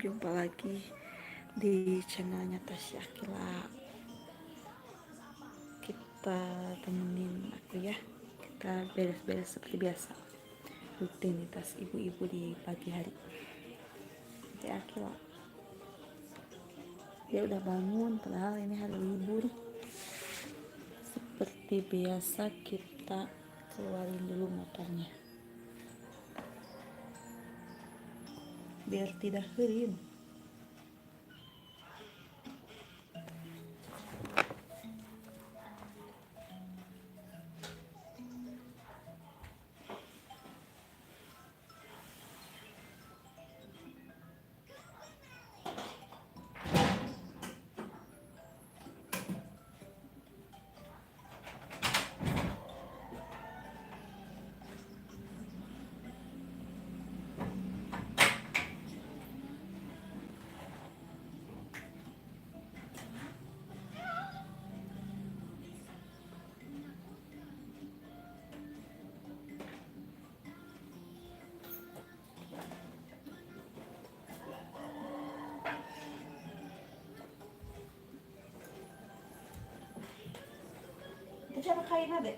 Jumpa lagi di channelnya Tasya Aqilla. Kita temenin aku ya. Kita beres-beres seperti biasa. Rutinitas ibu-ibu di pagi hari. Tasya Aqilla. Dia udah bangun padahal ini hari libur. Seperti biasa kita keluarin dulu motornya biar tidak kering. Itu siapa kain adek?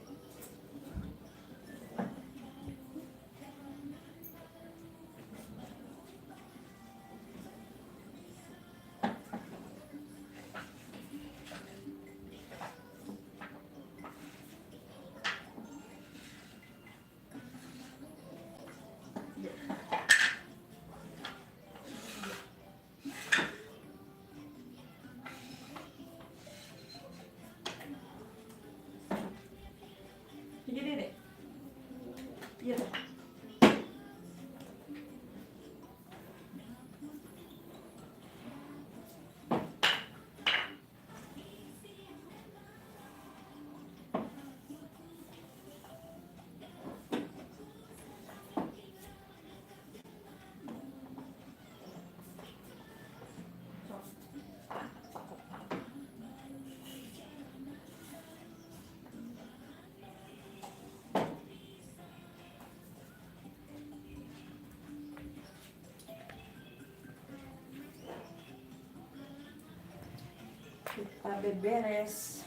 Jadi deh. Iya. Kita beberes.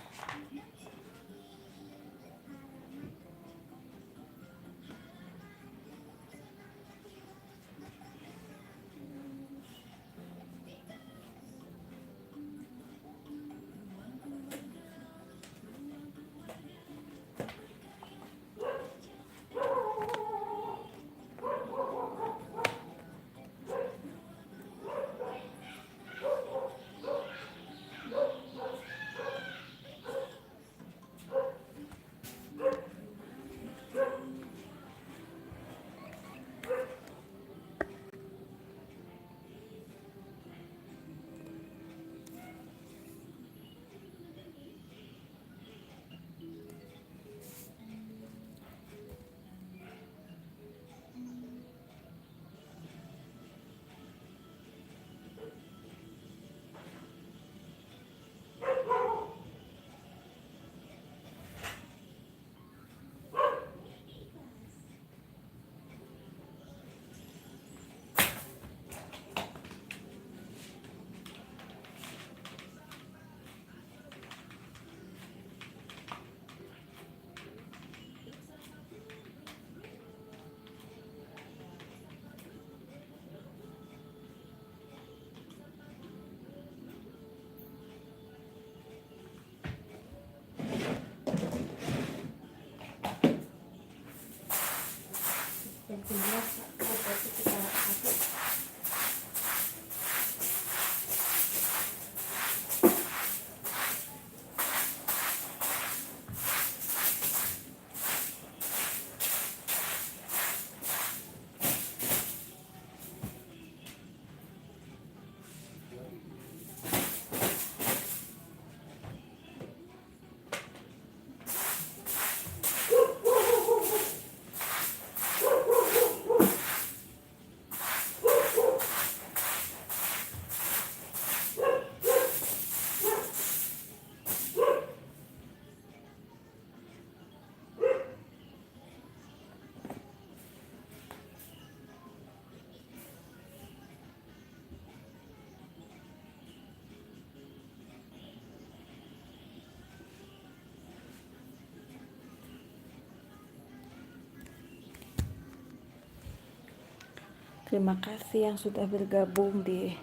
Terima kasih yang sudah bergabung di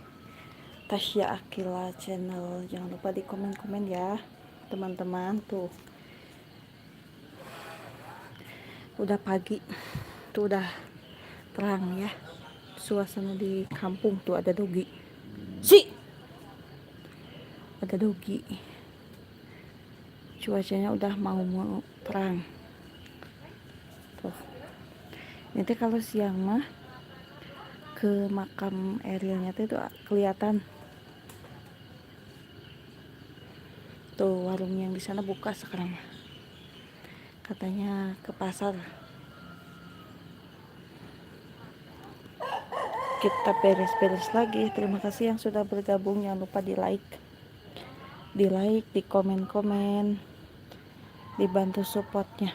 Tasya Aqilla Channel. Jangan lupa di komen-komen ya, teman-teman. Tuh udah pagi, tuh udah terang ya. Suasana di kampung tuh ada dogi. Si, ada dogi. Cuacanya udah mau mau terang. Tuh. Nanti kalau siang mah ke makam Erilnya tuh itu kelihatan. Tuh warung yang di sana buka sekarang. Katanya ke pasar. Kita beres-beres lagi. Terima kasih yang sudah bergabung. Jangan lupa di like, di like, di komen-komen, dibantu supportnya.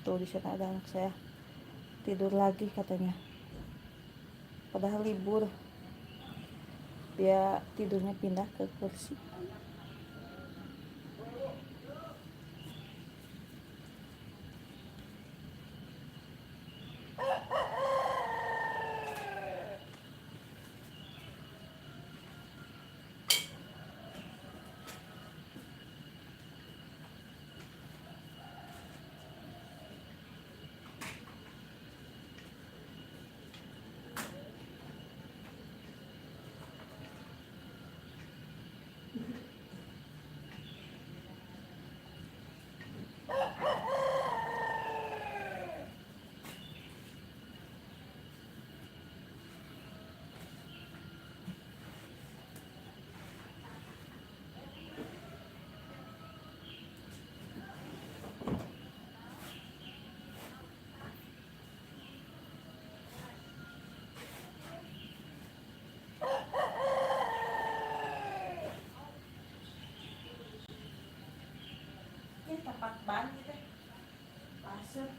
Tuh di sana ada anak saya tidur lagi katanya. Padahal libur. Dia tidurnya pindah ke kursi. Ini tapak ban gitu. Pasir.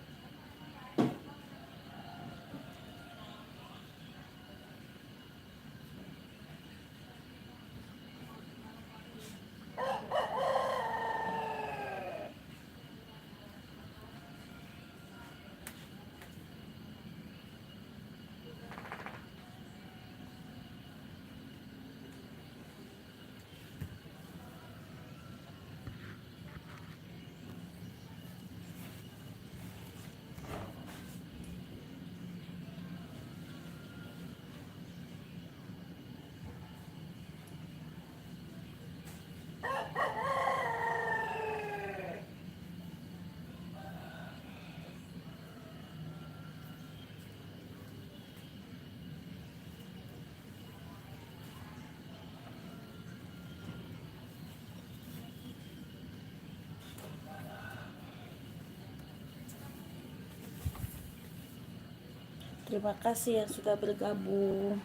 Terima kasih yang sudah bergabung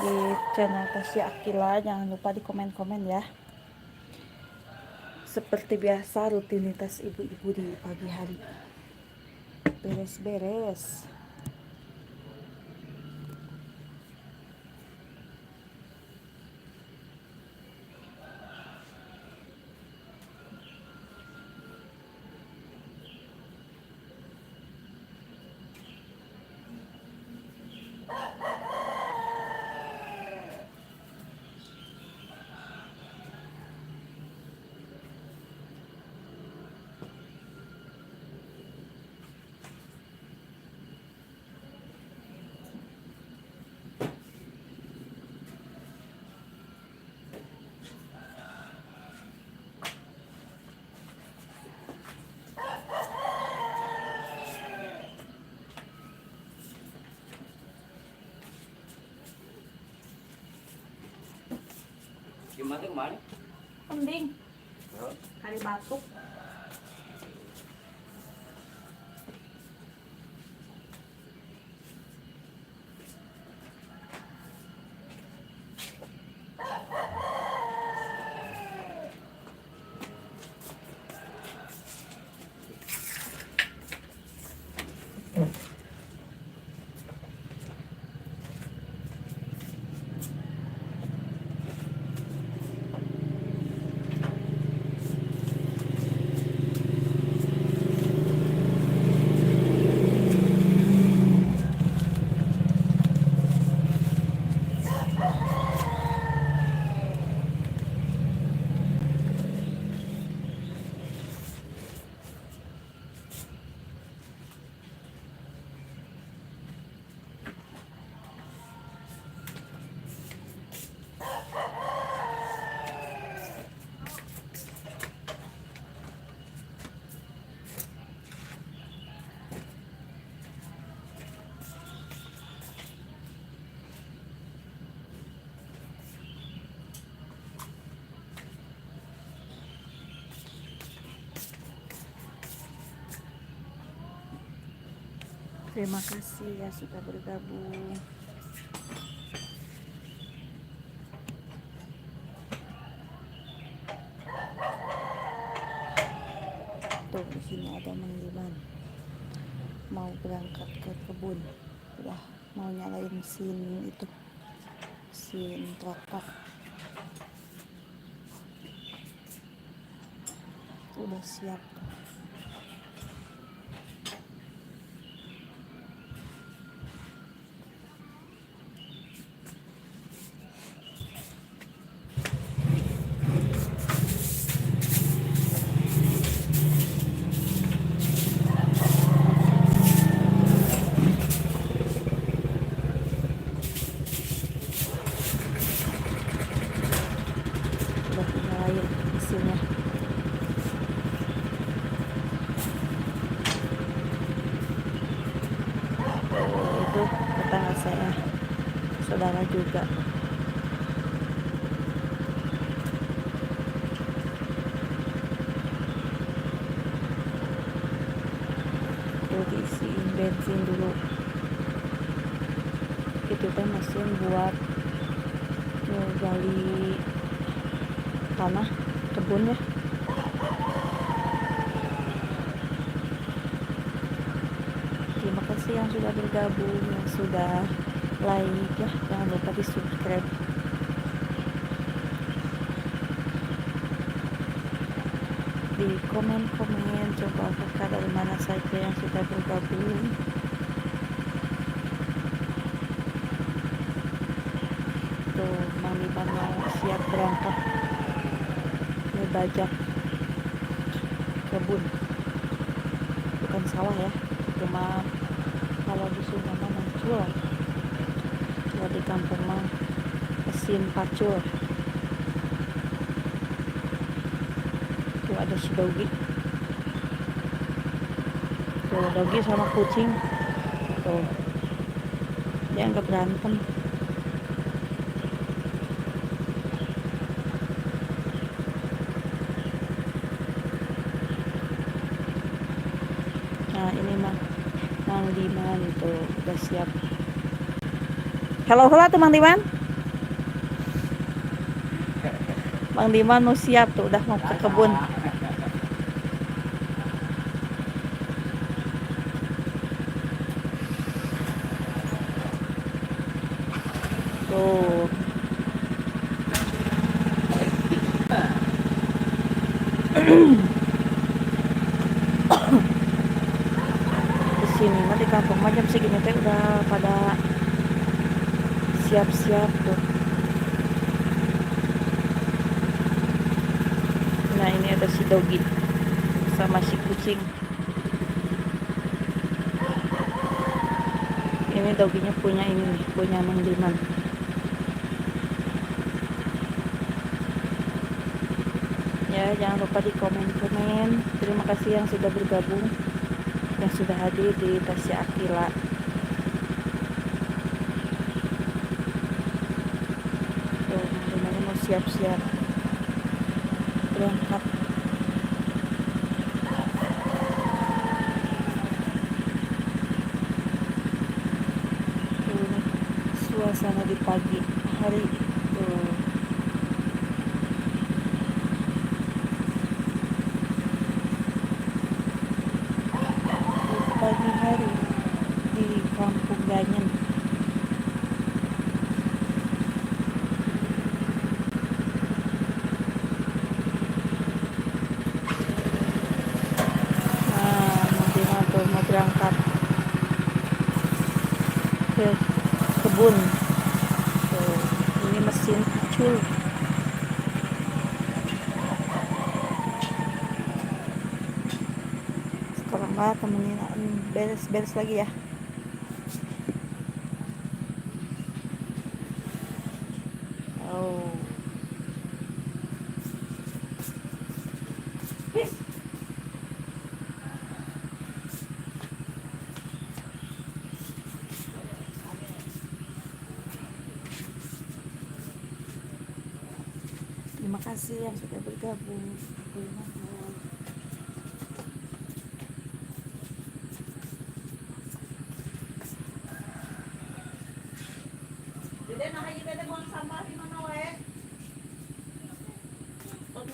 di channel Tasya Aqilla. Jangan lupa di komen-komen ya. Seperti biasa rutinitas ibu-ibu di pagi hari. Beres-beres. Gimana kemarin? Penting. Kali batuk. Terima kasih ya sudah bergabung. Tuh di sini ada Mang Diman mau berangkat ke kebun. Udah mau nyalain mesin itu, mesin traktor. Udah siap. Udah nyalain mesinnya. Tuh, itu tetangga saya, saudara juga. Tuh diisiin bensin dulu. Itu teh mesin buat ngegali tanah kebun ya. Terima kasih yang sudah bergabung, yang sudah like ya, jangan lupa di subscribe. Di komen-komen coba kakak dari mana saja yang sudah bergabung. Tuh Mang Diman mau siap berangkat ngebajak kebun, bukan sawah ya, cuma kalau di Sunda mah macul, kalau di kampung mah mesin pacul. Tuh ada si Dogi, tuh Dogi sama kucing, tuh dia nggak berantem. Nah ini mah Mang Diman tuh udah siap. Hello hello tuh Mang Diman. Mang Diman mau siap tuh, udah mau ke kebun. Tuh. Di sini mah di kampung mah jam segini teh udah pada siap-siap tuh. Nah ini ada si Dogi sama si kucing. Ini doginya punya ini nih, punya Mang Diman. Ya jangan lupa di komen-komen. Terima kasih yang sudah bergabung, yang sudah hadir di Tasya Aqilla. Tuh, rumahnya mau siap-siap berangkat. Tuh, ini suasana di pagi hari tuh. Pagi hari di Kampung Ganyen. Nah, nanti tuh mau berangkat ke kebun. Tuh, ini mesin pacul. Sekarang mah temenin beres-beres lagi ya. Oh. Terima kasih yang sudah bergabung.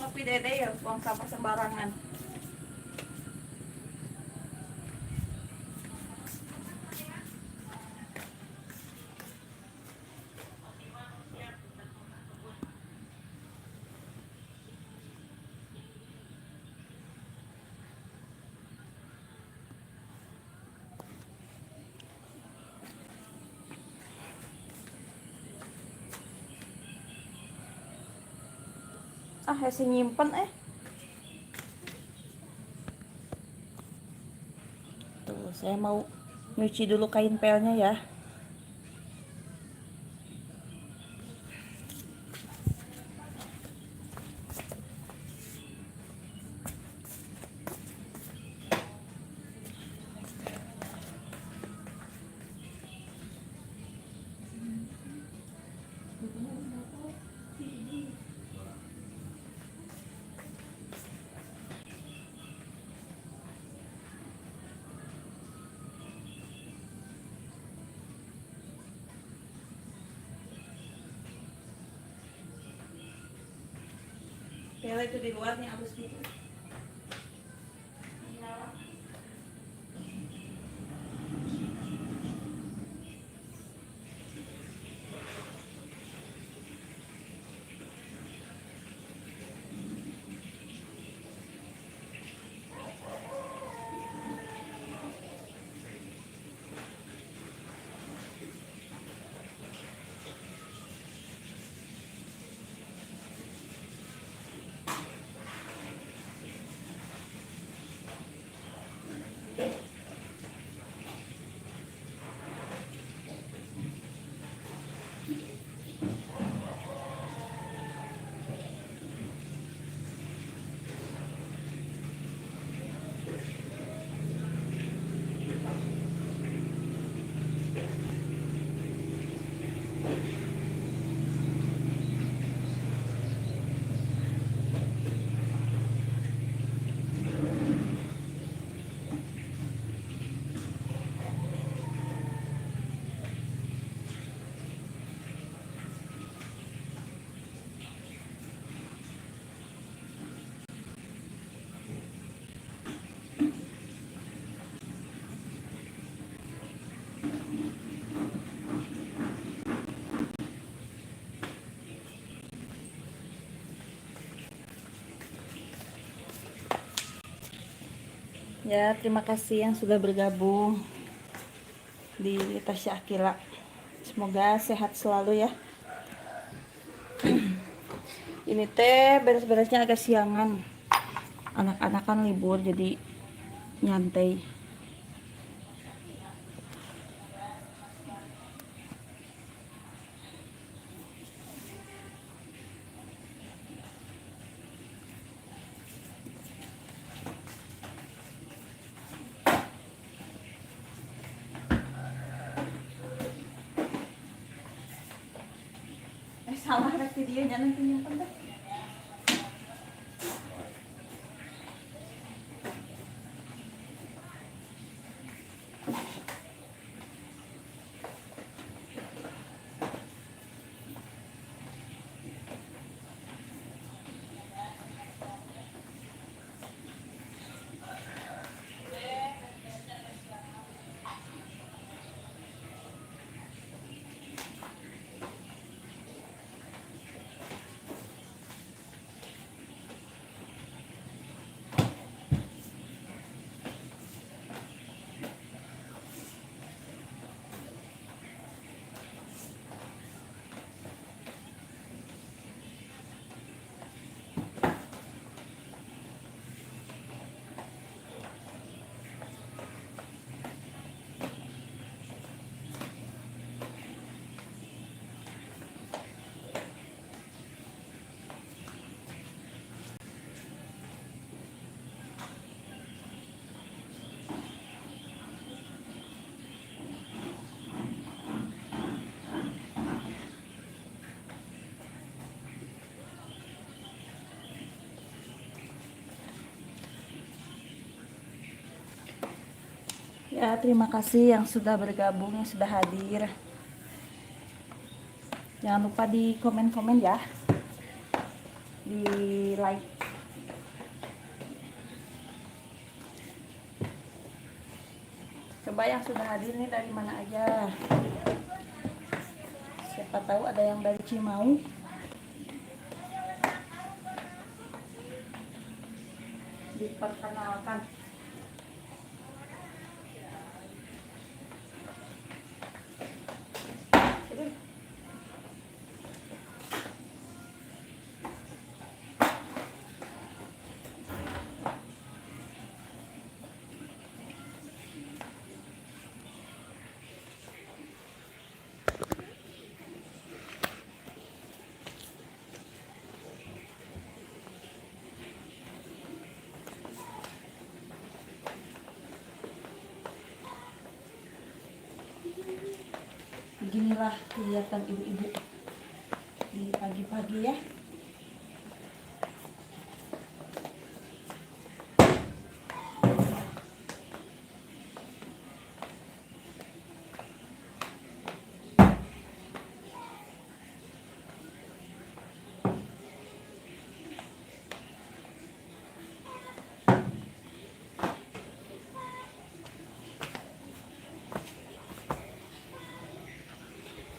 Ngopi Dede ya, buang sampah sembarangan. Ah, hese nyimpen eh. Tuh, saya mau nyuci dulu kain pelnya ya. Pele itu di luar nih halus gitu. Ya, terima kasih yang sudah bergabung di Tasya Aqilla. Semoga sehat selalu ya. Ini teh beres-beresnya agak siangan. Anak-anak kan libur jadi nyantai. Salah rek videonya nanti nyimpen deh. Ya, terima kasih yang sudah bergabung, yang sudah hadir. Jangan lupa di komen-komen ya. Di like. Coba yang sudah hadir nih dari mana aja. Siapa tahu ada yang dari Cimaung. Diperkenalkan. Beginilah kegiatan ibu-ibu di pagi-pagi ya.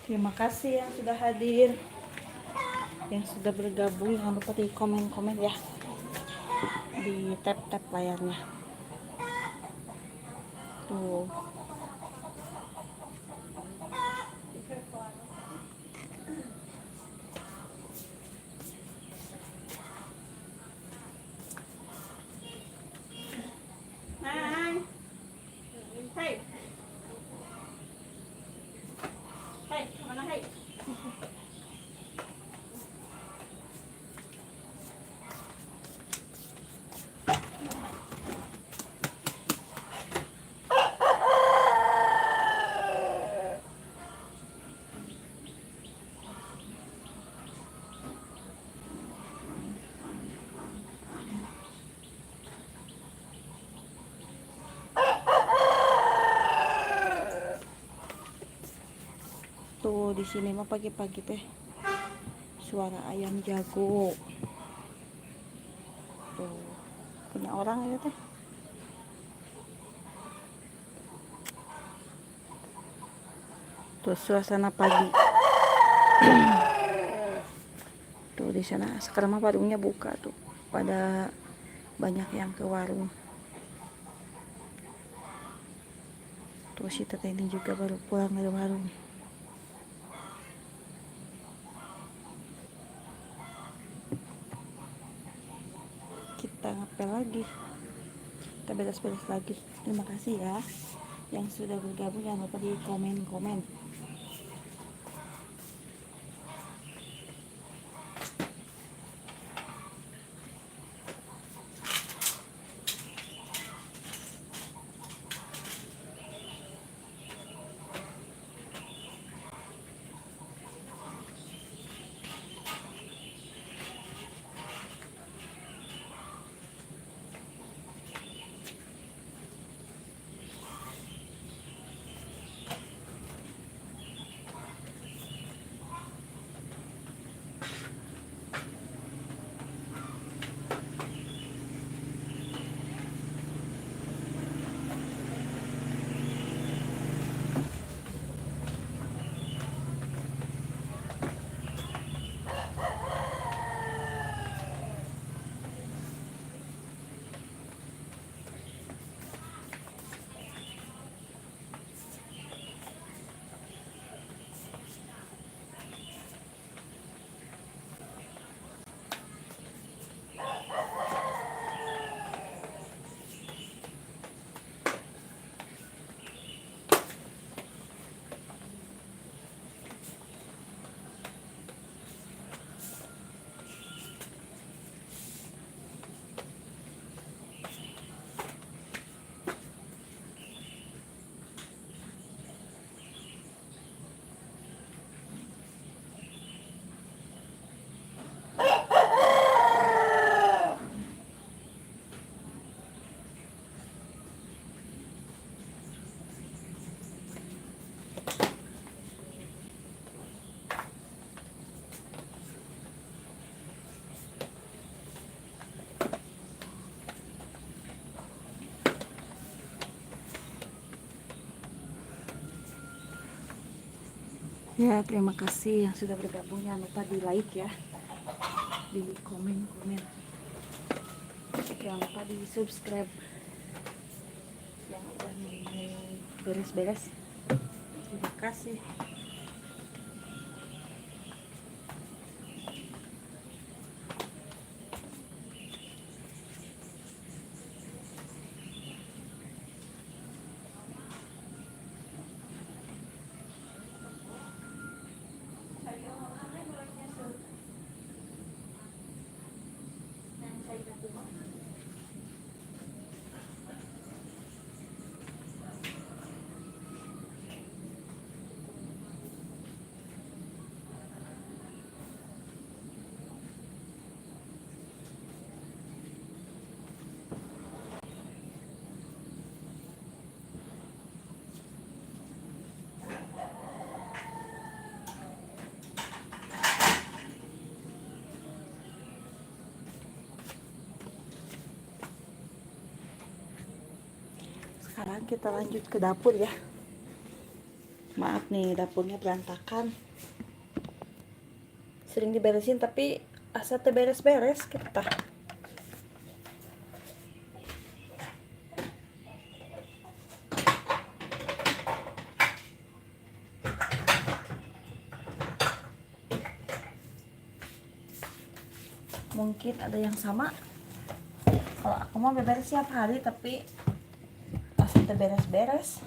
Terima kasih yang sudah hadir, yang sudah bergabung. Jangan lupa di komen-komen ya, di tap-tap layarnya. Tuh. Hai. Hai. Hai, mana hai? Tuh di sini mah pagi-pagi teh suara ayam jago. Tuh punya orang ya teh. Tuh suasana pagi. Tuh di sana sekarang mah warungnya buka tuh. Pada banyak yang ke warung. Tuh si teteh ini juga baru pulang dari warung. Kita ngepel lagi, kita beres-beres lagi. Terima kasih ya yang sudah bergabung. Jangan lupa di komen-komen. Ya, terima kasih yang sudah bergabung. Jangan lupa di like ya, di komen-komen. Jangan lupa di subscribe. Yang udah beres-beres. Terima kasih. Sekarang kita lanjut ke dapur ya. Maaf nih, dapurnya berantakan. Sering diberesin tapi asa teu beres-beres kita. Mungkin ada yang sama. Kalau aku mau beberes setiap hari tapi asa teu beres-beres.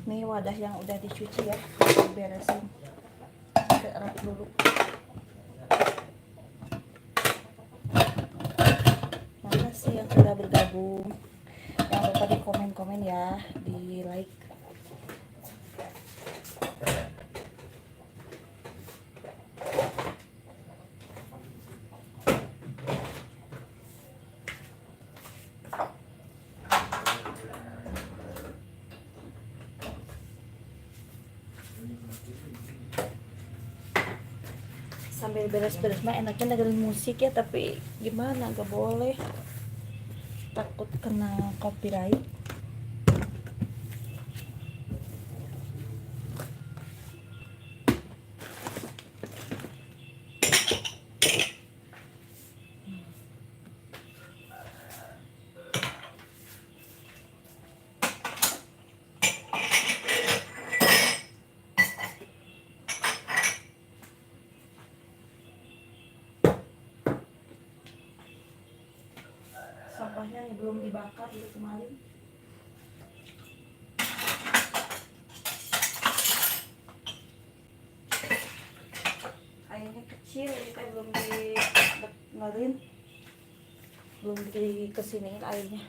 Ini wadah yang udah dicuci ya, diberesin ke rak dulu. Makasih yang sudah bergabung. Jangan lupa di komen-komen ya, di like. Sambil beres-beres mah enaknya dengerin musik ya, tapi gimana, gak boleh, takut kena copyright. Sampahnya nih belum dibakar dari kemarin. Airnya kecil, kita belum didengerin, belum dikesiniin airnya.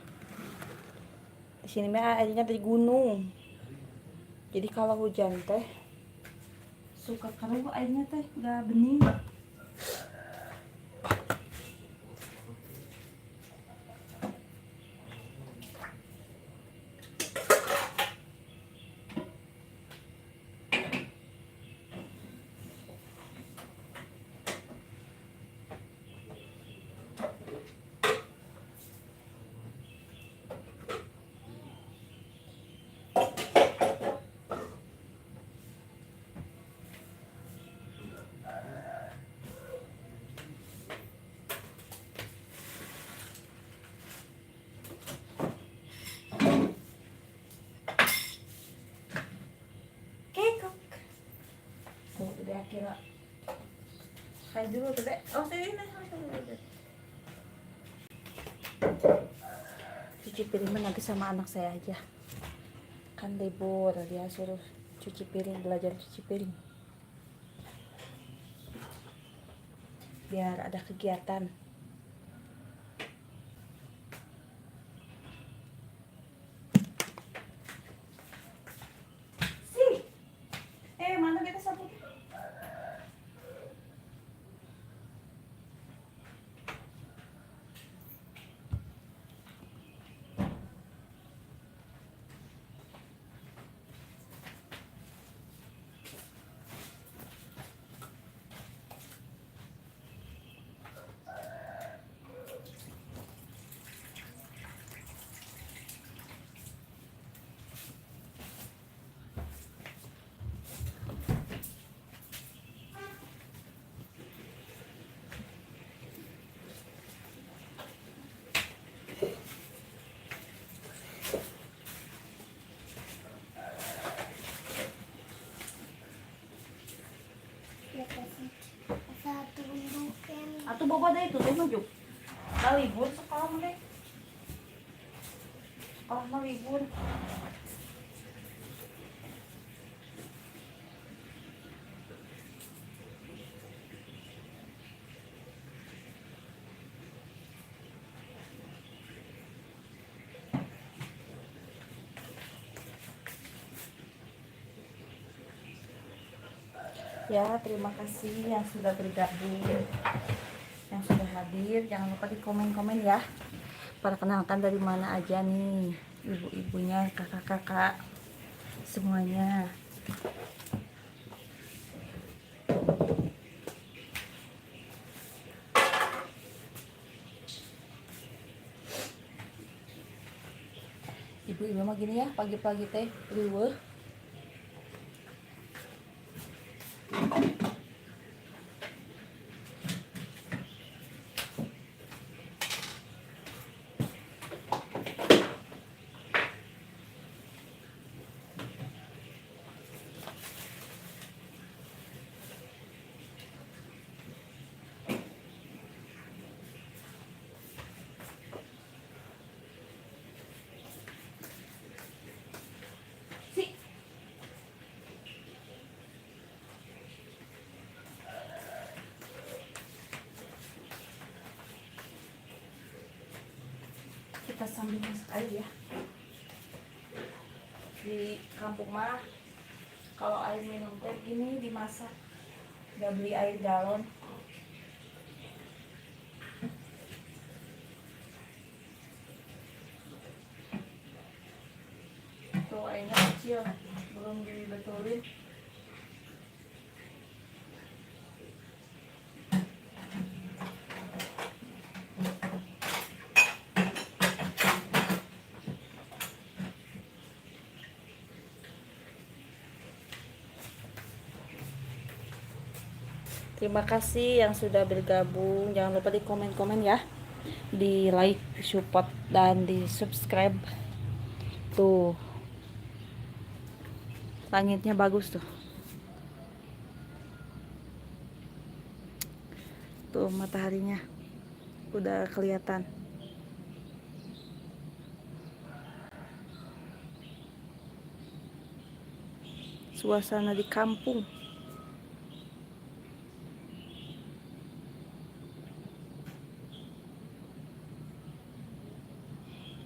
Di sini mah airnya dari gunung. Jadi kalau hujan teh suka keruh airnya teh, nggak bening. Kekok. Tuh, udah kira. Kayak dulu tuh, Dek. Oh, sini, sini. Cuci piring nanti sama anak saya aja. Kan libur, dia suruh cuci piring, belajar cuci piring. Biar ada kegiatan. Sih. Mana kita sapu? Boba deh itu teh maju. Nah, libur sekolah mah deh. Sekolah mah libur. Ya, terima kasih yang sudah bergabung, yang sudah hadir. Jangan lupa di komen-komen ya. Perkenalkan dari mana aja nih, ibu-ibunya, kakak-kakak, semuanya. Ibu-ibu mah gini ya, pagi-pagi teh riweuh. Si. Kita sambil masak air ya. Di kampung mah kalau air minum teh gini dimasak, nggak beli air galon. Tuh airnya kecil, belum dibetulin. Terima kasih yang sudah bergabung. Jangan lupa di komen-komen ya. Di like, support, dan di subscribe. Tuh. Langitnya bagus tuh. Tuh mataharinya udah kelihatan. Suasana di kampung.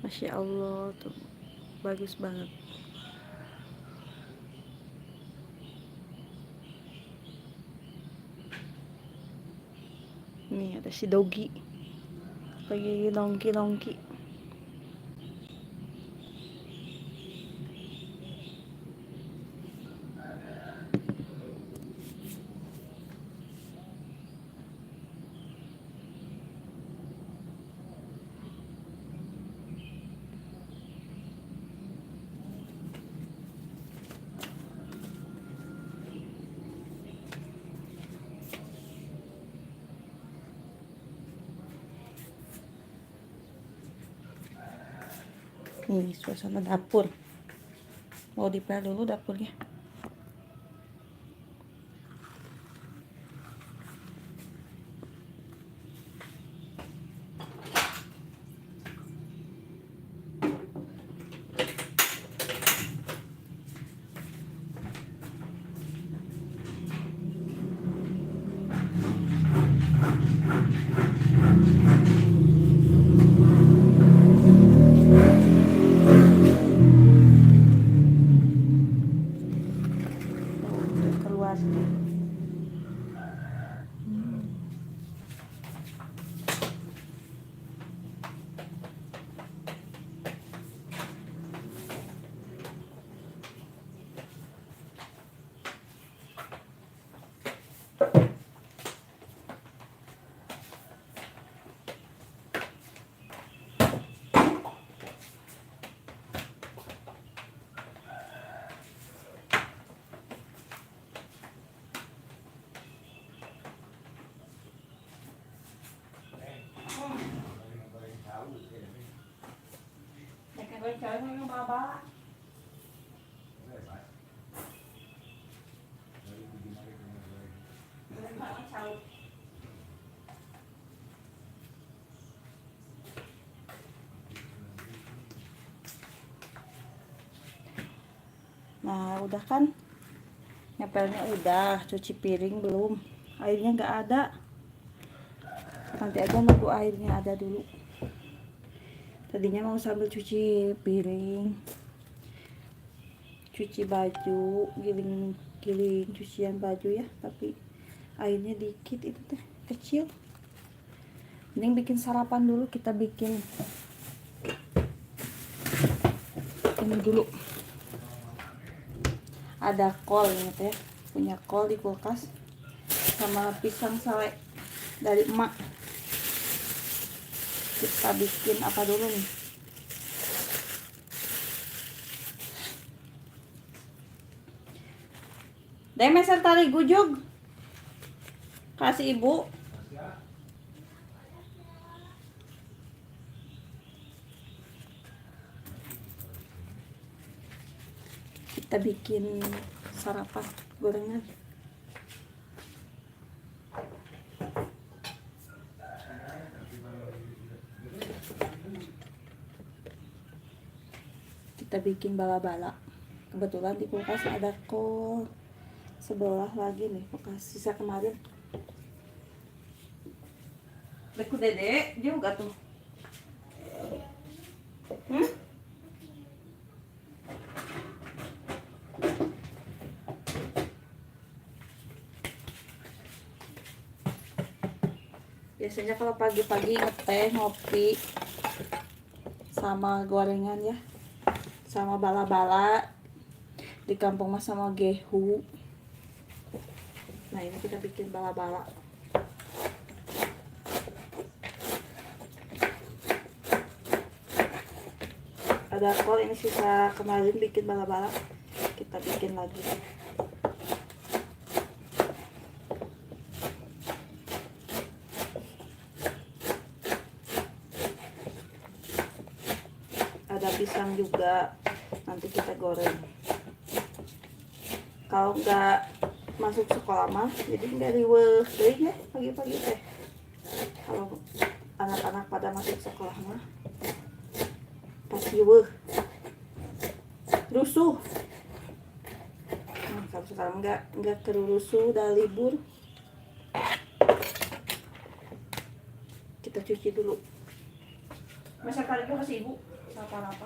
Masya Allah tuh bagus banget. Nih ada si Dogi lagi nongki-nongki. Nih suasana dapur. Mau dipel dulu dapurnya. Tuh, keluar. Nah, udah kan? Ngepelnya udah, cuci piring belum. Airnya nggak ada. Nanti aja nunggu airnya ada dulu. Tadinya mau sambil cuci piring, cuci baju, giling-giling cucian baju ya, tapi airnya dikit itu teh, kecil. Mending bikin sarapan dulu, kita bikin ini dulu. Ada kol ini teh, punya kol di kulkas sama pisang sale dari emak. Kita bikin apa dulu nih? Deh meser tali gujug. Kasih ibu. Kita bikin sarapan gorengan. Kita bikin bala-bala. Kebetulan di kulkas ada kol sebelah lagi nih, kulkas sisa kemarin. Beku dede juga tuh. Biasanya kalau pagi-pagi ngeteh, ngopi sama gorengan ya, sama bala-bala di kampung mah sama gehu. Nah, ini kita bikin bala-bala. Ada kol ini sisa kemarin bikin bala-bala, kita bikin lagi. Ada pisang juga, nanti kita goreng. Kalau nggak masuk sekolah mah, jadi nggak riweuh deui ya pagi-pagi teh. Kalau anak-anak pada masuk sekolah mah pasti riweuh, rusuh. Nah, kalau sekarang nggak kerusuh, udah libur. Kita cuci dulu. Masak tadi juga kasih ibu. Apa-apa.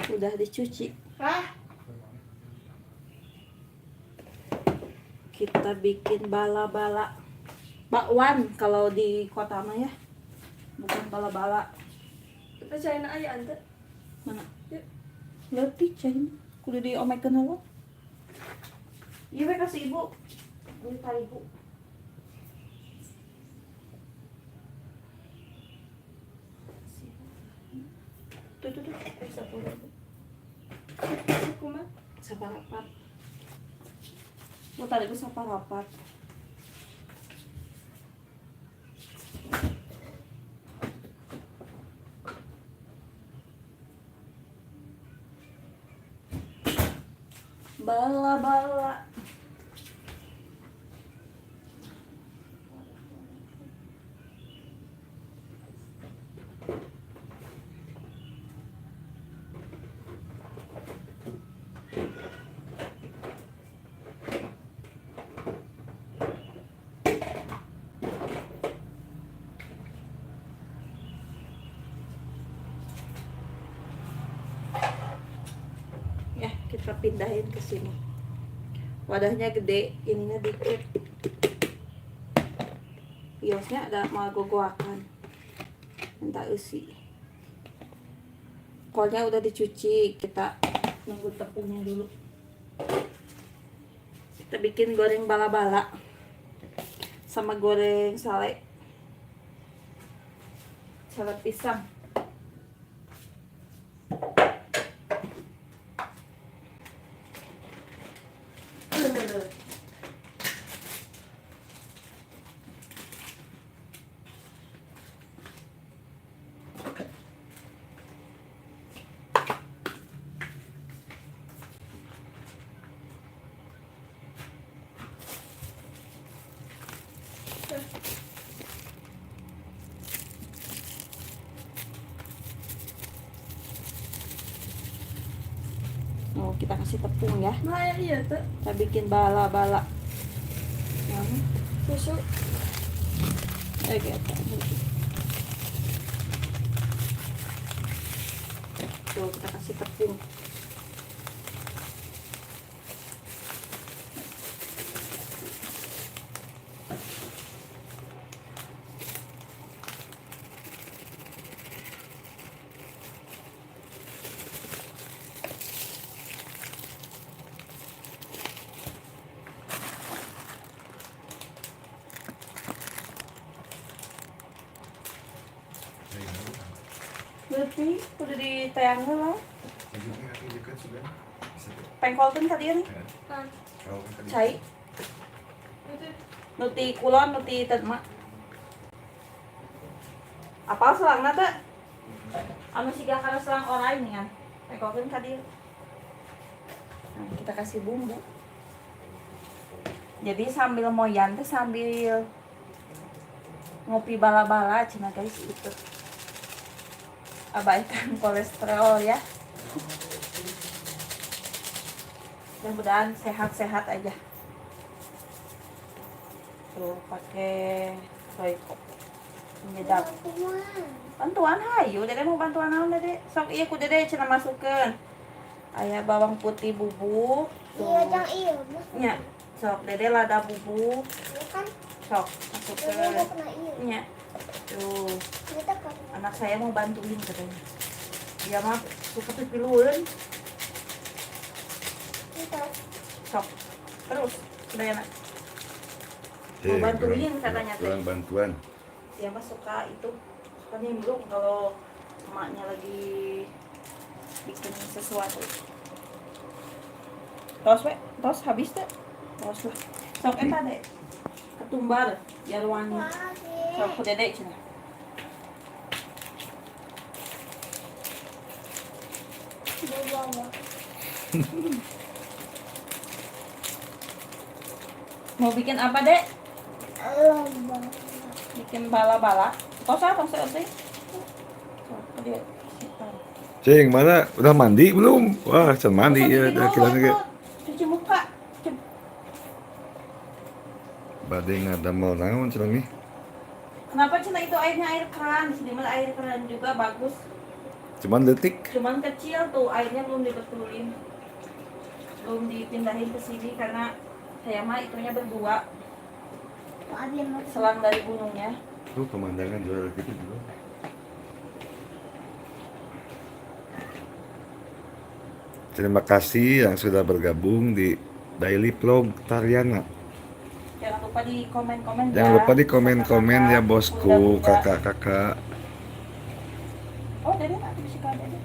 Udah dicuci. Hah? Kita bikin bala-bala bakwan kalau di kota mah ya, bukan bala-bala. Kita China aja ante. Mana? Yuk. Ngerti China. Kudu diomekeun heula. Iya we kasih ibu. Beli tarigu. Tuh tuh tuh, 10.000. Kumaha? Saparapat. Mau tarigu saparapat. Bala-bala. Ya, kita pindahin ke sini. Wadahnya gede, ininya dikit. Biosnya ada mau gogoakan. Minta isi. Kolnya udah dicuci, kita nunggu tepungnya dulu. Kita bikin goreng bala-bala sama goreng sale. Salad pisang. Oh, kita kasih tepung ya. Nah, iya tuh. Kita bikin bala-bala. Susu. Oke, tuh kita kasih tepung. Lebih udah ditayang lah. Pengkolkeun ka dieu nih. Cai. Nu ti kulon, nu ti teu mah. Apal selangna teh? Anu siga kana selang orai nih kan. Pengkolkeun ka dieu. Nah, kita kasih bumbu. Jadi sambil moyan teh sambil ngopi bala-bala cenah guys gitu. Abaikan kolesterol ya. Mudah-mudahan sehat-sehat aja. Tuh pakai Royco penyedap. Bantuan hayu, Dede mau bantuan naon Dede? Sok ieu ku Dede cenah masukkeun. Aya bawang putih bubuk. Iya, jang iya. Nya, sok Dede lada bubuk. Kan Sok masukkeun. Nya. Tuh. Anak saya mau bantuin katanya. Dia mah suka pipilueun. Sok. Terus, sudah enak. Mau bantuin katanya teh. Kurang bantuan. Dia mah suka itu, suka nimbrung kalau emaknya lagi bikin sesuatu. Tos we, tos habis teh. Tos lah. Sok eta deh. Ketumbar biar wangi. Sok ku Dede cenah. Mau bikin apa, Dek? Bikin bala-bala. Tos ah, tos tos. Cing, mana? Udah mandi belum? Wah, can mandi ya, udah kiranya ge. Cuci muka. Bade ngadamel naon cenah nih? Kenapa cenah itu airnya air keran? Di sini mah air keran juga bagus. Cuman detik. Cuman kecil tuh airnya belum dibetulin. Belum dipindahin ke sini karena saya mah itunya berdua. Selang dari gunungnya. Tuh pemandangan jual gitu juga. Terima kasih yang sudah bergabung di Daily Vlog Taryana. Jangan lupa di komen-komen. Jangan lupa di komen-komen ya bosku, kakak-kakak. Oh, Dede aku bisa ke Dede.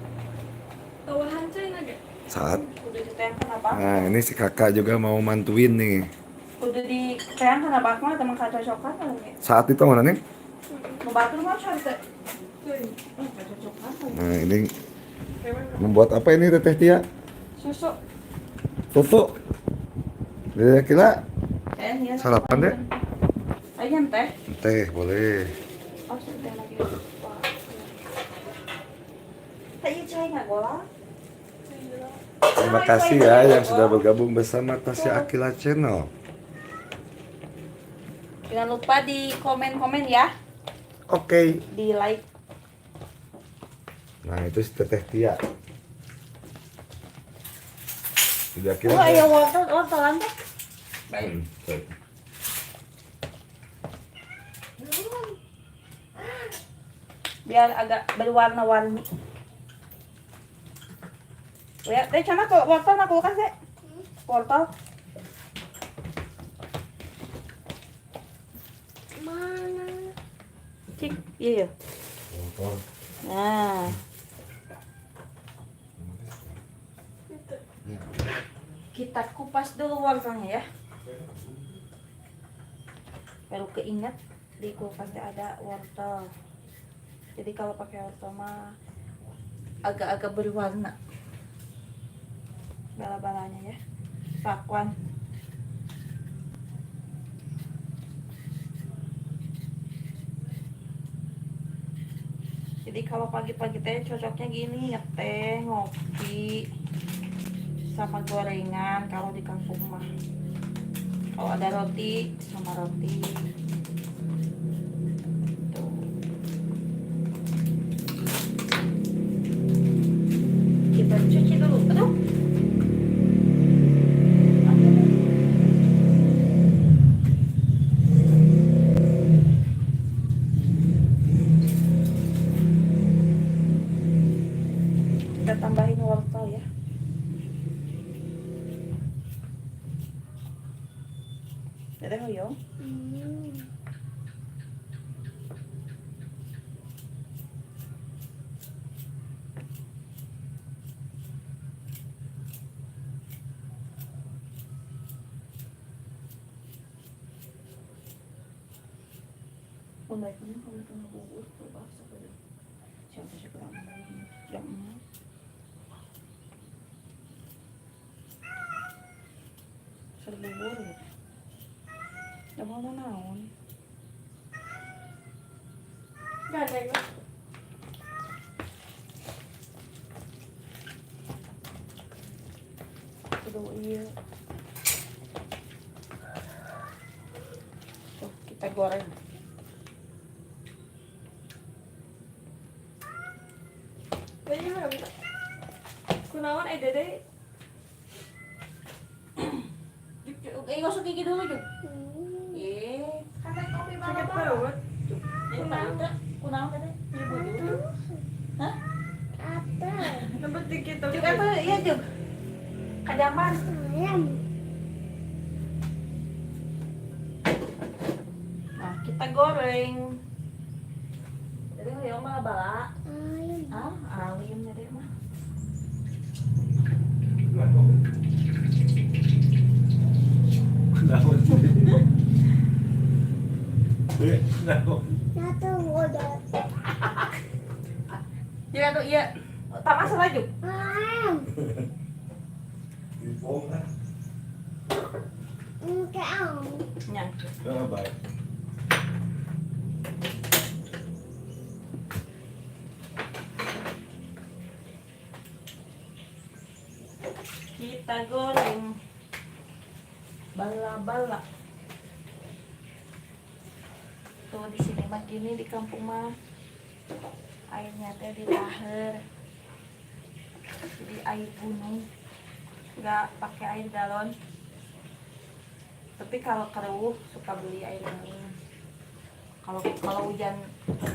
Tawahan cuy naga. Saat. Udah ditayangkan apa? Nah, ini si kakak juga mau mantuin nih. Udah ditayangkan apa? Aku mah teman kacocokan lagi. Saat itu mana nih? Mau batu mah cantik. Kacocokan. Nah, ini membuat apa ini Teteh Tia? Susu. Susu. Dede kira sarapan deh. Ayo teh. Teh boleh. Oh, teh lagi. Teh cai nggak bola? Terima kasih ya yang sudah bergabung bersama Tasya Aqilla Channel. Jangan lupa di komen-komen ya. Oke. Di like. Nah itu si Teteh Tia. Tidak kira. Oh iya wortel, wortelan teh. Baik. Biar agak berwarna-warni. Ya, teh cana kalau wortel nak kulkas deh. Wortel. Mana? Cik, iya ya. Wortel. Nah. Kita kupas dulu wortelnya ya. Baru keinget di kulkasnya ada wortel. Jadi kalau pakai wortel mah agak-agak berwarna bala-balanya ya. Bakwan. Jadi kalau pagi-pagi teh cocoknya gini, ngeteh, ngopi Sama gorengan kalau di kampung mah. Kalau ada roti sama roti. Tuh. Kita cuci dulu. Aduh. Aduh. Kita tambahin wortel ya. Dedeh hoyong. Mulai ini kalau kena bubur tuh basah aja. Siapa sih kurang jam 6. Ser bubur ya. Gak mau naon. Gak ada ya. Aduh, iya. Tuh, kita goreng. Kayaknya nggak bisa. Kunaon dede? Gosok gigi dulu, Juk. Kata kopi Sakit balap. perut. Ini mana? Kunaon tadi? Ibu. Hah? Apa? Nembet dikit tapi. Juk apa? Iya, Juk. Kadaman. Ayam. Nah, kita goreng. Jadi hoyong mah bala. Ayam. Ah, alim jadi mah. Kenapa? Kenapa? Satu udah. Ya tuh iya. Tak masalah, Juk. Ayam. Bohong kan? Enggak. Nya. Enggak baik. Kita goreng bala-bala. Tuh di sini mah gini, di kampung mah airnya teh di laher. Jadi air gunung, nggak pakai air galon. Tapi kalau keruh suka beli air galon. Kalau kalau hujan,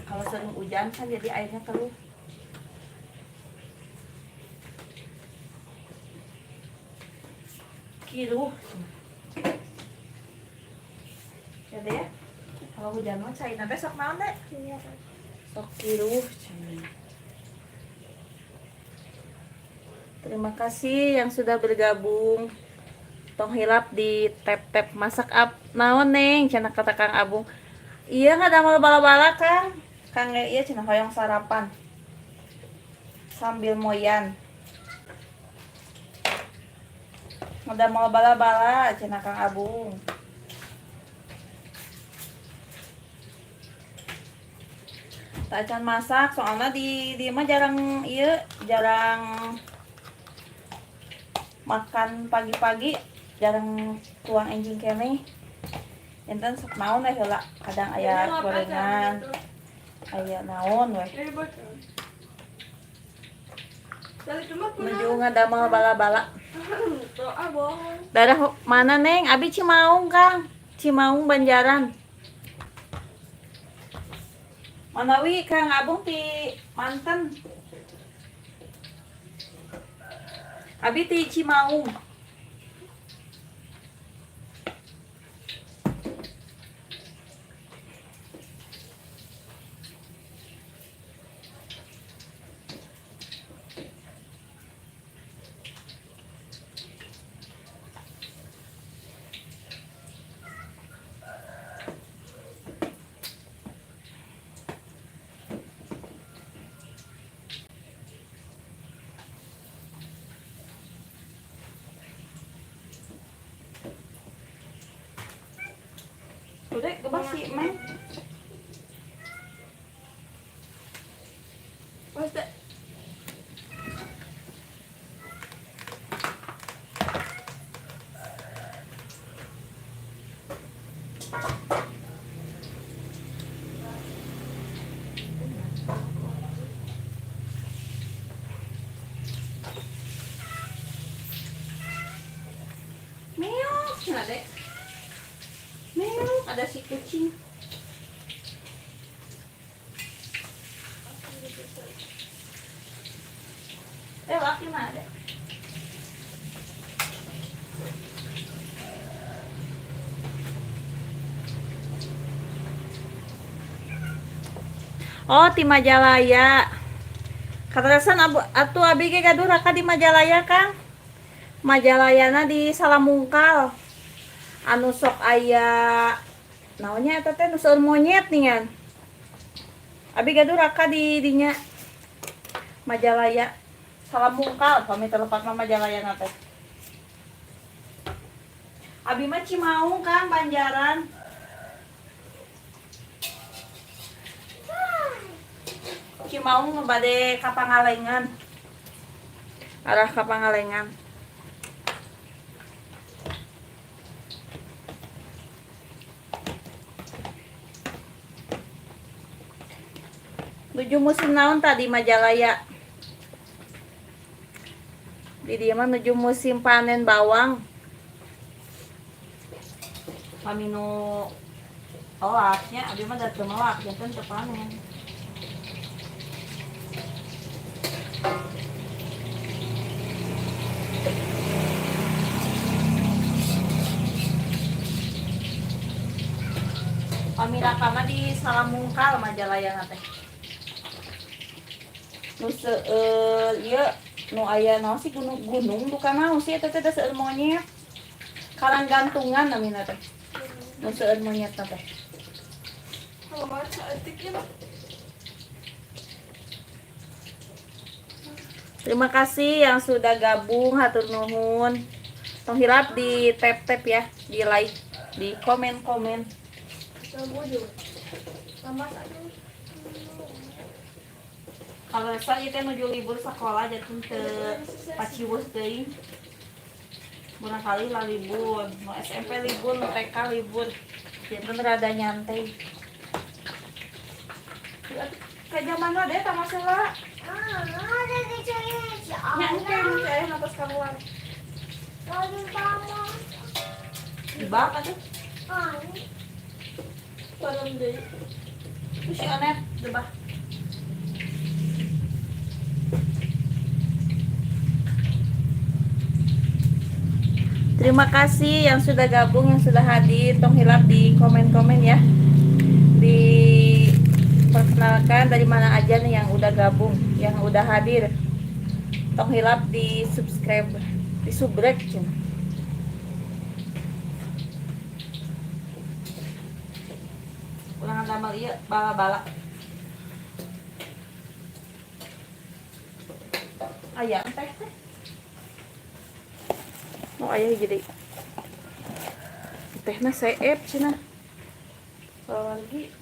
kalau sering hujan kan jadi airnya keruh. Kiruh. Jadi ya, kalau hujan mah caina teh sok naon deh? Iya. Sok kiruh cenah. Terima kasih yang sudah bergabung. Tong hilap di tap-tap masak up naon neng cenah kata Kang Abung. Iya nggak ada mal bala-bala Kang. Kang iya cenah hoyong sarapan. Sambil moyan. Ada mau bala-bala cenah Kang Abung. Tak acan masak soalnya di mah jarang iya jarang makan pagi-pagi, jarang tuang enjing keneh. Enten sok naon we heula, kadang aya gorengan, aya naon we. Menuju ngadamel bala-bala. Daerah mana neng? Abi Cimaung Kang. Cimaung Banjaran. Manawi Kang Abung ti Manten. Abi ti Cimaung. Udah, kebasi, men. What's that? Cina dek. Meow, ada si kucing. Eh, laki mana dek? Oh, di Majalaya. Katarasan abu atuh abi ge gaduh raka di Majalaya, Kang. Majalayana di Salamungkal. Anu sok aya naonnya eta teh nu seueur monyet ningan. Abi gaduh raka di dinya Majalaya. Salamungkal pami teu lepat mah Majalayana teh. Abi mah Cimaung, Kang, Banjaran. Cimaung bade ka Pangalengan. Arah ka Pangalengan. Nuju musim naon tadi Majalaya? Di dieu mah nuju musim panen bawang. Pami nu oaknya, abi mah da teu melak, janten teu panen. Pami raka mah di Salamungkal Majalaya teh. Nu seueur ieu nu aya naon sih gunung-gunung bukan naon sih eta teh da seueur monyet. Karang gantungan namina teh. Nu seueur monyet teh. Mama cantik ya. Terima kasih yang sudah gabung, hatur nuhun. Tong hilap di tap-tap ya, di like, di komen-komen. Kalau saya teh nuju libur sekolah jatuh ke paciweuh teuing. Barangkali lah libur, mau SMP libur, mau TK libur. Janten rada nyantai. Kayak zaman mah deh, tak masalah. Nya engke engke aya napas keluar. Dibak atuh. Parang deh. Terus si Onet, debah. Terima kasih yang sudah gabung, yang sudah hadir. Tong hilap di komen-komen ya. Diperkenalkan dari mana aja nih yang udah gabung, yang udah hadir. Tong hilap di subscribe, di subrek cina. Ulangan damel ieu bala-bala. Aya teh teh. Oh ayah jadi tehna seep cenah. Kalau lagi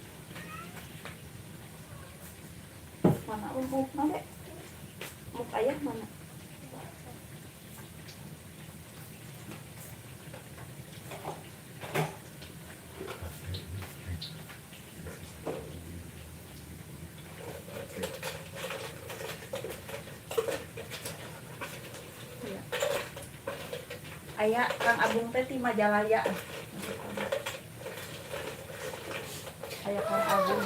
mana umpuk dek? Muk ayah mana? Aya Kang Agung teh ti Majalaya. Aya Kang Agung.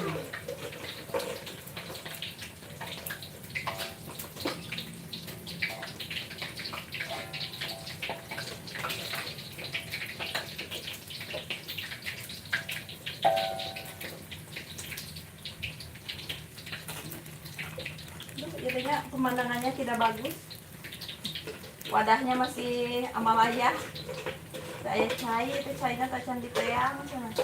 Duh, jadinya pemandangannya tidak bagus. Wadahnya masih amalaya. Saya cai, itu cainya tak cantik teang cenah.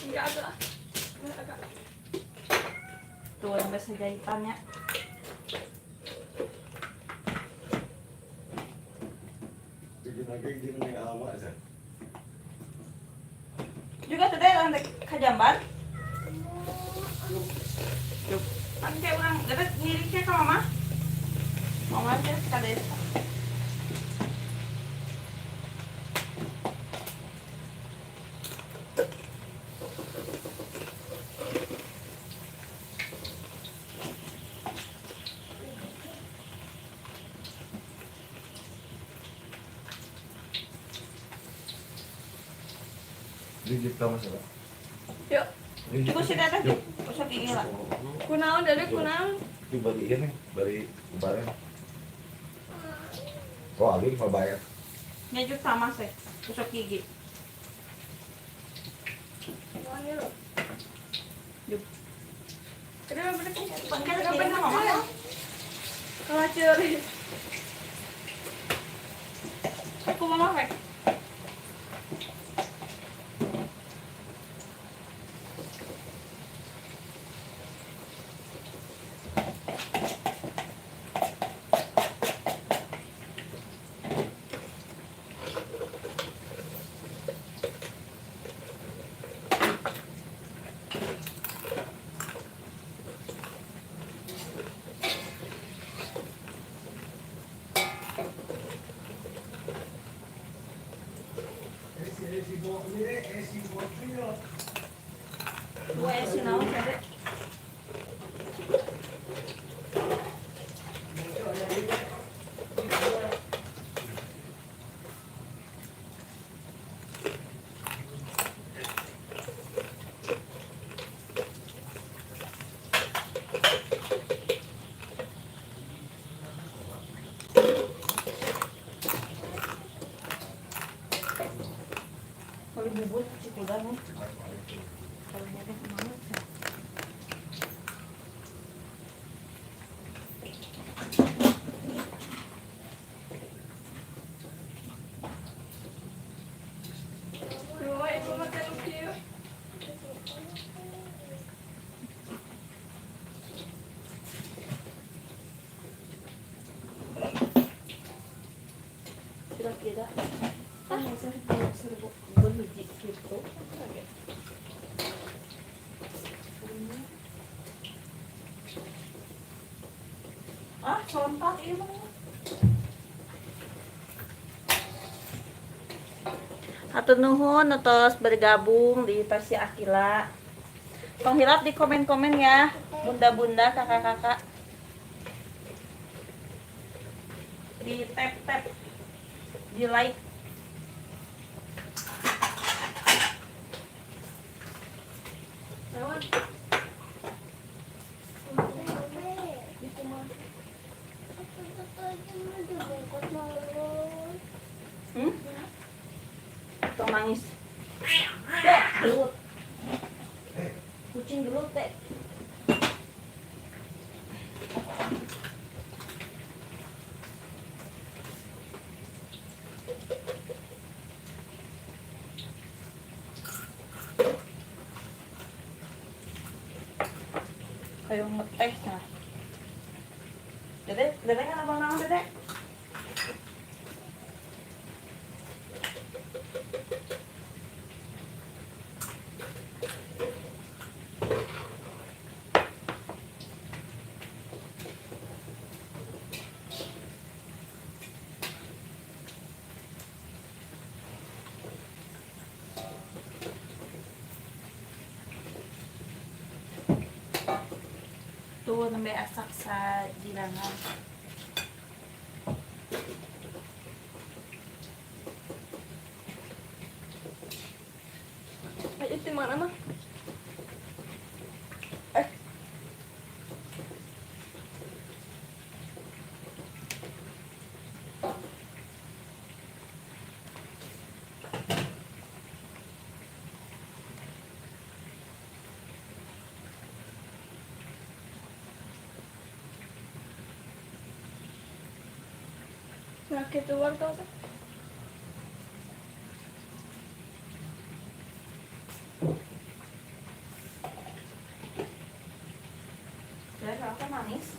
Enggak ada. Enggak ada. Tuh yang biasa jahitannya. Juga tuh deh orang kajamban. Kan kayak orang dapat ngiriknya ke mama. Mama aja ke desa. Gigit ka mas. Yuk. Cukup sih teteh. Usah gigi lah. Kunaon dari kunaon? Di bari ieu nih, bari ubaran. Oh, abi mau bayar. Nya sama sih. Usah gigi. Yuk. Kenapa Kenapa mama? Kalau curi. Aku mama rek. Dua esi naon teh? Kalau bubur cukup nih. Kalau nyari kemana? Mama ibu makan kieu. Kira-kira kan seribu biji gitu. Ah, contak ini mah. Hatur nuhun atos bergabung di Tasya Aqilla. Tong hilap di komen-komen ya, bunda-bunda, kakak-kakak. Di tap-tap, di like. Naon? Hmm? Tong nangis. Dek, gelut. Kucing gelut, Dek. Kayak ngeteh nah. Dede, Dede kan abang naon, Dede? Tuh nembe asak sajirangan. Ayo di mana mah? Nah, gitu waktu tuh. Sudah apa manis?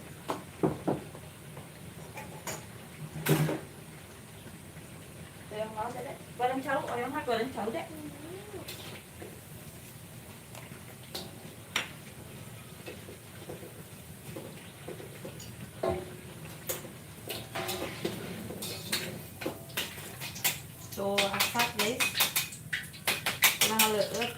Oyong mau deh. Goreng cau, oyong hak goreng cau deh. Tuh, asap guys. Kurang leueut.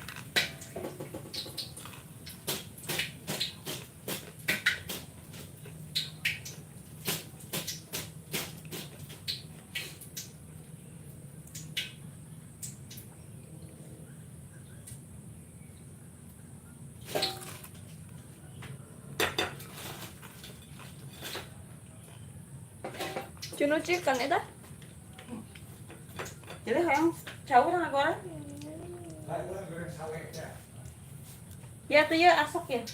Cunuci kan eta? Jadi hayang cau urang goreng. Ya tuh ya asok ya.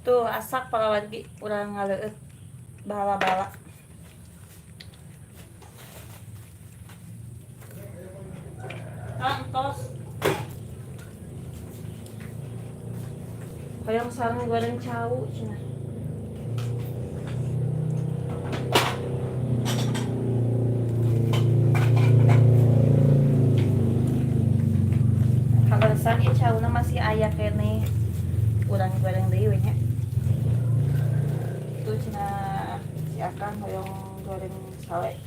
Tuh asak para wargi urang ngaleueut bala-bala. Ah, entos. Hayang sareng goreng cau cenah. Kaleresan ieu cauna masih aya keneh. Urang goreng deui we nya. Tuh cenah si Akang hoyong goreng sale.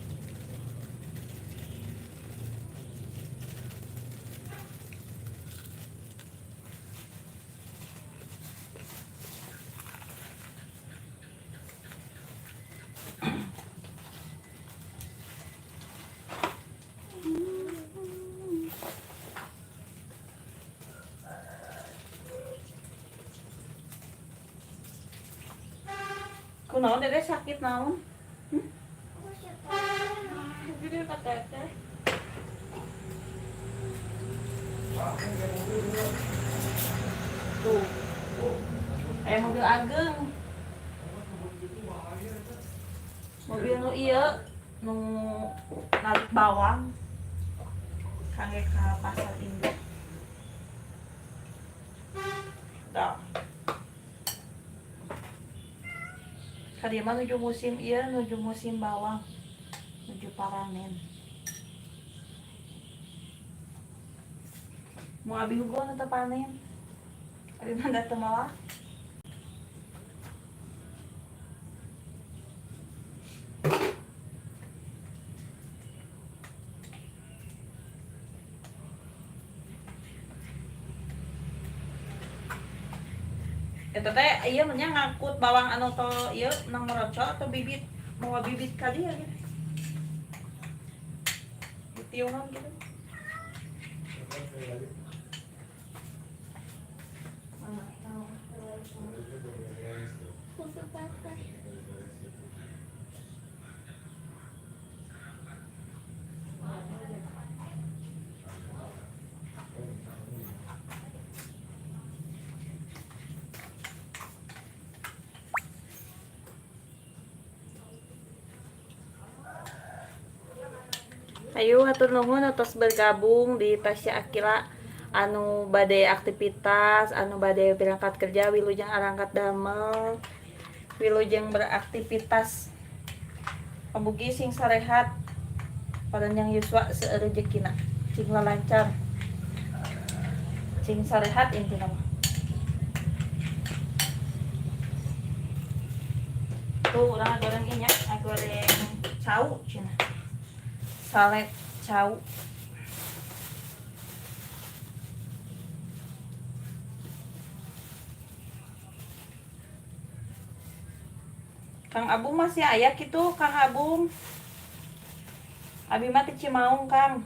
Kunaon Dede sakit naon? Gede ka teteh. Tuh. Aya mobil ageng. Mobil nu ieu nu narik bawang kangge ka pasar induk. Dah. Kadieu mah nuju musim ieu, nuju musim bawang, nuju paranen. Mau abi hugo nu teu panen. Abi mah da teu moal. Eta teh ieu mah nya ngangkut bawang anu to ieu nang merocok atau bibit, mawa bibit ka dieu gitu. Ditiungan gitu. Susu patah. Ayo hatur nuhun atos bergabung di Tasya Aqilla anu bade aktivitas, anu bade berangkat kerja, wilujeng arangkat damel, wilujeng beraktivitas. Pamugi sing sarehat, paranjang yuswa seueur rejekina, cing lancar, cing sarehat intina mah. Tuh urang goreng ieu nya, goreng cau cenah. Sale cau. Kang Abung masih aya kitu, Kang Abung. Abi mah teu Cimaung, Kang.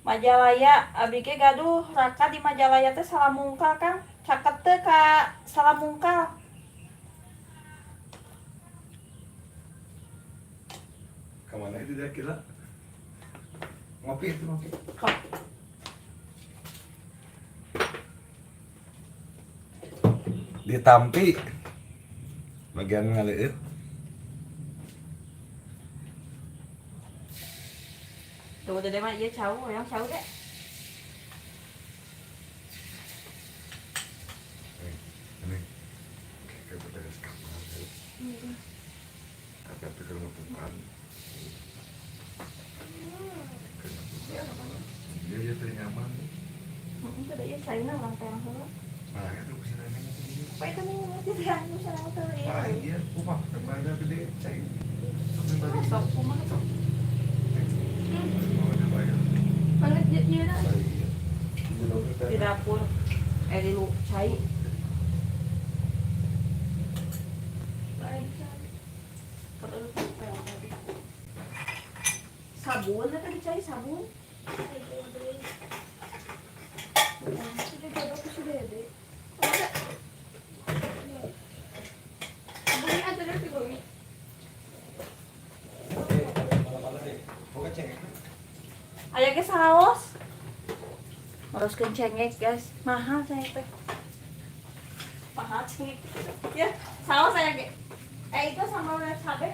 Majalaya, abi ge gaduh raka di Majalaya teh Salamungkal, Kang. Caket teh ka Salamungkal. Kemana itu dia kira? Ngopi itu ngopi. Kok. Ditampi bagian ngaleueut. Tuh dede mah ieu cau, hoyong cau ge. Ini kayak beres kamar. Tapi kalau bukan. Iya, iya, teh nyaman. Heeh, teh ieu caina urang teh heula. Nah, itu bisa nanya itu dia. Apa itu nih, nanti teh anu sareng teh ieu. Ah, iya, kumaha kemana gede cai. Sok balik. Sok kumaha sok. Oh, ada bayar. Banget ieu na. Di dapur. Di lu cai. Sabun eta dicari sabun. Saos. Nguruskeun cengek, guys. Mahal cengek teh. Mahal cengek. Ya, saos saya ge. Itu sama cabe.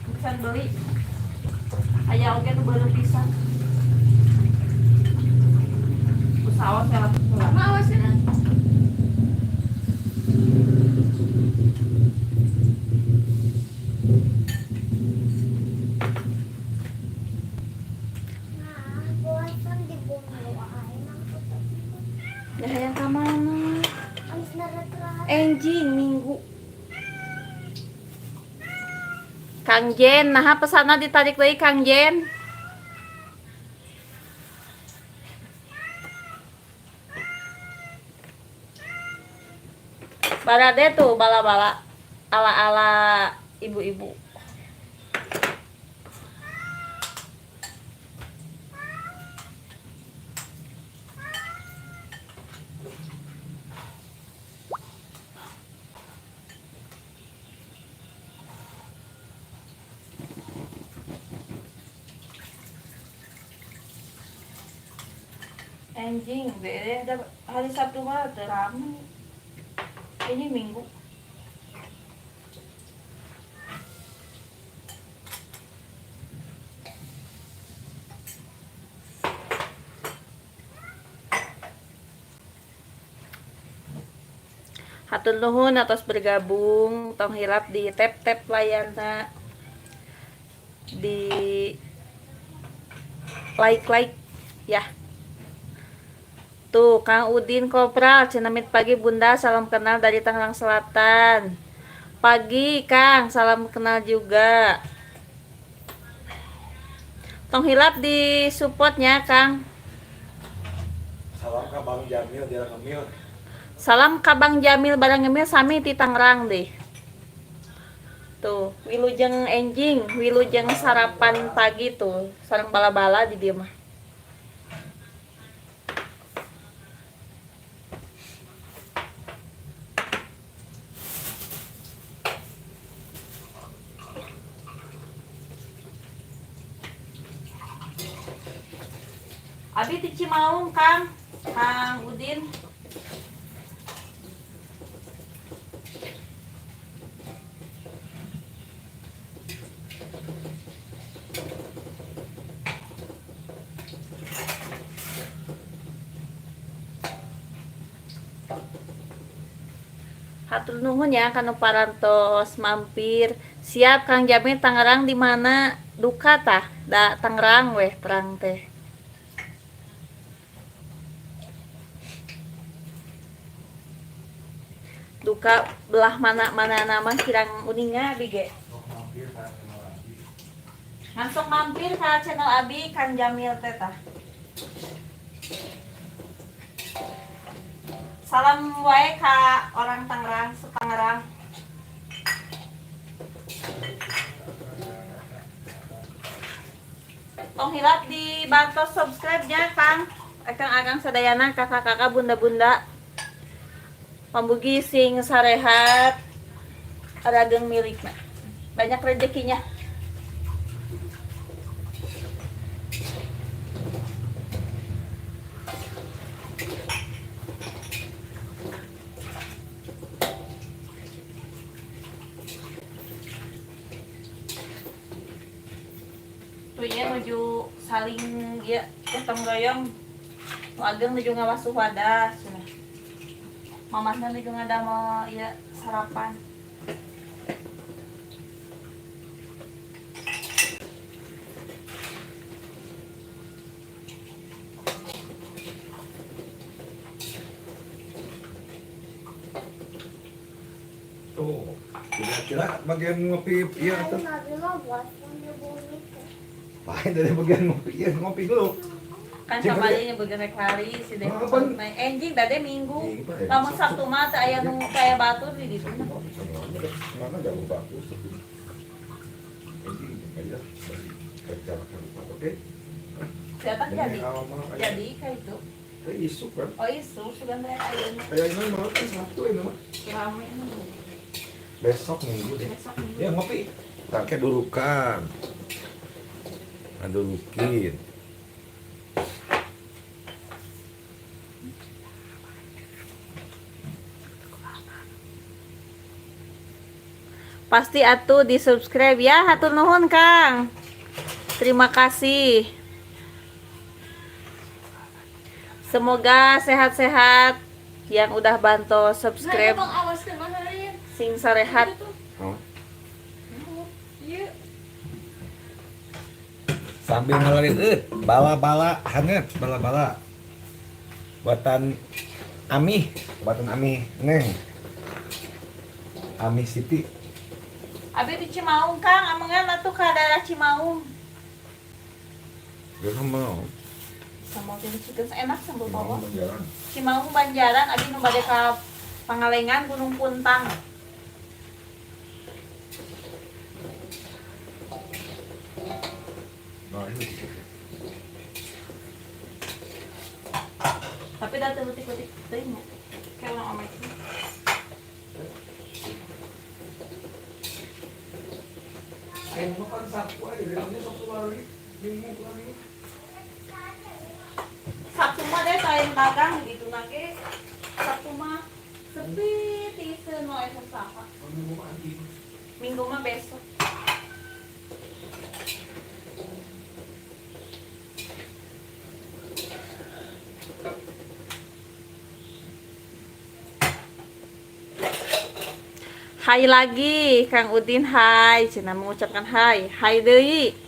Bisa beli. Aya oge nu baru pisan. Ku saos ya lah. Mau sih. Nah, bosan di bumi wae nang Ya hayang ka mana? Abis narat-rat. Enjing minggu. Kang Jen, nah pesanna ditarik deui Kang Jen. Barade tuh bala-bala ala-ala ibu-ibu. Anjing, deh, hari Sabtu mah teu rame. Ini Minggu. Hatur nuhun atas bergabung, tong hilap di tap-tap layarna, di like-like ya. Tuh, Kang Udin Kopral, Cinamit pagi Bunda, salam kenal dari Tangerang Selatan. Pagi, Kang, salam kenal juga. Tong hilap di supportnya, Kang. Salam ka Bang Jamil jarang ngemil. Salam ka Bang Jamil barang ngemil sami ti Tangerang deh. Tuh, wilujeng enjing, wilujeng sarapan pagi tuh, sareng bala-bala di dieu mah. Abi ti Cimaung, Kang. Kang Udin. Hatur nuhun ya kanu parantos mampir. Siap Kang Jamil, Tangerang di mana? Duka tah, da Tangerang weh terang teh. Duka belah mana-mana nama kirang uninga abi ge. Langsung mampir ke channel abi Kang Jamil teh tah. Salam wae ka orang Tangerang, setangerang. Tong hilap dibantu subscribe-nya Kang. Akang-akang sadayana, kakak-kakak, bunda-bunda. Pambugi sing sarehat, rageng milikna. Banyak rezekinya. Tuh ya menuju saling ya gotong royong. Nu ageng nuju ngawasuh wadah cenah. Mamahna nuju ngadamel ya sarapan. Tuh, kira-kira bagian ngopi iya tuh. Abi mah bosan di bumi teh. Lain dari bagian ngopi, iya ngopi dulu. Kan Cik, sama aja nyebutkan rek lari si deh. Ah, pan. Nah, enjing tadi minggu. Iya, Pak, ya. Lamun Sabtu mah teu aya nu kaya batur di ditu. Mana jauh bagus tapi. Ini kayak kerja oke. Siapa jadi? Jadi Jadi kayak itu. isu kan. Oh isu sudah teh ayeuna Kayak ini mah kan Sabtu ini mah. rame. Besok Minggu deh. Besok Minggu. Ya ngopi. Tangke durukan. Ngadurukin. Pasti atuh di subscribe ya, hatur nuhun Kang. Terima kasih. Semoga sehat-sehat yang udah bantu subscribe Nah, bang awas ke mana Rin? sing sarehat. Oh. Iya. Sambil ngelarin bala-bala hangat, bala-bala. Buatan Ami, buatan Ami Neng. Ami Siti. Abi di Cimaung Kang, amengan atuh ka daerah Cimaung. Gue mau. Sambal chili chicken enak sambal Mau bawang. jalan. Cimaung Banjaran abi nu bade ka Pangalengan Gunung Puntang. Nah, ini. Tapi da teu leutik-leutik teuing nya. Kayak urang omek. Eh, makan Sabtu aja, bilangnya Sabtu lagi, Minggu lagi. Sabtu mah deh lain dagang gitu nage. Sabtu mah sepi tiseun nu aya saha. Minggu mah anjing. Minggu mah besok. Hai lagi, Kang Udin, hai. Cina mengucapkan hai. Hai deui.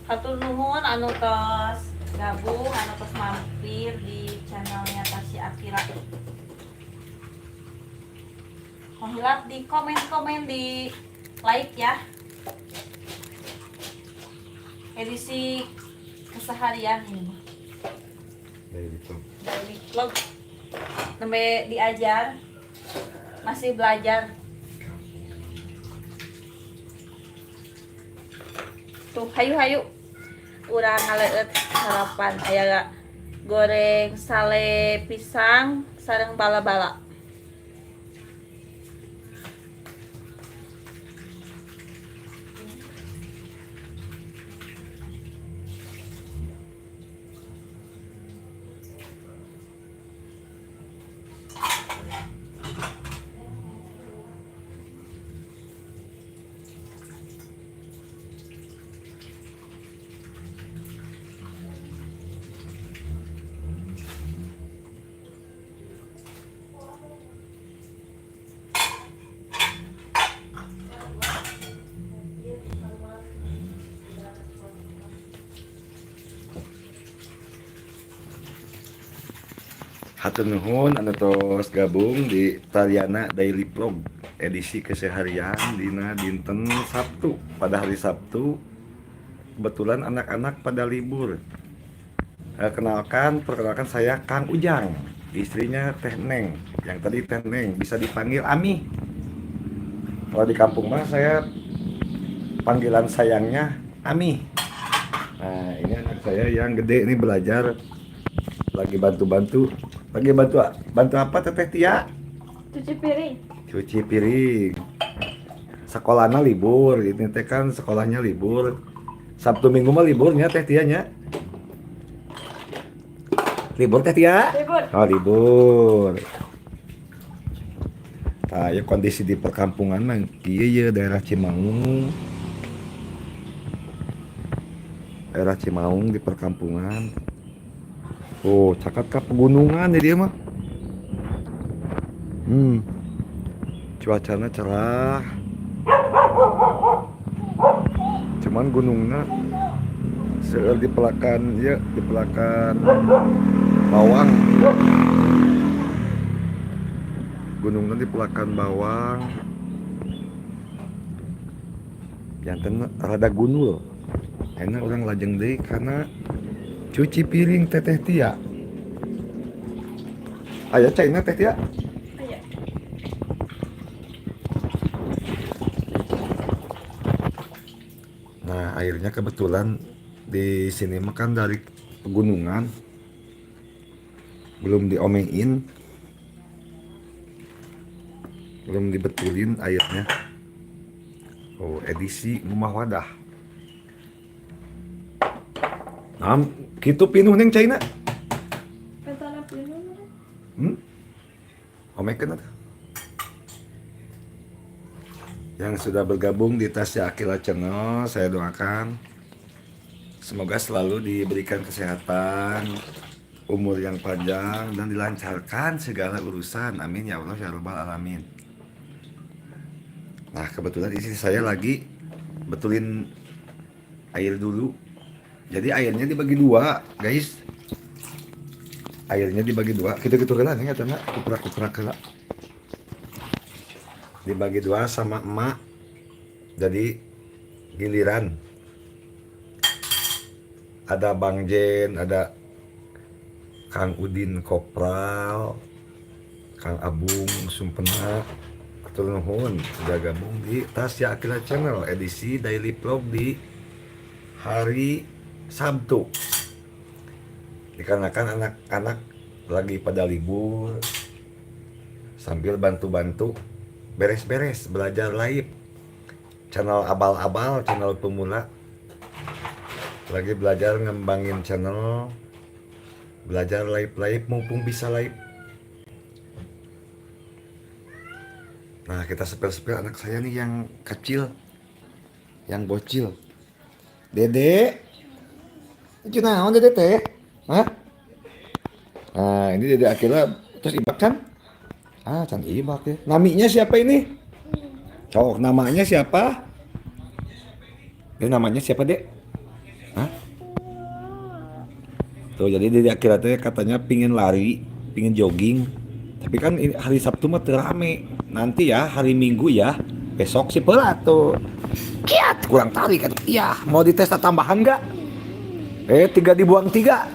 Hatur nuhun anu tos gabung, anu tos mampir di channelnya Tasya Akira. Hilap di komen-komen, di like ya. Edisi keseharian ini mah. Dari itu. Daily vlog. Nembe diajar, masih belajar. Tuh, hayu-hayu. Urang ngaleueut sarapan aya goreng sale pisang sareng bala-bala. Hatur nuhun anu tos gabung di Tariana Daily Vlog edisi keseharian dina dinten Sabtu. Pada hari Sabtu kebetulan anak-anak pada libur. Kenalkan, perkenalkan saya Kang Ujang, istrinya Teh Neng. Yang tadi Teh Neng bisa dipanggil Ami. Kalau di kampung mah saya panggilan sayangnya Ami. Nah, ini anak saya yang gede ini belajar lagi bantu-bantu. Lagi bantu bantu apa Teteh Tia? Cuci piring. Cuci piring. Sekolahnya libur, ini teh kan sekolahnya libur. Sabtu Minggu mah liburnya Teh Tia nya. Libur Teh Tia? Libur. Oh, libur. Nah, ya kondisi di perkampungan mah kieu ye daerah Cimaung. Daerah Cimaung di perkampungan. Oh, cakat ke pegunungan ya dia mah. Cuacanya cerah. Cuman gunungnya seueur di pelakan ya, di pelakan bawang. Gunungna dipelakan bawang. Janten rada gunul. Enak urang lajeng deui karena cuci piring Teteh Tia. Aya caina Teh Tia? Aya. Nah, airnya kebetulan di sini makan dari pegunungan. Belum diomein. Belum dibetulin airnya. Oh, edisi Rumah Wadah. Nah, kitu pinuh neng caina. Pentana pinuh. Omekeun atuh. Yang sudah bergabung di Tasya Aqilla Channel, saya doakan semoga selalu diberikan kesehatan, umur yang panjang, dan dilancarkan segala urusan. Amin ya Allah ya Rabbal Alamin. Nah, kebetulan istri saya lagi betulin air dulu. Jadi airnya dibagi dua, guys. Airnya dibagi dua. Gitu-gitu heula nih katanya, kuprak-kuprak heula. Dibagi dua sama emak. Jadi giliran. Ada Bang Jen, ada Kang Udin Kopral, Kang Abung Sumpena. Hatur nuhun sudah gabung di Tasya Aqilla Channel edisi daily vlog di hari Sabtu. Dikarenakan anak-anak lagi pada libur, sambil bantu-bantu beres-beres belajar live channel abal-abal, channel pemula, lagi belajar ngembangin channel, belajar live-live mumpung bisa live. Nah, kita spill-spill anak saya nih yang kecil, yang bocil. Dede, itu naon Dede teh? Hah? Nah, ini Dede Aqilla terus ibak kan? Ah, can ibak ya. Naminya siapa ini? Cowok, namanya siapa? Ini namanya siapa, Dek? Hah? Tuh, jadi Dede Aqilla teh katanya pingin lari, pingin jogging. Tapi kan ini hari Sabtu mah teu rame. Nanti ya, hari Minggu ya. Besok sih pelat tuh. Kiat, kurang tarik atuh. Iya, mau dites tambahan nggak? 3 dibuang 3.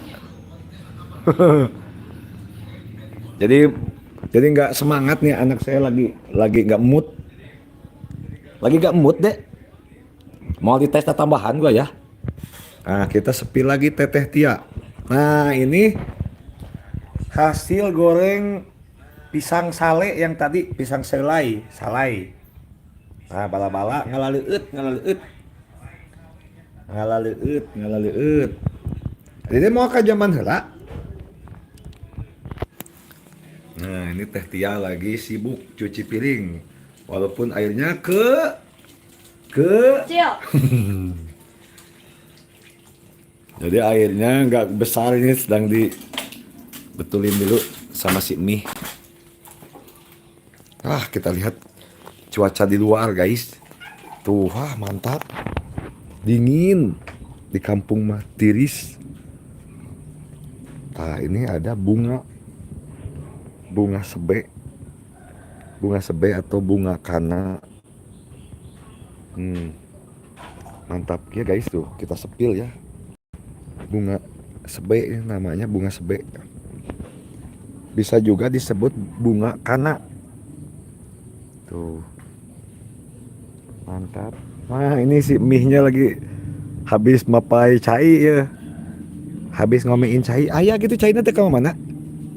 Jadi nggak semangat nih anak saya, lagi nggak mood. Lagi nggak mood, Dek. Mau dites tambahan gua ya. Nah, kita spill lagi Teteh Tia. Nah, ini hasil goreng pisang sale yang tadi, pisang selai, salai. Nah, bala-bala ngalaleueut, ngalaleueut. Ngalaleueut, ngalaleueut. Jadi mau ke zaman heula. Nah, ini Teh Tia lagi sibuk cuci piring. Walaupun airnya ke Kecil. Jadi airnya nggak besar, ini sedang dibetulin dulu sama si mie. Ah, kita lihat cuaca di luar, guys. Tuh, wah, mantap. Dingin di kampung mah tiris. Nah, ini ada bunga. Bunga sebe. Bunga sebe atau bunga kana. Mantap ya guys tuh, kita spill ya. Bunga sebe ini namanya bunga sebe. Bisa juga disebut bunga kana. Tuh. Mantap. Nah, ini si mie-nya lagi habis mapai cai ya. Habis ngomein cai. Aya gitu caina teh ka mana?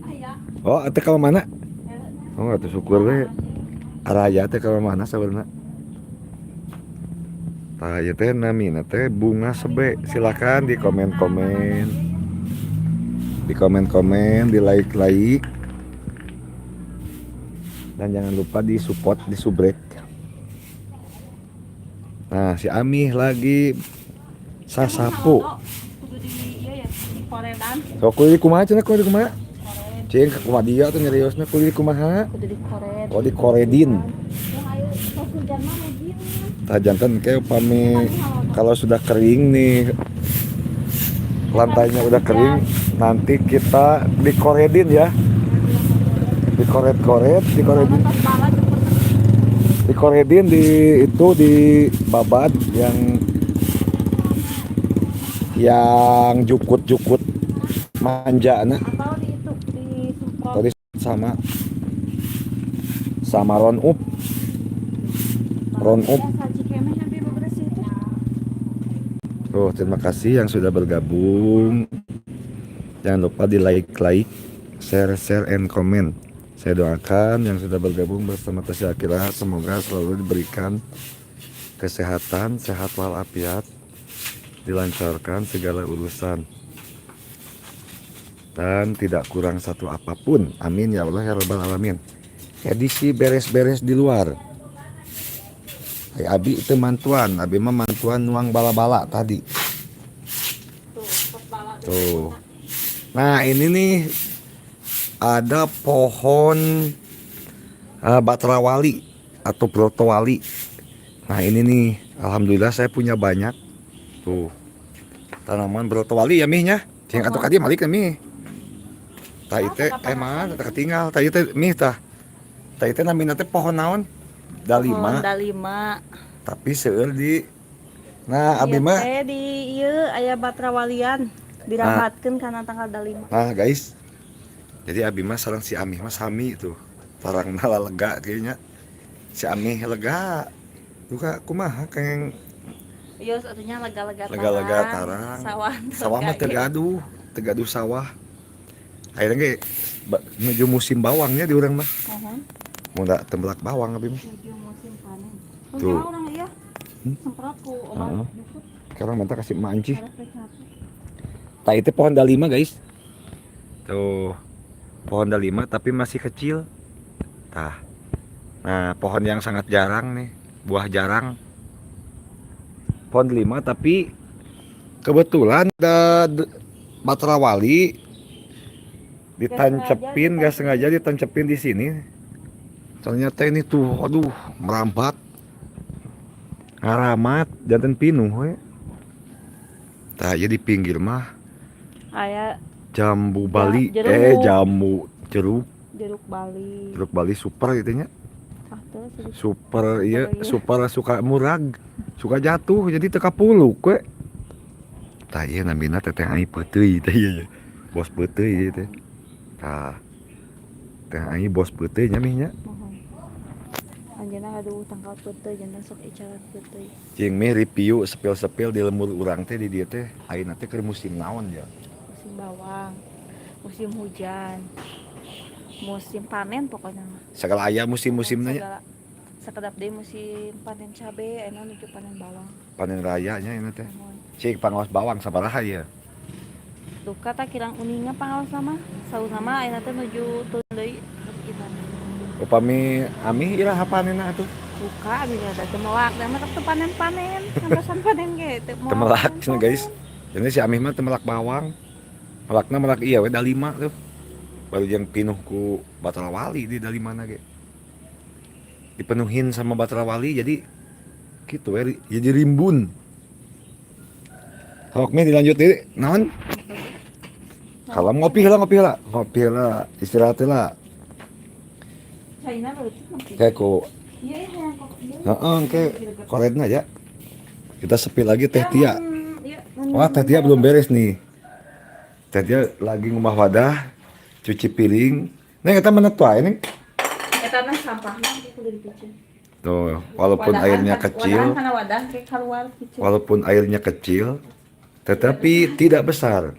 Aya. Oh, teh ka mana? Oh, atuh syukur we. Araya teh ka mana sabenerna? Tah ieu teh namina teh bunga sebe. Silakan di komen-komen. Di komen-komen, di like-like. Dan jangan lupa di support, di subrek. Nah, si Amih lagi sasapu. Kudu di ieu ya, di koredan. Sok kudu di kumaha cenah, kudu di kumaha? Kored. Cing ka kumaha dia tuh nyeriosna kudu di kumaha? Kudu di kored. Oh, di koredin. Yang ayo tos hujan mah rajin. Tah janten kayak upami kalau sudah kering nih, lantainya udah kering, nanti kita dikoredin ya. Dikoret-koret, dikoredin. Atas bala jemput. Dikoredin di itu di babat yang jukut-jukut manja nah. Atau di itu disemprot. Tadi sama sama Roundup. Roundup. Ya, saji kemeh hampir bebersih itu. Oh, terima kasih yang sudah bergabung. Jangan lupa di like, like, share, share, and comment. Saya doakan yang sudah bergabung bersama Tasya Akira semoga selalu diberikan kesehatan, sehat walafiat, dilancarkan segala urusan, dan tidak kurang satu apapun. Amin ya Allah ya Rabbal Alamin. Edisi beres-beres di luar. Ay, Abi itu mantuan, Abi mah mantuan nuang bala-bala tadi. Tuh, tos bala. Tuh. Nah, ini nih ada pohon batrawali atau brotowali. Nah, ini nih alhamdulillah saya punya banyak. Tuh. Tanaman brotowali ya mihnya. Cing atuh ka dieu malik mih. Tah ieu teh eh mana teh ketinggal. Tah ieu teh mih tah. Tah ieu teh namina teh pohon naon? Dalima, Pohon dalima. Tapi seueur di. Nah, abi Ieu mah teh di ieu aya batrawalian dirabatkeun kana tangkal dalima. Nah guys, jadi abi mah sareng si Amih mah sami itu. Tarangna lega kayaknya. Si Amih lega. Duka kumaha kengeng. Iya, artinya lega-lega tarang. Lega-lega tarang. Sawah. Sawah mah teu gaduh, teu gaduh sawah. Akhirnya ge menuju musim bawangnya di urang mah. Pohon. Mau ndak tembelak bawang abi mah. Menuju musim panen. Tuh. Tuh. Orang iya. Hmm? Semprot ku obat Heeh. jukut. Sekarang mantap kasih manci. Ada PKP. Tah itu pohon dalima guys. Tuh. Pohon dalima tapi masih kecil. Tah. Nah, pohon yang sangat jarang nih, buah jarang. Pohon delima tapi kebetulan ada batrawali ditancepin, gak sengaja ditancepin di sini. Ternyata ini tuh, aduh, merambat. Ngaramat, janten pinuh we. Tah, ya di pinggir mah Aya jambu Bali, jeruk. Eh jambu jeruk, jeruk Bali. Jeruk Bali super gitu nya. Ah, tuh sedikit. Super iya, Oh, iya. super suka murag, suka jatuh jadi teu kapuluk we. Tah ieu namina teteh ai peuteuy teh ieu. Bos peuteuy ieu teh. Tah. Teh ai bos peuteuy nya mih nya. Mohon. Anjeunna aduh tangkal peuteuy janten sok icalan peuteuy. Cing mih review sepil-sepil di lembur urang teh di dieu teh ayeuna teh keur musim naon ya? Musim bawang, musim hujan, musim panen pokoknya mah. Segala aya musim-musimna nya. Segala sakedap deui musim panen cabe, ayeuna nuju panen bawang. Panen raya nya ayeuna teh. Mohon. Cik pangaos bawang sabaraha ieu? Duka tak kirang uninga pangaosna mah. Saurna mah ayeuna teh nuju turun deui kita. Upami amih iraha panenna atuh? Duka abi mah teh melak, da mah teu panen-panen, sampesan panen ge teu moal Teu melak cenah guys. panen-panen. Jadi si Amih mah teu melak bawang. Melakna melak iya we dalima tuh. Baru jeung pinuh ku batrawali di dalimana ge. Dipenuhin sama batrawali jadi gitu we jadi rimbun. Sok mih dilanjut deui naon? Kalau ngopi lah, ngopi lah, ngopi lah, istirahat lah. Caina berarti ngopi. Kayak ku Iya, iya, hayang kok. Iya. Heeh, ke koretna ya. Kita sepi lagi Teh Tia. Iya, Wah, Teh Tia belum beres nih. Teh Tia lagi ngumbah wadah, cuci piring. Neng, kita mana tuh ini? Eta mah sampahna ge kudu dipiceun. Tuh, walaupun Wadahan airnya kan- kecil, Wadahan kana wadah ke keluar piceun. Walaupun airnya kecil, tetapi tidak besar.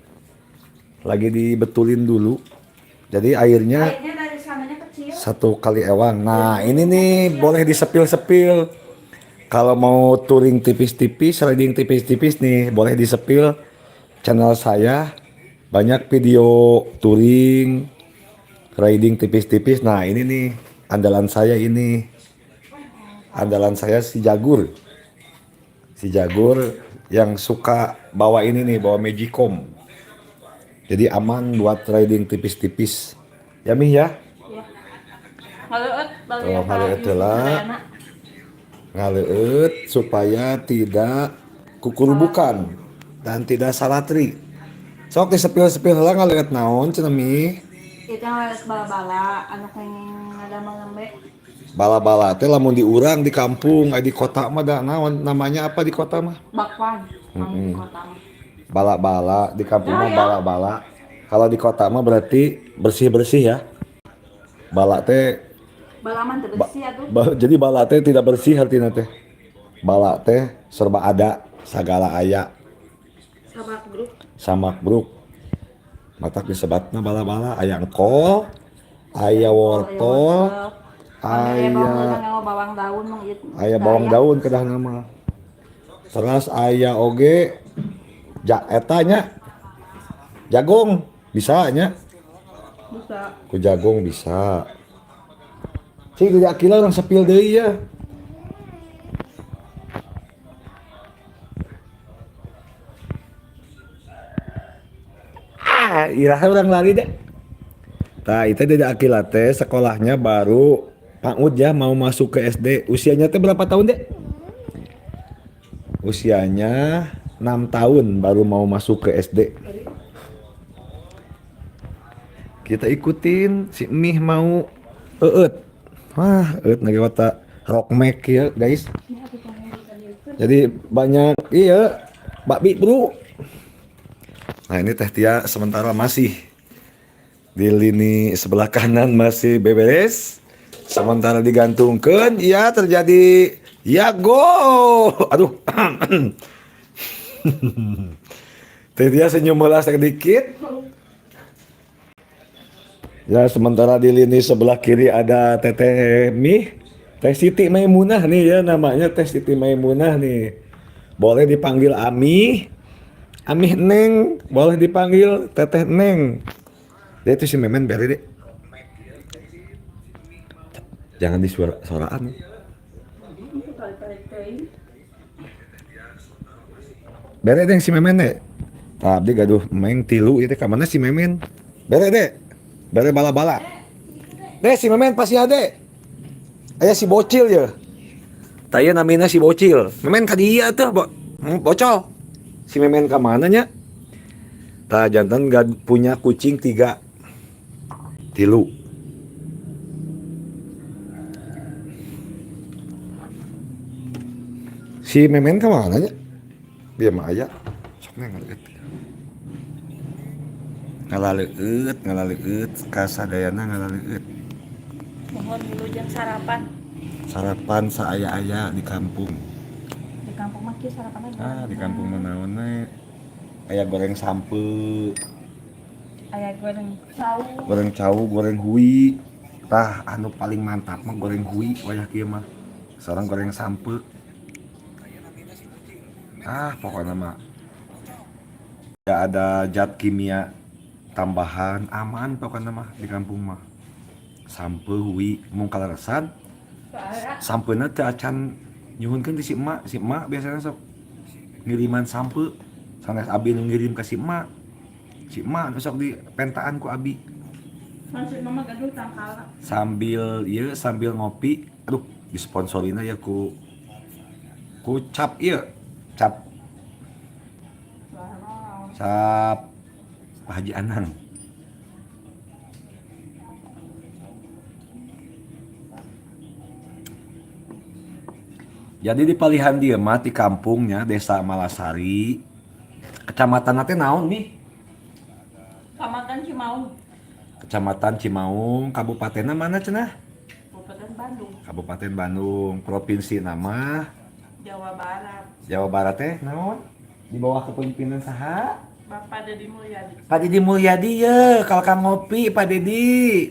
Lagi dibetulin dulu. Jadi airnya Airnya dari sananya kecil. Satu kali ewang. Nah, ini nih boleh disepil-sepil. Kalau mau touring tipis-tipis, riding tipis-tipis nih, boleh disepil channel saya. Banyak video touring, riding tipis-tipis. Nah, ini nih andalan saya ini. Andalan saya si Jagur. Si Jagur yang suka bawa ini nih, bawa Magicom. Jadi aman buat riding tipis-tipis. Ya Mih ya? Ngaleueut balik. Oh, ngaleueut heula. Ngaleueut supaya tidak kukurubukan dan tidak salatri. Sok disepil-sepil heula ngaleueut naon cenah Mi? Kita harus bala-bala anu kenging ngadamel nembe. Bala-bala teh lamun di urang di kampung, di kota mah da naon namanya apa di kota mah? Bakwan anu di kota mah. Bala-bala di kampung mah Ya, ya. bala-bala. Kalau di kota mah berarti bersih-bersih ya. Bala teh Balaman teu bersih atuh. Jadi bala teh tidak bersih artinya teh. Bala teh serba ada, sagala aya, Sama grup. samak bruk. Matak disebatna bala-bala aya engkol, aya wortel, Aya aya bawang daun mah ieu. aya bawang daun kedah nama. Terus aya oge ja eta nya. Jagung bisa nya. Bisa. Ku jagung bisa. Cik di Akila orang sepil deui ya. Ah, iraha orang lari deh. Tah, itu Dede Akila teh sekolahnya baru PAUD ya mau masuk ke SD. Usianya teh berapa tahun, Dek? Usianya 6 tahun baru mau masuk ke SD. Kita ikutin si Mih mau eut. Wah, eut nagewata rockmek ya, guys. Jadi banyak iya, bakbi bro. Nah, ini Teh Tia sementara masih di lini sebelah kanan masih beberes. Sementara digantungkan, ya terjadi ya go. Aduh. Teh Tia senyum heula sedikit. Ya, sementara di lini sebelah kiri ada Teteh Mih, Teh Siti Maimunah nih ya namanya Teh Siti Maimunah nih. Boleh dipanggil Ami, Ami Neng, boleh dipanggil Teteh Neng. Dia itu si Memen beri deh. Jangan disuara soraan. Bere deh si Memen deh. Tah abdi gaduh meng tilu itu ka mana si Memen? Bere deh. Bere bala-bala. Deh si Memen pasti ade. Aya si bocil ya. Tah ieu namina si bocil. Memen ka dieu tuh, bocol. Si Memen ka mana nya? Tah jantan gak punya kucing 3. Tilu. Si Memen ka mana nya? Dia mah aya. Sok neng ngalaleueut, ngalaleueut, kasadayana ngalaleueut. Mohon wilujeng sarapan. Sarapan saaya-aya di kampung. Di kampung mah kieu sarapanna. Ah, di kampung mah naon we? Aya goreng sampeu. Aya goreng cau. Goreng cau, goreng hui. Tah, anu paling mantap mah goreng hui wayah kieu mah. Sareng goreng sampeu. Ah, pokoknya mah tidak ada zat kimia tambahan, aman pokoknya mah di kampung mah. Sampeu hui mung kaleresan. Sampeuna teu acan nyuhunkeun ti si emak, si emak biasanya sok ngiriman sampeu. Sanes abi nu ngirim ka si emak. Si emak nu sok dipentaan ku abi. Maksud mama gaduh tangkal. Sambil ieu sambil ngopi, aduh disponsorina ya ku cap ieu, cap. Cap Pak Haji Anang. Jadi di palihan dia mah di kampungnya Desa Malasari, kecamatan teh naon nih? Kecamatan Cimaung. Kecamatan Cimaung, kabupatenna mana cenah? Kabupaten Bandung. Kabupaten Bandung, provinsi nama Jawa Barat. Jawa Barat teh naon? Di bawah kepemimpinan saha? Bapak Dedi Mulyadi. Pak Dedi Mulyadi ya, kalau kang ngopi Pak Dedi.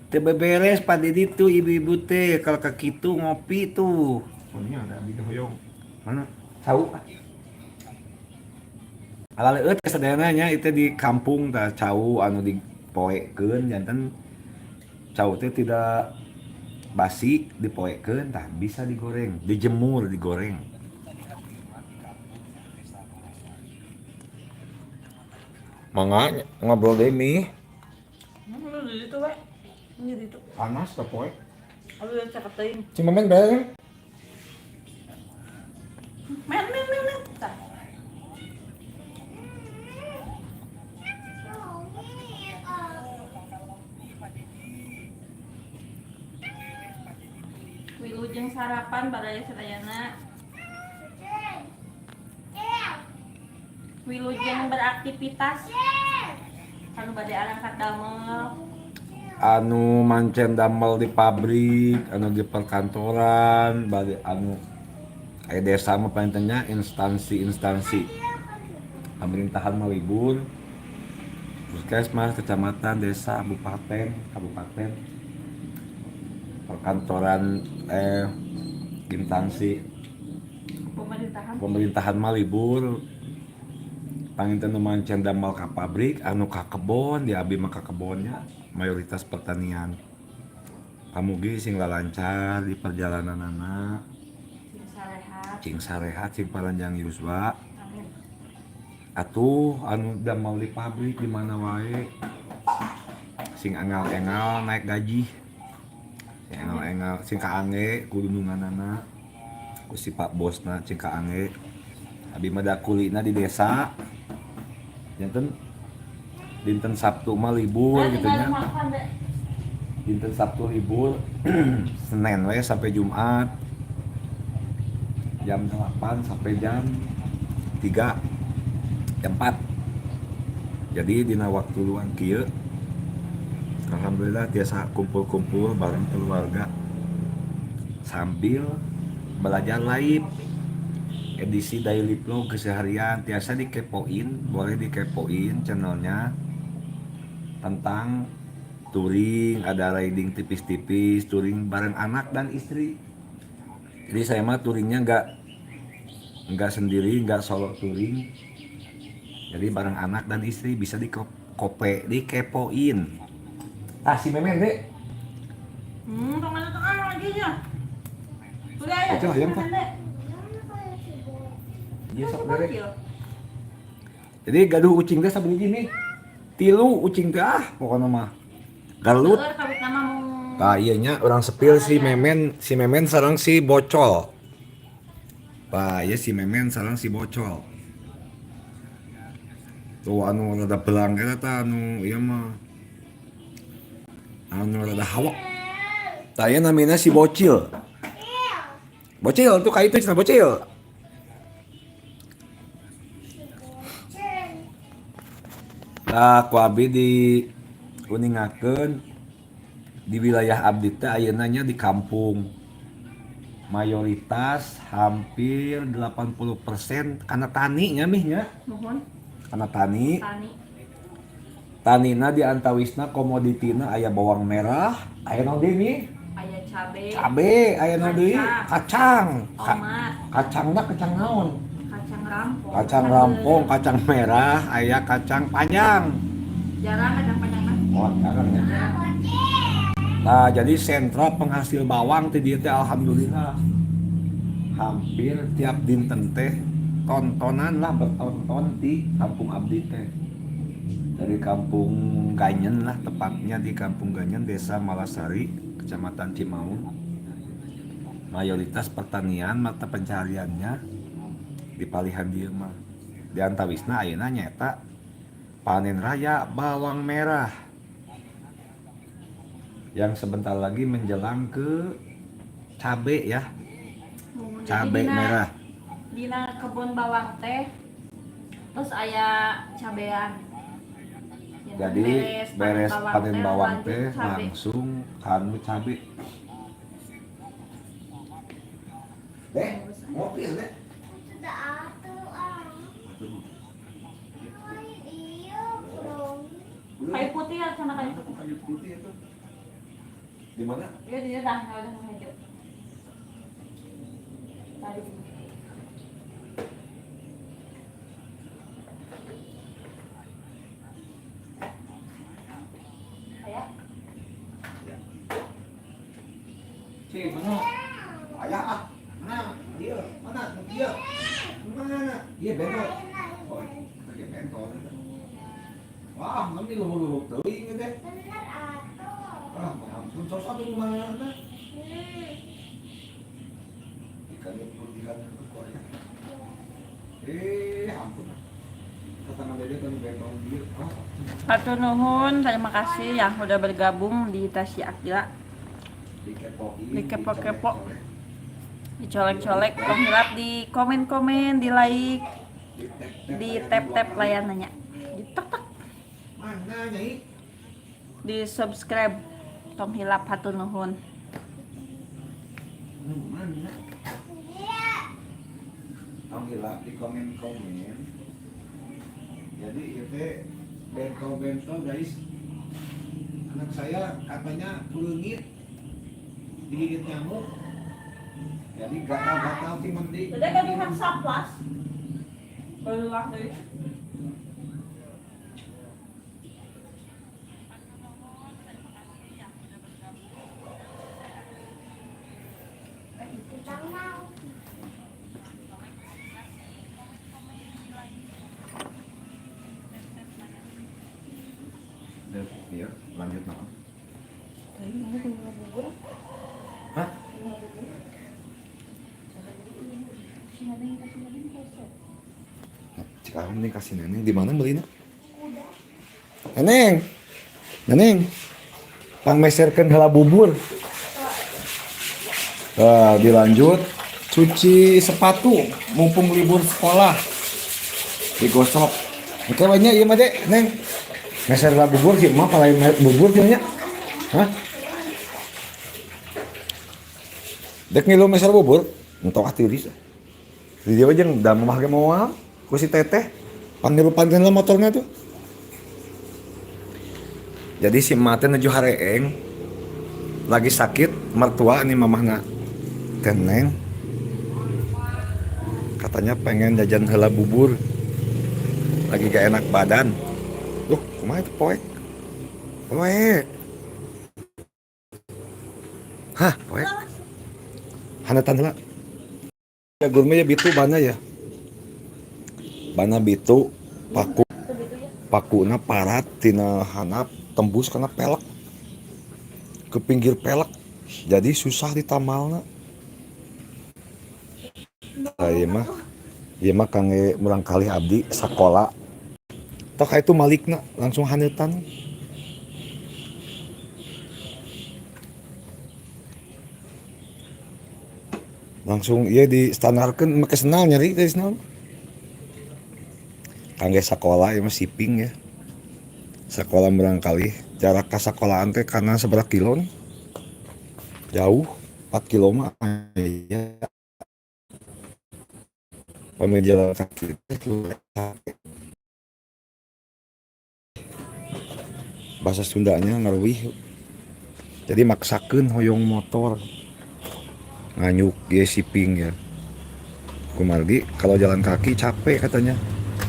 Teu beberes Pak Dedi tuh ibu-ibu teh kalau ke kitu ngopi tuh. Oh, ini ada abdi hoyong. Mana? Cau. Alaleueut kasadayana nya itu di kampung tah cau anu dipoekeun janten cau teh tidak basi dipoekeun tah bisa digoreng, dijemur digoreng. Mangga ngobrol deh mi. Lu di situ we. Ini di situ. Panas teh poe. Lu udah cakep teuing. Si Memen bareng. Men men men men. Tah. Wilujeng sarapan baraya sadayana. Wilujeng beraktivitas. Anu bade arangkat damel. Anu mancen damel di pabrik, anu di perkantoran, bade anu aya desa mah panginten instansi-instansi pemerintahan mah libur. Puskesmas, kecamatan, desa, bupaten, kabupaten, perkantoran, instansi pemerintahan. Pemerintahan mah libur. Panginten nu mancen damel ka pabrik, anu ka kebon, di abi mah ka kebonnya, mayoritas pertanian. Pamugi sing lalancar di perjalananana, Sing sarehat. Cing sarehat, cing paranjang yuswa. Amin. Atuh anu damel di pabrik di mana wae sing engal-engal naik gaji. Sing engal-engal sing kaangge ku dununganana, ku si Pak Bosna cing kaangge. Abi mah da kulina di desa. Janten dinten Sabtu mah libur Ah, gitu tinggal nya. makan deh. Dinten Sabtu libur, Senin we sampai Jumat. Jam 8 sampai jam 3, jam 4. Jadi dina waktu luang kieu alhamdulillah tiasa kumpul-kumpul bareng keluarga sambil belajar live edisi daily vlog keseharian. Tiasa dikepoin, boleh dikepoin channelnya tentang touring, ada riding tipis-tipis, touring bareng anak dan istri. Jadi saya mah touringnya nggak sendiri, nggak solo touring. Jadi bareng anak dan istri bisa dikope, dikepoin. Ah, si Memen deh. Kemana tuh kan lagi ya? Udah ya. Itu ayam, Pak. Dek. Iya sok Masih bere. bocil. Jadi gaduh ucing teh sabeni gini. Tilu ucing teh ah pokoknya mah. Galut. Seueur kawit nama mung. Tah iya nya urang spill si Memen, si Memen sareng si Bocol. Tah iya si Memen sareng si Bocol. Tuh anu rada belang eta tah anu ieu mah. Anu rada hawak. Tah ieu namina si Bocil. Bocil tuh ka itu cenah Bocil. Tah ku abdi di uningakeun di wilayah abdi teh ayeuna nya di kampung. Mayoritas hampir 80% kana tani nya mih nya. Nuhun. Kana tani. Tani. Tanina di antawisna komoditina aya bawang merah, aya naon deui nih? Aya cabe. Cabe, aya naon deui? Kacang. Tomat. Kacangna kacang naon? Kacang rampong. Kacang rampong, kacang merah, aya kacang panjang. Jarang kacang panjang mah. Oh, jarang ya. Nah, jadi sentra penghasil bawang teh dieu teh alhamdulillah. Hampir tiap dinten teh tontonan lah, bertonton di kampung abdi teh. Dari kampung Ganyen lah, tepatnya di kampung Ganyen, Desa Malasari, Kecamatan Cimaung. Mayoritas pertanian mata pencahariannya di palihan dieu mah. Di antawisna ayeuna nyaeta panen raya bawang merah yang sebentar lagi menjelang ke cabe ya. Jadi Cabe merah. Dina kebun bawang teh terus aya cabean. Jadi beres panen bawang teh lanjut cabe. Langsung kanu cabe. Deh, ngopi deh. Sudah atuh ah. Iya, belum. Kayu putih ya, sana kayu putih. Kayu putih itu. Di mana? Iya, di dah, udah hijau. Tadi. Ayah. Cik, mana? Ayah ah. Mana? Dia, mana? Dia. Mana? Iya, bentol. Oh, dia bentol. Wah, nanti luhur-luhur teuing teh. Bener atuh. Ah, ampun, sos atuh mana? Ikan ikan itu ya. Ampun. Tangan dede kan bentol dia. Ah. Hatur nuhun, terima kasih yang udah bergabung di Tasya Aqilla. Dikepoin, Dikepo-kepo. dicolek-colek. Dicolek-colek, tong hilap di komen-komen, di like, di tap-tap layarnya. Di tek-tek, Mana Nyai? di subscribe. Tong hilap hatur nuhun. Mana? Tong hilap di komen-komen. Jadi itu bento-bento guys. Anak saya katanya kuleungit digigit nyamuk. Jadi gatal-gatal ti mandi. Tadi kan Hansaplast. Berulang deui. Kita mau. Udah, iya, lanjut naon? Hah? Cik nih kasih neneng di mana belinya? Neneng, neneng, pangmeserkeun heula bubur. Nah, dilanjut cuci sepatu mumpung libur sekolah. Digosok. Oke banyak iya mah Dek, Neng. Meser heula bubur sih mah lain bubur sih nya. Hah? Dek ngilu meser bubur, entok ah tiris. Di dia jeung da mamah ge moal ku si teteh. Pangilupan lah motornya tuh. Jadi si emak teh nuju hareeng lagi sakit mertua nih mamahna teh Neng. Katanya pengen jajan heula bubur. Lagi gak enak badan. Loh, kumaha itu poek? Poek. Hah, poek. Handatan heula. Ya gourmet ya bitu bana ya. Bana bitu paku pakuna parat tina handap tembus kana pelek ke pinggir pelek jadi susah ditamalna. Saya mah ieu mah kangge murangkalih abdi sakola tok itu malikna langsung haneutan. Langsung iya di standarkeun make senal nyeri teh senal. Kangge sakola ieu mah siping ya. Sekolah murangkalih jarak ka sekolahan teh karena seberapa kilo nih? Jauh 4 kilo mah aya. Pami jalan kaki teh capek. Bahasa Sundanya ngarwih. Jadi maksakeun hoyong motor. Nganyuk ge siping ya. Kumargi kalau jalan kaki capek katanya.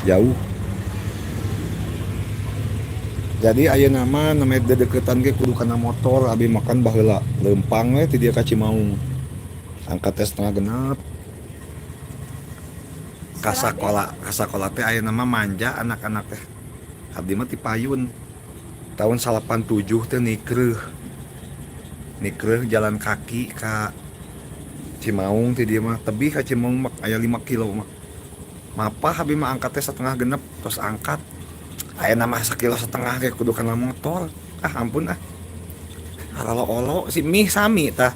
Jauh. Jadi ayeuna mah namanya dedeketan ge kudu kana motor abi makan baheula leumpang we ti dieu ka Cimaung. Angkat teh setengah genep. Ka sakola teh ayeuna mah manja anak-anak teh. Abdi mah ti payun. Tahun 87 teh nikreuh. Nikreuh jalan kaki ka Cimaung ti dieu mah tebih ka Cimaung mah aya 5 kilo mah. Mapah abi mah angkat teh setengah genep terus angkat. Ayeuna mah sakilo setengah ge kudu kana motor. Ah ampun ah. Aralo-olo si Mih sami tah.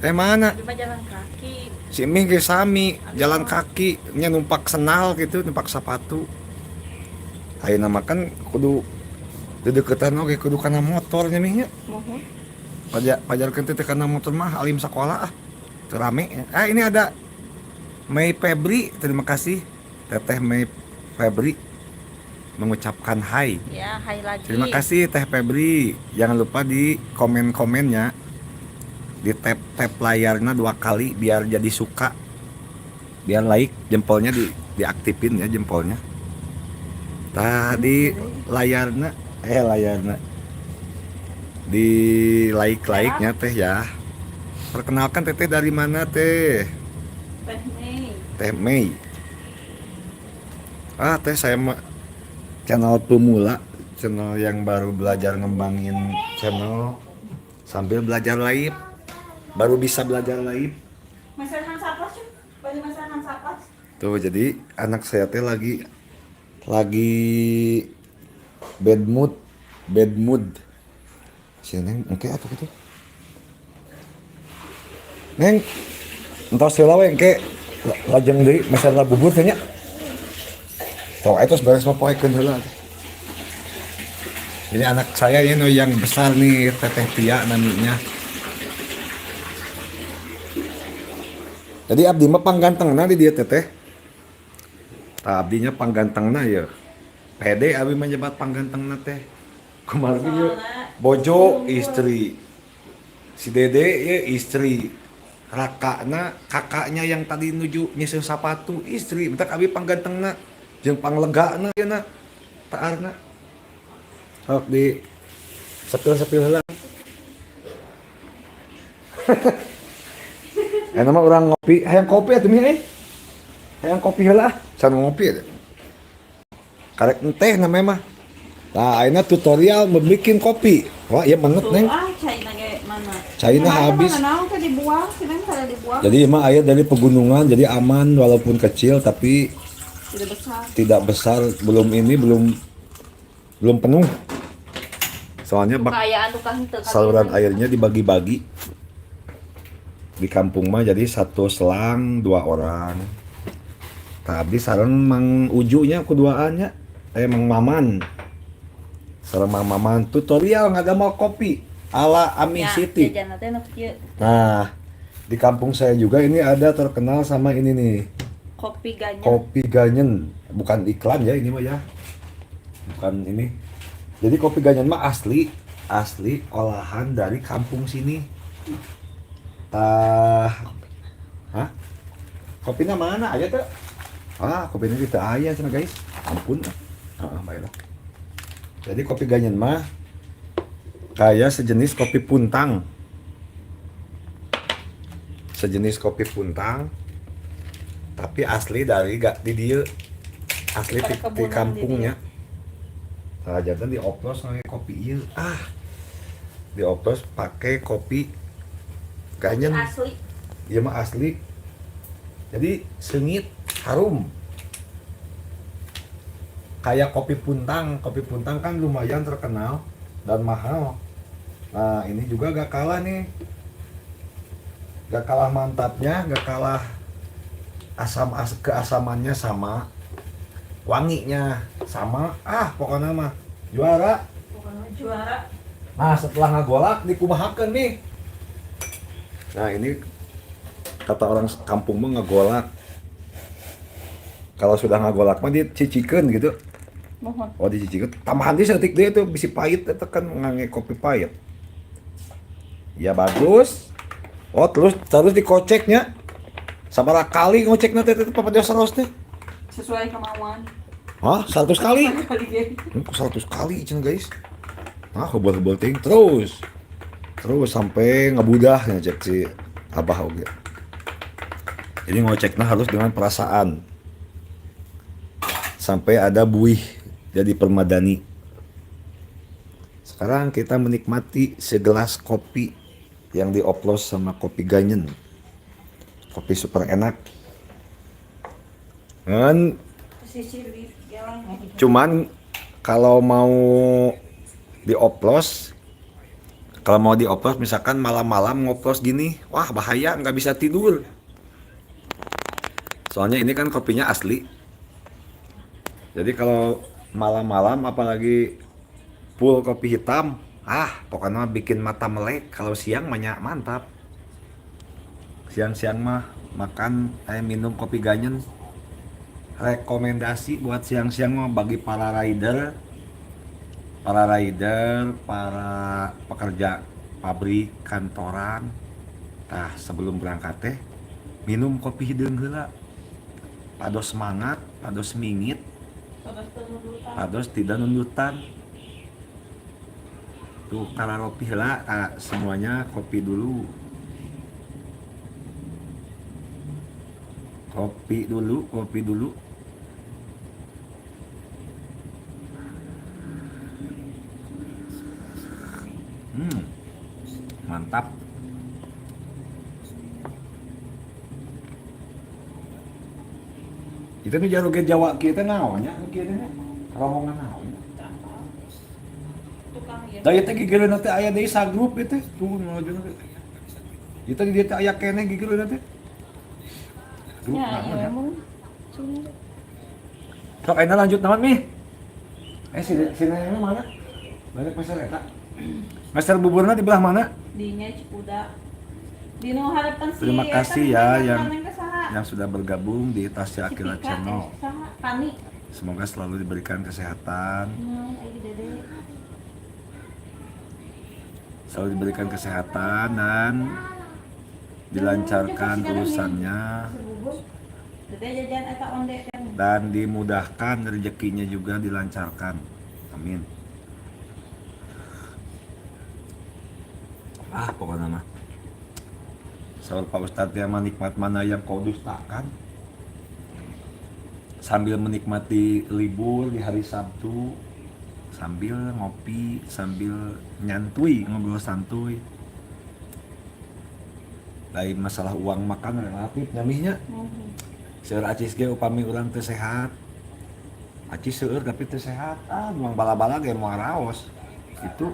Eh mana? Abi mah jalan kaki. Si Mih ge sami jalan kaki nya numpak senal gitu, numpak sepatu. Ayeuna mah kan kudu dedeketan oge kudu kana motor nya Mih nya. Muhun. Pajarkeun teh kana motor mah alim sakola ah. Teu rame. Ah ini ada Mei Febri, terima kasih Teteh Mei Febri mengucapkan hai. Ya, hai lagi. Terima kasih Teh Febri. Jangan lupa di komen-komennya, di tap-tap layarnya 2 kali biar jadi suka. Biar like, jempolnya diaktifin ya jempolnya. Tadi layarnya, layarnya di like-like-nya teh ya. Perkenalkan teteh dari mana teh? Teh Mei. Teh Mei. Ah teh saya mah channel pemula, channel yang baru belajar ngembangin channel sambil belajar live. Baru bisa belajar live. Masakan Hansaplast, cuy. Baju masakan Hansaplast. Tuh, jadi anak saya teh lagi bad mood, bad mood. Si Neng, oke atau gitu? Neng, Entos heula we engke lajeng deui meser bubur teh nya. Tong eta beres mah poekeun heula. Ini anak saya ini yang besar nih, Teteh Tia namanya. Jadi abdi mah panggantengna di dieu teteh. Tah abdinya panggantengna ya. Pede abi mah nyebat panggantengna teh. Kumaha ieu? Bojo istri. Si Dede ya istri. Rakana kakaknya yang tadi nuju nyeuseun sapatu istri. Bentak abi panggantengna jeung panglegana ieu na. Taarna. Sok di sepil-sepil heula. Enak mah urang ngopi, hayang kopi atuh mi euy. Hayang kopi heula ah, can ngopi atuh. Karek enteh namanya mah. Nah, ayeuna tutorial membikin kopi. Wah, iya banget, Neng. Ah, China ge mana? China Mana habis. Mana naon teh dibuang, sih kada dibuang. Jadi emang air dari pegunungan jadi aman walaupun kecil tapi Tidak besar. tidak besar, belum ini belum belum penuh. Soalnya bak Kaayaan tukang henteu ka saluran dieu. airnya dibagi-bagi. Di kampung mah jadi satu selang dua orang. Tapi sareng Mang Ujunya kuduaannya, Mang Maman. Sareng Mang Maman tutorial ngadamel kopi ala Ami Ya, City. jajanna teh nu kieu. Nah, di kampung saya juga ini ada terkenal sama ini nih, Kopi ganyen. kopi ganyen. Bukan iklan ya ini mah ya. Bukan ini. Jadi kopi ganyen mah asli, asli olahan dari kampung sini. Tah, hah? Kopinya mana aja tuh? Ah, kopinya kita aya cenah guys. Ampun. Heeh, baiklah. Jadi kopi ganyen mah kayak sejenis kopi puntang. Sejenis kopi puntang tapi asli dari gak di dieu. Asli di Perkebunan di kampungnya. Nah, jangan dioplos pakai kopi ieu. Ah. Dioplos pakai kopi ganyen. Asli. Ieu mah asli. Jadi sengit, harum. Kayak kopi puntang. Kopi puntang kan lumayan terkenal dan mahal. Nah, ini juga gak kalah nih. Gak kalah mantapnya, gak kalah keasamannya sama, wanginya sama. Ah, pokoknya mah juara. Pokoknya juara. Nah, setelah ngagolak dikumahakeun nih. Nah, ini kata orang kampung mah ngagolak. Kalau sudah ngagolak mah dicicikeun gitu. Mohon. Oh, dicicikeun. Tambahan deui saeutik deui itu bisi pahit eta kan ngange kopi pahit. Ya bagus. Oh, terus terus dikoceknya. Sabaraha kali ngocekna teh teh papadia saros teh? Sesuai kemauan. Hah, 100 kali? Kali ge. 100 kali cenah guys. Nah, heubeul-heubeul teuing terus. Terus sampai ngebudah ngecek si Abah oge. Jadi ngocekna harus dengan perasaan. Sampai ada buih jadi permadani. Sekarang kita menikmati segelas kopi yang dioplos sama kopi ganyen. Kopi super enak. Dan cuman kalau mau dioplos, kalau mau dioplos misalkan malam-malam ngoplos gini, wah bahaya nggak bisa tidur. Soalnya ini kan kopinya asli. Jadi kalau malam-malam apalagi full kopi hitam, ah pokoknya bikin mata melek. Kalau siang banyak mantap. Siang-siang mah makan, minum kopi ganyen. Rekomendasi buat siang-siang mah bagi para rider, para rider, para pekerja pabrik, kantoran. Tah sebelum berangkat teh minum kopi hideung heula. Pados semangat, pados mingit, pados tidak nundutan. Tuh kararopi heula, tah, semuanya kopi dulu. Kopi dulu, kopi dulu. Mantap. Itu nih jaruge Jawa kita naonnya, kieu teh rombongan naon. Da ieu teh gigireun teh aya deui sagrup ieu teh. Tuh nu lajuna teh. Ieu teh di dieu teh aya keneh gigireun teh. Grup Ya, naon iya ya? emang. Sok ayeuna lanjut naon Mi? Eh si si Neng mana? Balik meser eta. Meser buburna di belah mana? Dinya Cipuda. Di nu harapan si Terima eta kasih nu ya neng yang neng teh saha? yang sudah bergabung di Tasya Si Akila Pika, Channel. eh, saha? Tani. Semoga selalu diberikan kesehatan, Ayo Dede. selalu diberikan kesehatan dan dilancarkan urusannya Dede jajan eta onde kan. dan dimudahkan rezekinya juga dilancarkan. Amin. Ah, pokoknya mah. Saur Pak Ustadz ya mah nikmat mana yang kau dustakan. Sambil menikmati libur di hari Sabtu, sambil ngopi, sambil nyantui, ngobrol santuy. Lain masalah uang makan relatif nya Mi nya. Seueur acis ge upami urang teu sehat. Acis seueur tapi teu sehat. Ah, moal bala-bala ge moal raos. Itu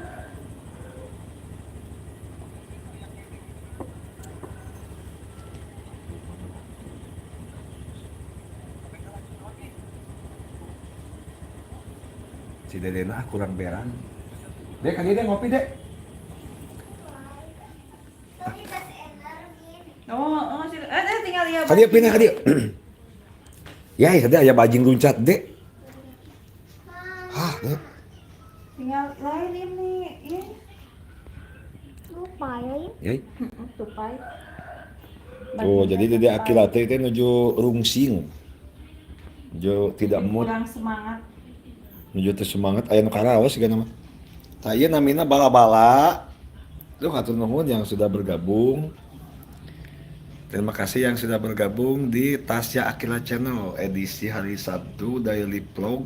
si Dedena ah, kurang beran. Dek, kali deh ngopi dek. Tapi kasih energi. Oh, oh, si, eh, tinggal ya. Kadieu pindah kadieu. Ya, tadi aya bajing luncat dek. Hah, dek. Tinggal lain ini. Ini. Lupa ya. Yai. Tupai. Tuh, jadi Dede Akila teh teh nuju rungsing. Nuju tidak mood, Kurang semangat. nuju teu semangat aya nu karaos siga nama. Tah ieu namina bala-bala. Duh, hatur nuhun yang sudah bergabung. Terima kasih yang sudah bergabung di Tasya Akila Channel edisi hari Sabtu daily vlog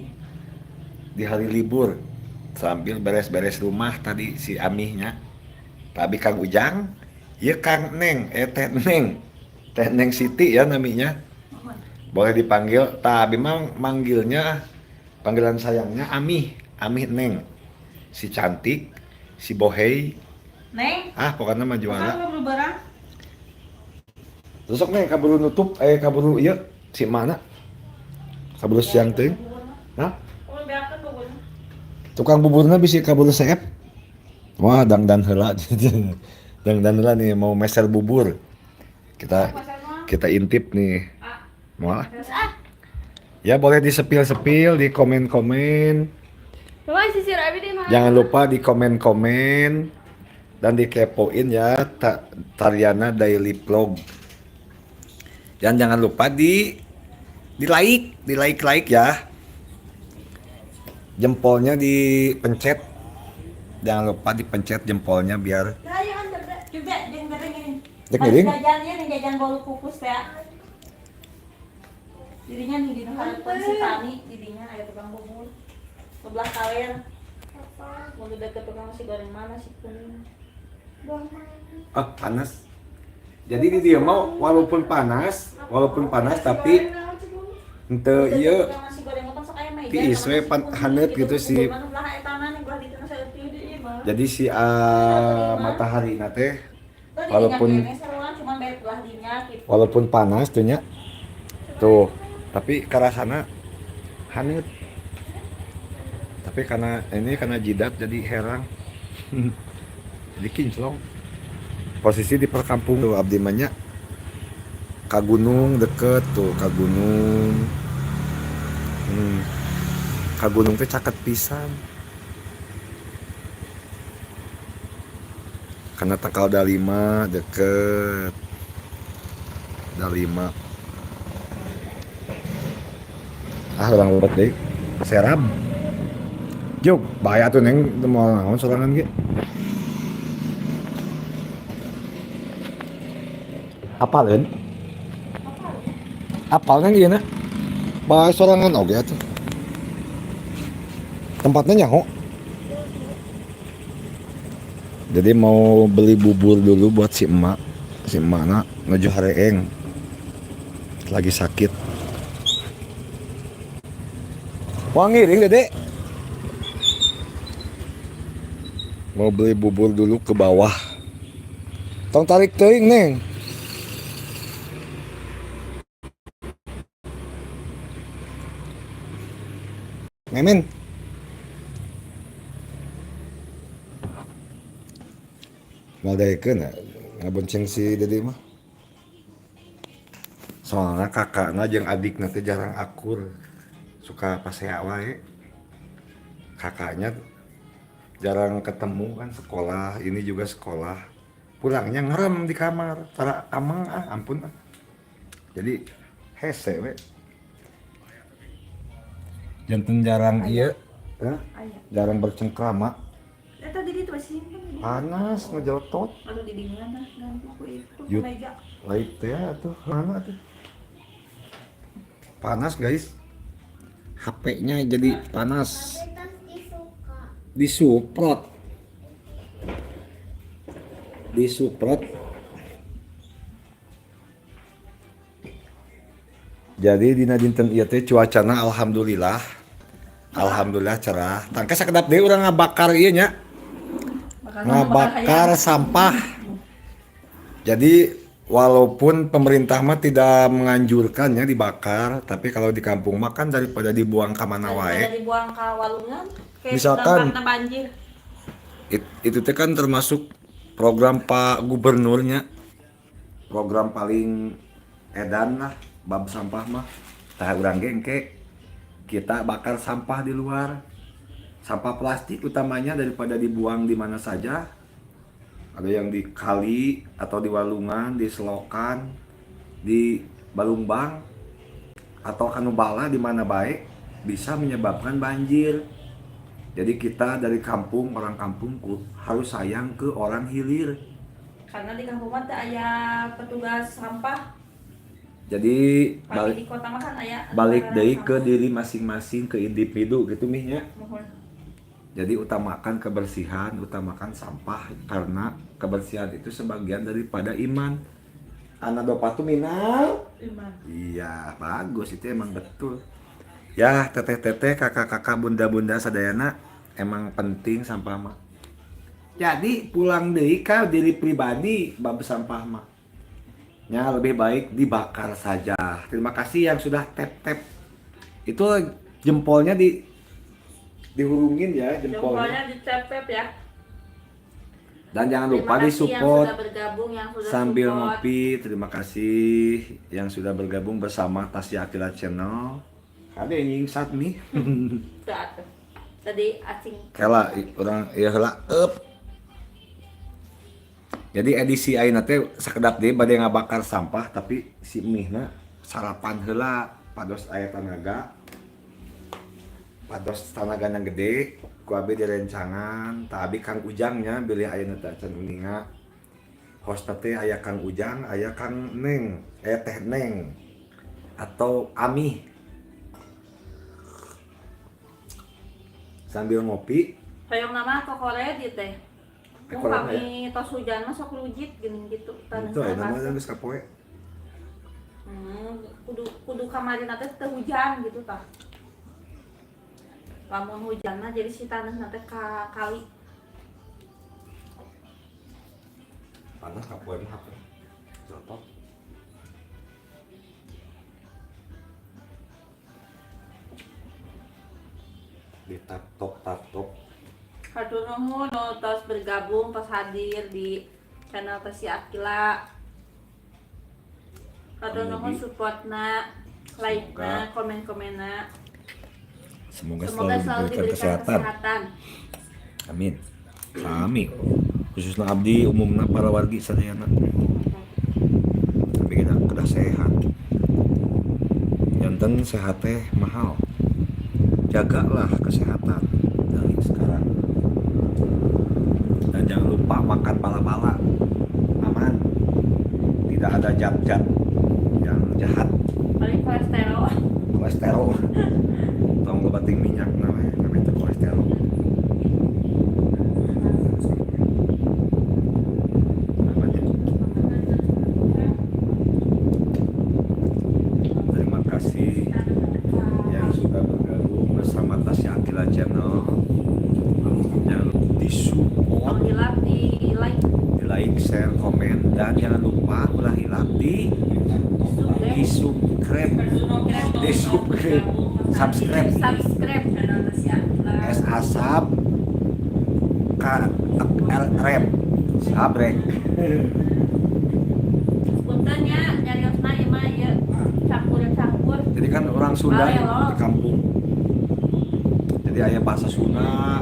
di hari libur sambil beres-beres rumah tadi si Amihnya. Tapi Kang Ujang, ya Kang Neng, eh Teh Neng. Teh Neng Siti ya namanya. Boleh dipanggil, tapi mang manggilnya panggilan sayangnya Amih, Amih Neng. Si cantik, si bohei, Neng, ah pokoknya mah masa juara. lu barang? Terus sok Neng kaburu nutup, eh kaburu ieu si mana? Kaburu siang teuing. Hah? Oh, beakeun buburna. Tukang buburna bisa kaburu seep. Wah, dangdan heula. Dangdan heula nih mau meser bubur. Kita kita intip nih. Mau lah. Ya boleh disepil-sepil, di komen-komen. Mama sisir abi deh mah. Jangan lupa di komen-komen dan dikepoin ya Tariana Daily Vlog. Dan jangan lupa di like, di like like ya. Jempolnya dipencet. Jangan lupa dipencet jempolnya biar Nah, ya kan juga jeung Dede gini. Dek ngiring? Jajan ya nih jajan bolu kukus ya. Dirinya nih di harapan si Tani, dirinya aya tukang bubur. Sebelah kalian. Mau deket tukang nasi goreng mana sih kuning. Ah, panas. Jadi di dia mau walaupun panas tapi ente ieu Tukang nasi goreng kan sok aya meja. tiis we haneut gitu si. Mana belah eta nih belah ditu nasi goreng. Jadi si matahari teh walaupun cuman bayar belah dinya gitu. walaupun panas tuh nya. Tuh, tapi karasana haneut. Tapi karena ini karena jidat jadi herang. Jadi kinclong. Posisi di perkampungan tuh abdi mah nya ka gunung deket tuh ka gunung. Ka gunung teh caket pisan. Karena tangkal dalima deket. Dalima. Ah, urang lewat deui. Serab. Juk, bahaya tuh neng mau naon sorangan ge. Apaleun? Apal neng ieu na? Bahaya sorangan oge atuh. Tempatnya nyaho. Jadi mau beli bubur dulu buat si emak. Si emak na nuju hareeng. Lagi sakit. Wah ngiring Dede. Mau beli bubur dulu ke bawah. Tong tarik teuing neng. Memen. Moal daekeun ngabonceng si Dede mah. Soalnya kakakna jeung adikna teh jarang akur. Suka pasea wae. Kakaknya jarang ketemu kan sekolah, ini juga sekolah. Pulangnya ngerem di kamar, tara ameng ah, ampun ah. Jadi hese we. Janten jarang iya, hah? Aya. Jarang bercengkrama. Eta di ditu masih simpen di ditu. Panas ngejeletot. Aduh di dinginan dah ganti ku itu Yut. meja. Lain teh atuh mana tuh? Panas guys. HP-nya jadi panas. Tapi tas disuka. Disuprot. Disuprot. Jadi dina dinten ieu teh cuacana alhamdulillah. Alhamdulillah cerah. Tangke sakedap deui urang ngabakar ieu nya. Ngabakar sampah. Jadi walaupun pemerintah mah tidak menganjurkannya dibakar, tapi kalau di kampung mah kan daripada dibuang ka mana Daripada wae. dibuang ke walungan kayak Misalkan- dampakna banjir. Itu teh kan termasuk program Pak Gubernurnya. Program paling edan lah bab sampah mah. Tah urang ge engke kita bakar sampah di luar. Sampah plastik utamanya daripada dibuang di mana saja. Ada yang di kali atau di walungan, di selokan, di balungbang atau kanubala di mana baik bisa menyebabkan banjir. Jadi kita dari kampung, orang kampungku harus sayang ke orang hilir. Karena di kampung mah teu aya petugas sampah. Jadi Pagi balik di kota mah kan aya balik petugas deui ke sampah. diri masing-masing, ke individu gitu mih nya. Mohon. Jadi utamakan kebersihan, utamakan sampah karena kebersihan itu sebagian daripada iman. An-nadhofatu minal Iman. Iya, bagus itu emang betul. Ya, teteh-teteh, kakak-kakak, bunda-bunda sadayana emang penting sampah mah. Jadi pulang deui ka diri pribadi bab sampah mah. Ya, lebih baik dibakar saja. Terima kasih yang sudah tap-tap. Itu jempolnya dihurungin ya jempolnya. Jempolnya di tap ya. Dan jangan Terima lupa kasih disupport yang sudah bergabung, yang sudah sambil support. ngopi. Terima kasih yang sudah bergabung bersama Tasya Aqilla Channel. Ada yang nyingsat nih. Tuh, atuh. Tadi acing. Kela urang ya heula up. Jadi edisi ayeuna teh sakedap deui bade ngabakar sampah tapi si mihna sarapan heula pados aya tanaga. Pados tanagana gede ku abi direncangan tah abi Kang Ujangnya bilih ayeuna teh acan uninga. Hostna teh aya Kang Ujang, aya Kang Neng, aya Teh Neng atau Ami. Sambil ngopi. Hoyong nama kokoret ieu teh. Mun Kokoret kami tos hujan mah sok rujit geuning gitu tanah Itu aya baseuh. nama geus kapoe. Kudu kamari teh teu hujan gitu tah. Lamun hujan mah jadi si tanah teh ka kali. Panas kapoe mah apa? Jotot. Di tap top tap top. Hatur nuhun nu tos bergabung, tos hadir di channel Tasya Aqilla. Hatur nuhun supportna, like-na, komen-komenna. Semoga, Semoga selalu diberikan kesehatan. kesehatan. Amin. Sami. Khususnya abdi umumna para wargi sadayana. Tapi kita kedah sehat. Janten sehat teh mahal. Jagalah kesehatan dari sekarang. Dan jangan lupa makan bala-bala. Aman. Tidak ada zat-zat yang jahat. Paling kolesterol. Kolesterol. Tong loba ting minyak namanya, namanya itu kolesterol. Namanya. Terima kasih yang sudah bergabung bersama Tasya Aqilla Channel. Jangan lupa disupport, Tong hilap di like, di like, share, komen, dan jangan lupa ulah hilap di subscribe, di subscribe. Subscribe. Subscribe. S A sub K R rep sabrek. Punten nya nyariosna ieu mah ieu campur-campur. Jadi kan orang Sunda Balelo. di kampung. Jadi aya bahasa Sunda,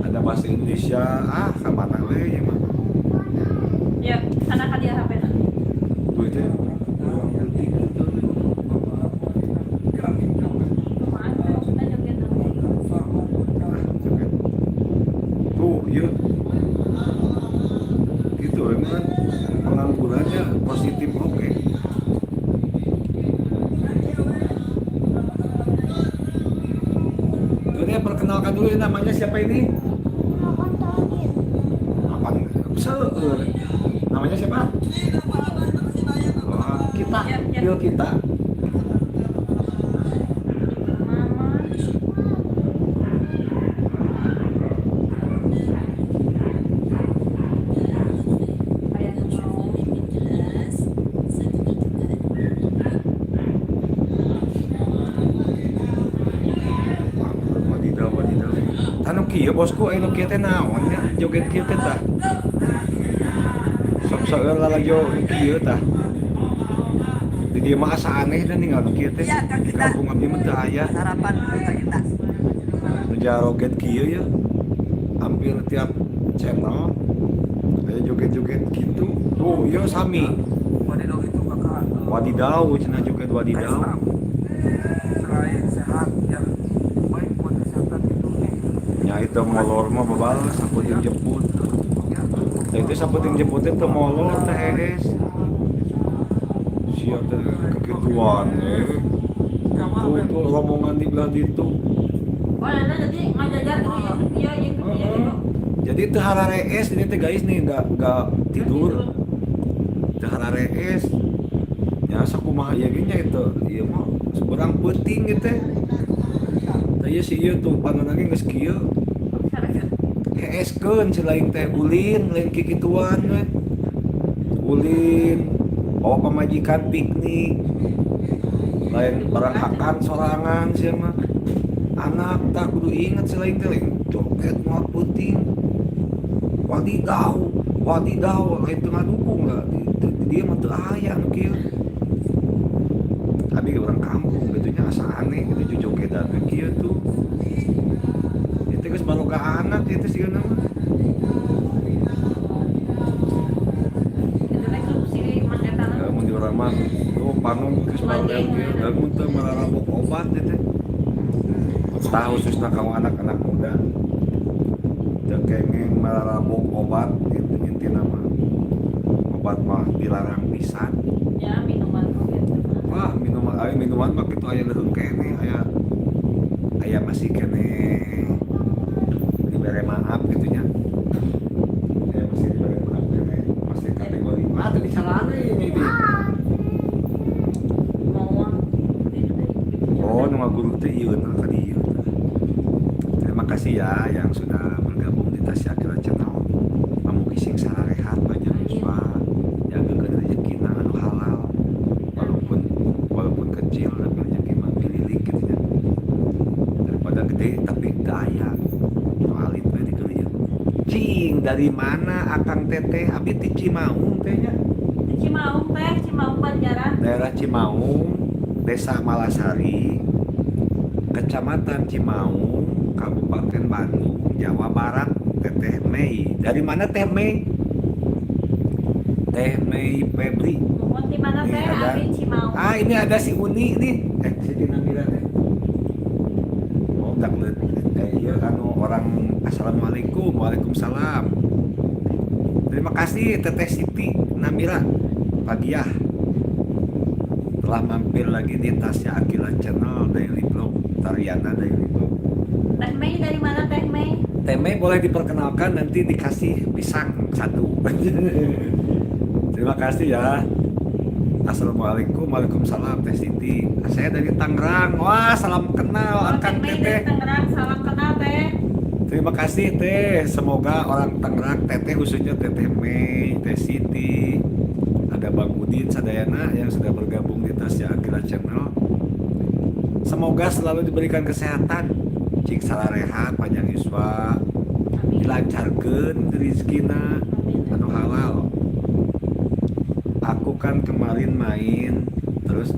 ada bahasa Indonesia, ah kemana we ya mah. Ya, sana ka dia HP na. Tuh itu orang leutik gitu. Kumaha teh maksudna joget tuh? Ah, joget. Tuh, iya. Gitu emang kan penganggurannya positif, oke. Tuh, dia perkenalkan dulu ya, namanya siapa ini? Nontonin. Apa? Seueur. Namanya siapa? Wah, kita, Ya, ya. Yuk kita. Mama. Aya nu mau. Wadidaw, wadidaw. Anu kieu bosku, anu kieu teh naon nya? Joget kieu teh tah. Sok seueur lalajo nu kieu tah. Di dieu mah asa aneh dan ninggal nu kieu teh. Di kampung abdi mah teu aya. Sarapan dulu kita. Nu jaroget kieu ya. Hampir tiap channel aya joget-joget gitu. Tuh, ieu sami. Wadidaw itu kakak. Wadidaw, cenah joget wadidaw. Selain sehat ya baik buat kesehatan itu nih. Nya itu molor mah babal sakuting jemput. Ya. Nah, itu sakuting jemputnya teu molor teh hees. Sia teh kekituan eh. Tuh, tuh rombongan di belah ditu. Oh, nana jadi ngajajar gitu ya. Iya, iya, iya gitu. Jadi teu hararees ini teh guys nih, enggak tidur. Teu hararees. Ya sakumaha ieu ge nya itu. Ieu mah seberang peuting gitu teh. Tah ieu si ieu tuh panonna ge geus kieu. Heeskeun si lain teh ulin, lain kikituan we. Ulin bawa pamajikan piknik. Lain baranghakan sorangan sia mah. Anak tak kudu inget si lain teh lain joget moal peuting. Wadidaw, wadidaw, lain teu ngadukung lah. Di dieu mah teu aya anu kieu. Abi ge urang kampung gitu nya asa aneh gitu jojogedan we kieu tuh. Itu geus baroga anak itu sih mah. Itu teh klub si Mang Eta na. Ya, mun di urang mah oh panggung geus baroga kieu, da mun teu mararabok obat itu. Tah khususna kanggo anak-anak muda. Teu kenging mararabok obat itu intina mah. Obat mah dilarang pisan. Ya, minuman oge gitu mah. Wah, minuman aya minuman mah kitu aya leuheung keneh, aya aya masih keneh dibere maaf gitu nya. Aya masih dibere maaf keneh, masih kategori. Ah, teu dicarana ini di. Mau itu teh. Oh, nu ngaguru teh ieu na ka dieu. Terima kasih ya yang sudah bergabung di Tasya Aqilla Channel. Pamugi sing sararehat banyak yuswa, diambilkeun rezekina anu halal. Walaupun walaupun kecil tapi rezeki mah pililik gitu nya. Daripada gede tapi teu aya. Nu alit we di dieu. Cing, dari mana Akang Teteh? Abi ti Cimaung teh nya. Cimaung teh, Cimaung Banjaran. Daerah Cimaung, Desa Malasari, Kecamatan Cimaung, Kabupaten Bandung, Jawa Barat, Teteh Mei. Dari mana Teh Mei? Teh Mei Febri. Mohon di mana Nih, teh? ada. Abi Cimaung. Ah, ini ada si Uni nih. Eh, Siti Namira teh. Oh, tak eh, iya anu orang Assalamualaikum, waalaikumsalam. Terima kasih Teteh Siti Namira Pagiah telah mampir lagi di Tasya Aqilla Channel Daily Vlog Tariana Daily Vlog. Teh Mei dari mana Teh Mei? Teh Mei boleh diperkenalkan nanti dikasih pisang satu. Terima kasih ya. Assalamualaikum, waalaikumsalam Teh Siti. Saya dari Tangerang. Wah, salam kenal Oh, Teh Akang Mei Teteh. dari Tangerang, salam kenal Teh. Terima kasih Teh. Semoga orang Tangerang Teteh khususnya Teteh Mei, Teh Siti, ada Bang Udin Sadayana yang sudah bergabung di Tasya Aqilla Channel. Semoga selalu diberikan kesehatan. Cing rehat, panjang yuswa, Amin. dilancarkeun rezekina Amin. anu halal. Aku kan kemarin main terus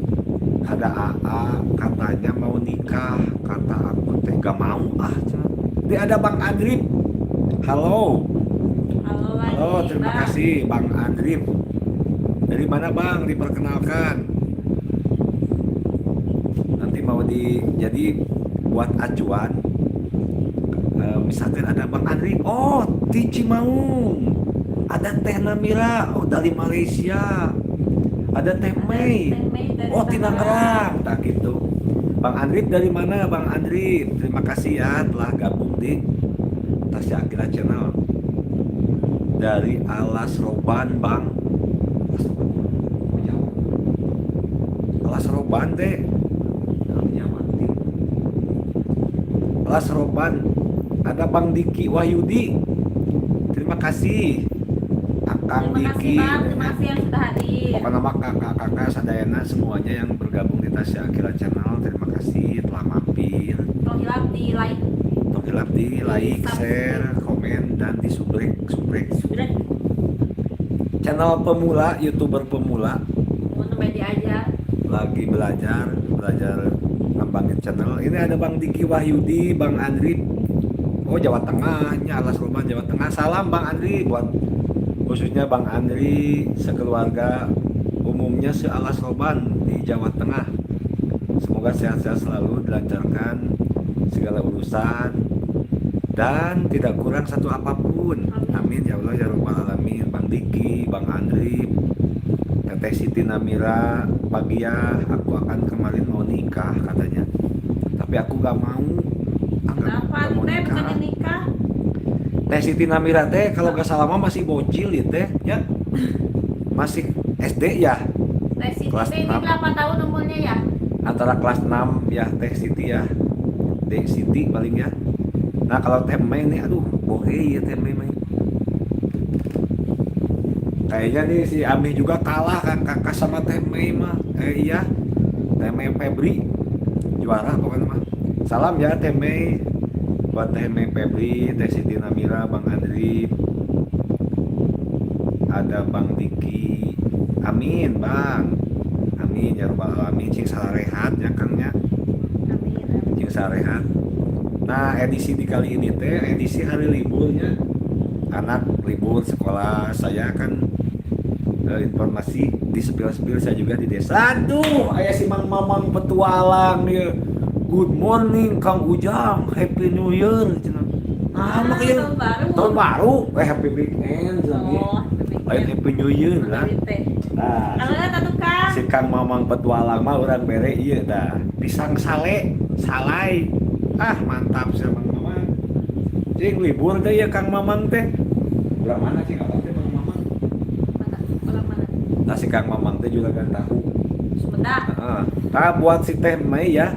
ada AA katanya mau nikah, kata aku teh gak mau ah cenah. Dia ada Bang Andrip. Halo. Halo lagi. Halo, terima Bang. kasih Bang Andrip. Dari mana Bang diperkenalkan? Nanti mau di jadi buat acuan, misalkan ada Bang Andrip, oh di Cimaung. Ada Teh Namira, oh dari Malaysia. Ada Teh Mei, Teh Mei dari oh Tangerang, tak gitu. Bang Andrip dari mana Bang Andrip? Terima kasih ya telah gabung di Tasya Aqilla Channel. Dari Alas Roban Bang. Alas Roban. Oh, jauh. Alas Roban teh. Namanya mati. Alas Roban. Ada Bang Diki Wahyudi. Terima kasih. Akang Terima kasih Diki. Bang, terima kasih yang sudah hadir. Pokoknya mah kakak-kakak sadayana semuanya yang bergabung di Tasya Aqilla Channel, terima kasih telah mampir. Tong hilap di like. Tong hilap di like, share, komen, dan di subrek, subrek. Sudah. Channel pemula, YouTuber pemula Mau nembe diajar. lagi belajar, belajar ngembangin channel. Ini ada Bang Diki Wahyudi, Bang Andri. Oh Jawa Tengah, ini Alas Roban Jawa Tengah. Salam Bang Andri buat khususnya Bang Andri sekeluarga, umumnya se-Alas Roban di Jawa Tengah. Semoga sehat-sehat selalu, dilancarkan segala urusan dan tidak kurang satu apapun. Amin ya Allah ya Rabbal Alamin. Bang Diki, Bang Andri, Teteh Siti Namira, pagi ya, aku akan kemarin mau nikah katanya. Tapi aku gak mau. Ah, Kenapa gak mau teh nikah. bukannya nikah? Teh Siti Namira teh kalau gak salah mah masih bocil ya teh ya. Masih SD ya, Teh Siti Kelas teh ini 6. berapa tahun umurnya ya? antara kelas 6 ya Teh Siti ya. Dek Siti paling ya. Nah kalau Teh Mei nih, aduh bohei ya Teh Mei mah. Kayaknya nih si Ami juga kalah kan kakak sama Teh Mei mah. Iya, Teh Mei Febri juara pokoknya mah. Salam ya Teh Mei, buat Teh Mei Febri, Teh Siti Namira, Bang Andri, ada Bang Diki. Amin Bang, amin ya robbal alamin. Cing sarehat ya Kang ya. Amin. Amin. Cing sarehat. Nah edisi di kali ini teh edisi hari liburnya, anak libur sekolah. Saya kan informasi di sepil-sepil saya juga di desa. Aduh, aya si Mang Mamang petualang dia. Good morning Kang Ujang, Happy New Year cenah. Nah, Ah, mah ieu tahun baru. tahun baru, happy weekend cenah ieu. Oh, happy Lain weekend. Happy New Year lah. Happy teh. Nah, Kalau nggak tukang. si Kang Mamang petualang mah orang bere ieu dah. Pisang sale, salai. Ah, mantap si Mang Mamang. Cing libur teh ya Kang Mamang teh. Urang mana sih apa teh Mang Mamang? Mana? Orang mana? Nah, si Kang Mamang teh juragan tahu. Sumedang. Heeh. Nah, buat si Teh Mei ya.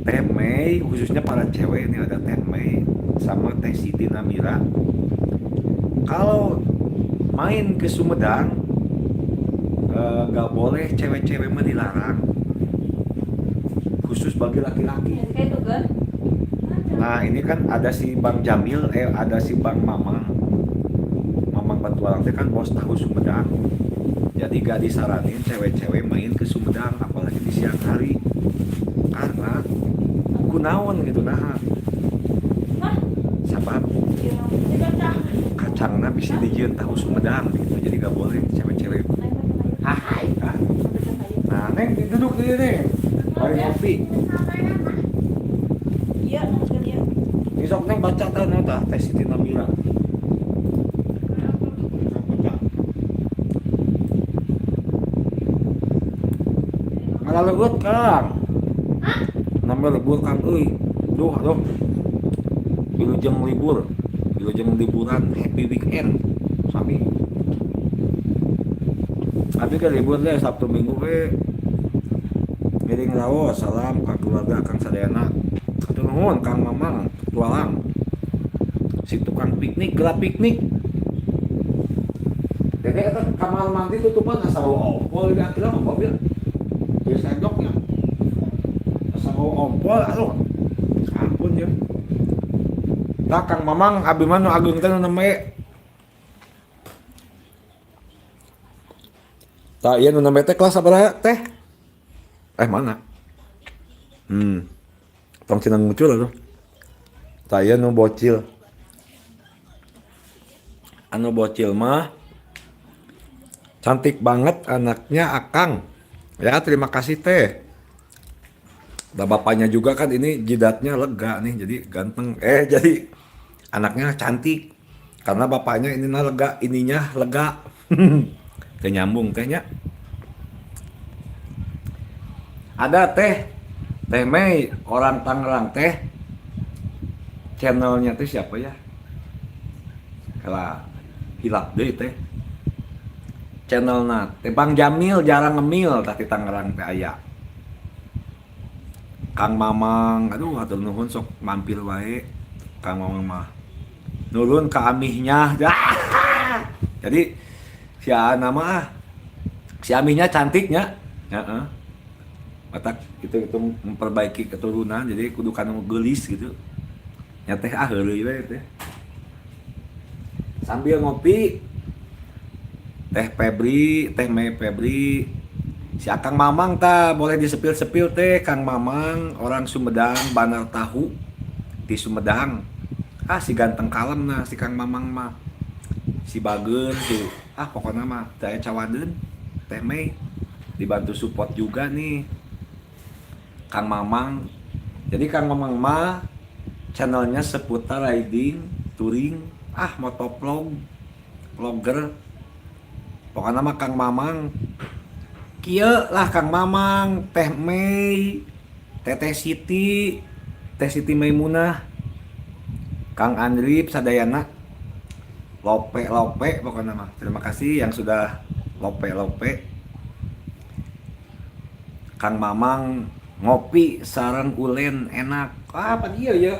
Teh Mei khususnya para cewek ini ada Teh Mei sama Teh Siti Namira. Kalau main ke Sumedang nggak boleh, cewek-cewek mah dilarang. Khusus bagi laki-laki. Ya, kayak itu kan. Nah, ini kan ada si Bang Jamil, ada si Bang Mamang. Mamang Petualang itu kan bos tahu Sumedang. Jadi gak disaranin cewek-cewek main ke Sumedang, apalagi di siang hari. Karena kunaon gitu nah. Hah? Sabab kacangna bisa dijieun tahu Sumedang gitu. Jadi gak boleh cewek-cewek. Ah, ah. Nah, Neng duduk di sini. Mari ngopi. Iya, iya. Besok Neng baca tah tah Teh Siti Namira. Baca. Malah legut Kang. Nambah lebur Kang euy. Duh, aduh. Wilujeng libur. Wilujeng liburan, happy weekend. Sami. Tapi kan libur deh Sabtu Minggu we. Ngiring raos, salam ka keluarga Kang Sadayana. Hatur nuhun Kang Mamang, petualang. Si tukang piknik, gelap piknik. Dede eta kamar mandi tutupan asa bau opol di akhirnya mah mobil. Di sendoknya. Asa bau Mawa ompol, aduh. Ampun ya. Tah, Kang Mamang, abi mah nu ageung teh nu nembe. Tah, ieu nu nembe teh kelas sabaraha teh? Eh, mana? Tong cenah ngucul atuh. Tah, ieu nu bocil. Anu bocil mah cantik banget anaknya Akang. Ya, terima kasih teh. Nah, bapaknya juga kan ini jidatnya lega nih, jadi ganteng. Eh, jadi anaknya cantik. Karena bapaknya ini lega, ininya lega. Kenyambung tehnya. Ada teh, Teh Mei, orang Tangerang teh. Channelnya teh siapa ya? Kalah hilap deh teh. Channelna teh Bang Jamil jarang ngemil tah di Tangerang teh aya. Kang Mamang, aduh hatur nuhun sok mampir wae. Kang Mamang mah nurun ke amihnya. Jadi si Ana mah si amihnya cantiknya. Heeh. Matak itu memperbaiki keturunan, jadi kudu kanu geulis gitu. Nya teh ah heureuy we teh. Sambil ngopi Teh Febri, Teh Mei Febri, si Akang Mamang ta boleh disepil-sepil teh Kang Mamang orang Sumedang, Bandar Tahu di Sumedang. Ah, si ganteng kalem nah si Kang Mamang mah. Si bager si ah pokoknya mah teh cawadeun Teh Mei dibantu support juga nih Kang Mamang. Jadi Kang Mamang mah channelnya seputar riding, touring, ah motovlog, vlogger. Pokoknya mah Kang Mamang kieu lah Kang Mamang, Teh Mei, Teteh Siti, Teh Siti Maimunah, Kang Andrip sadayana, lope-lope pokoknya mah. Terima kasih yang sudah lope-lope. Kang Mamang ngopi sareng ulen enak. Ah, apa dia ya?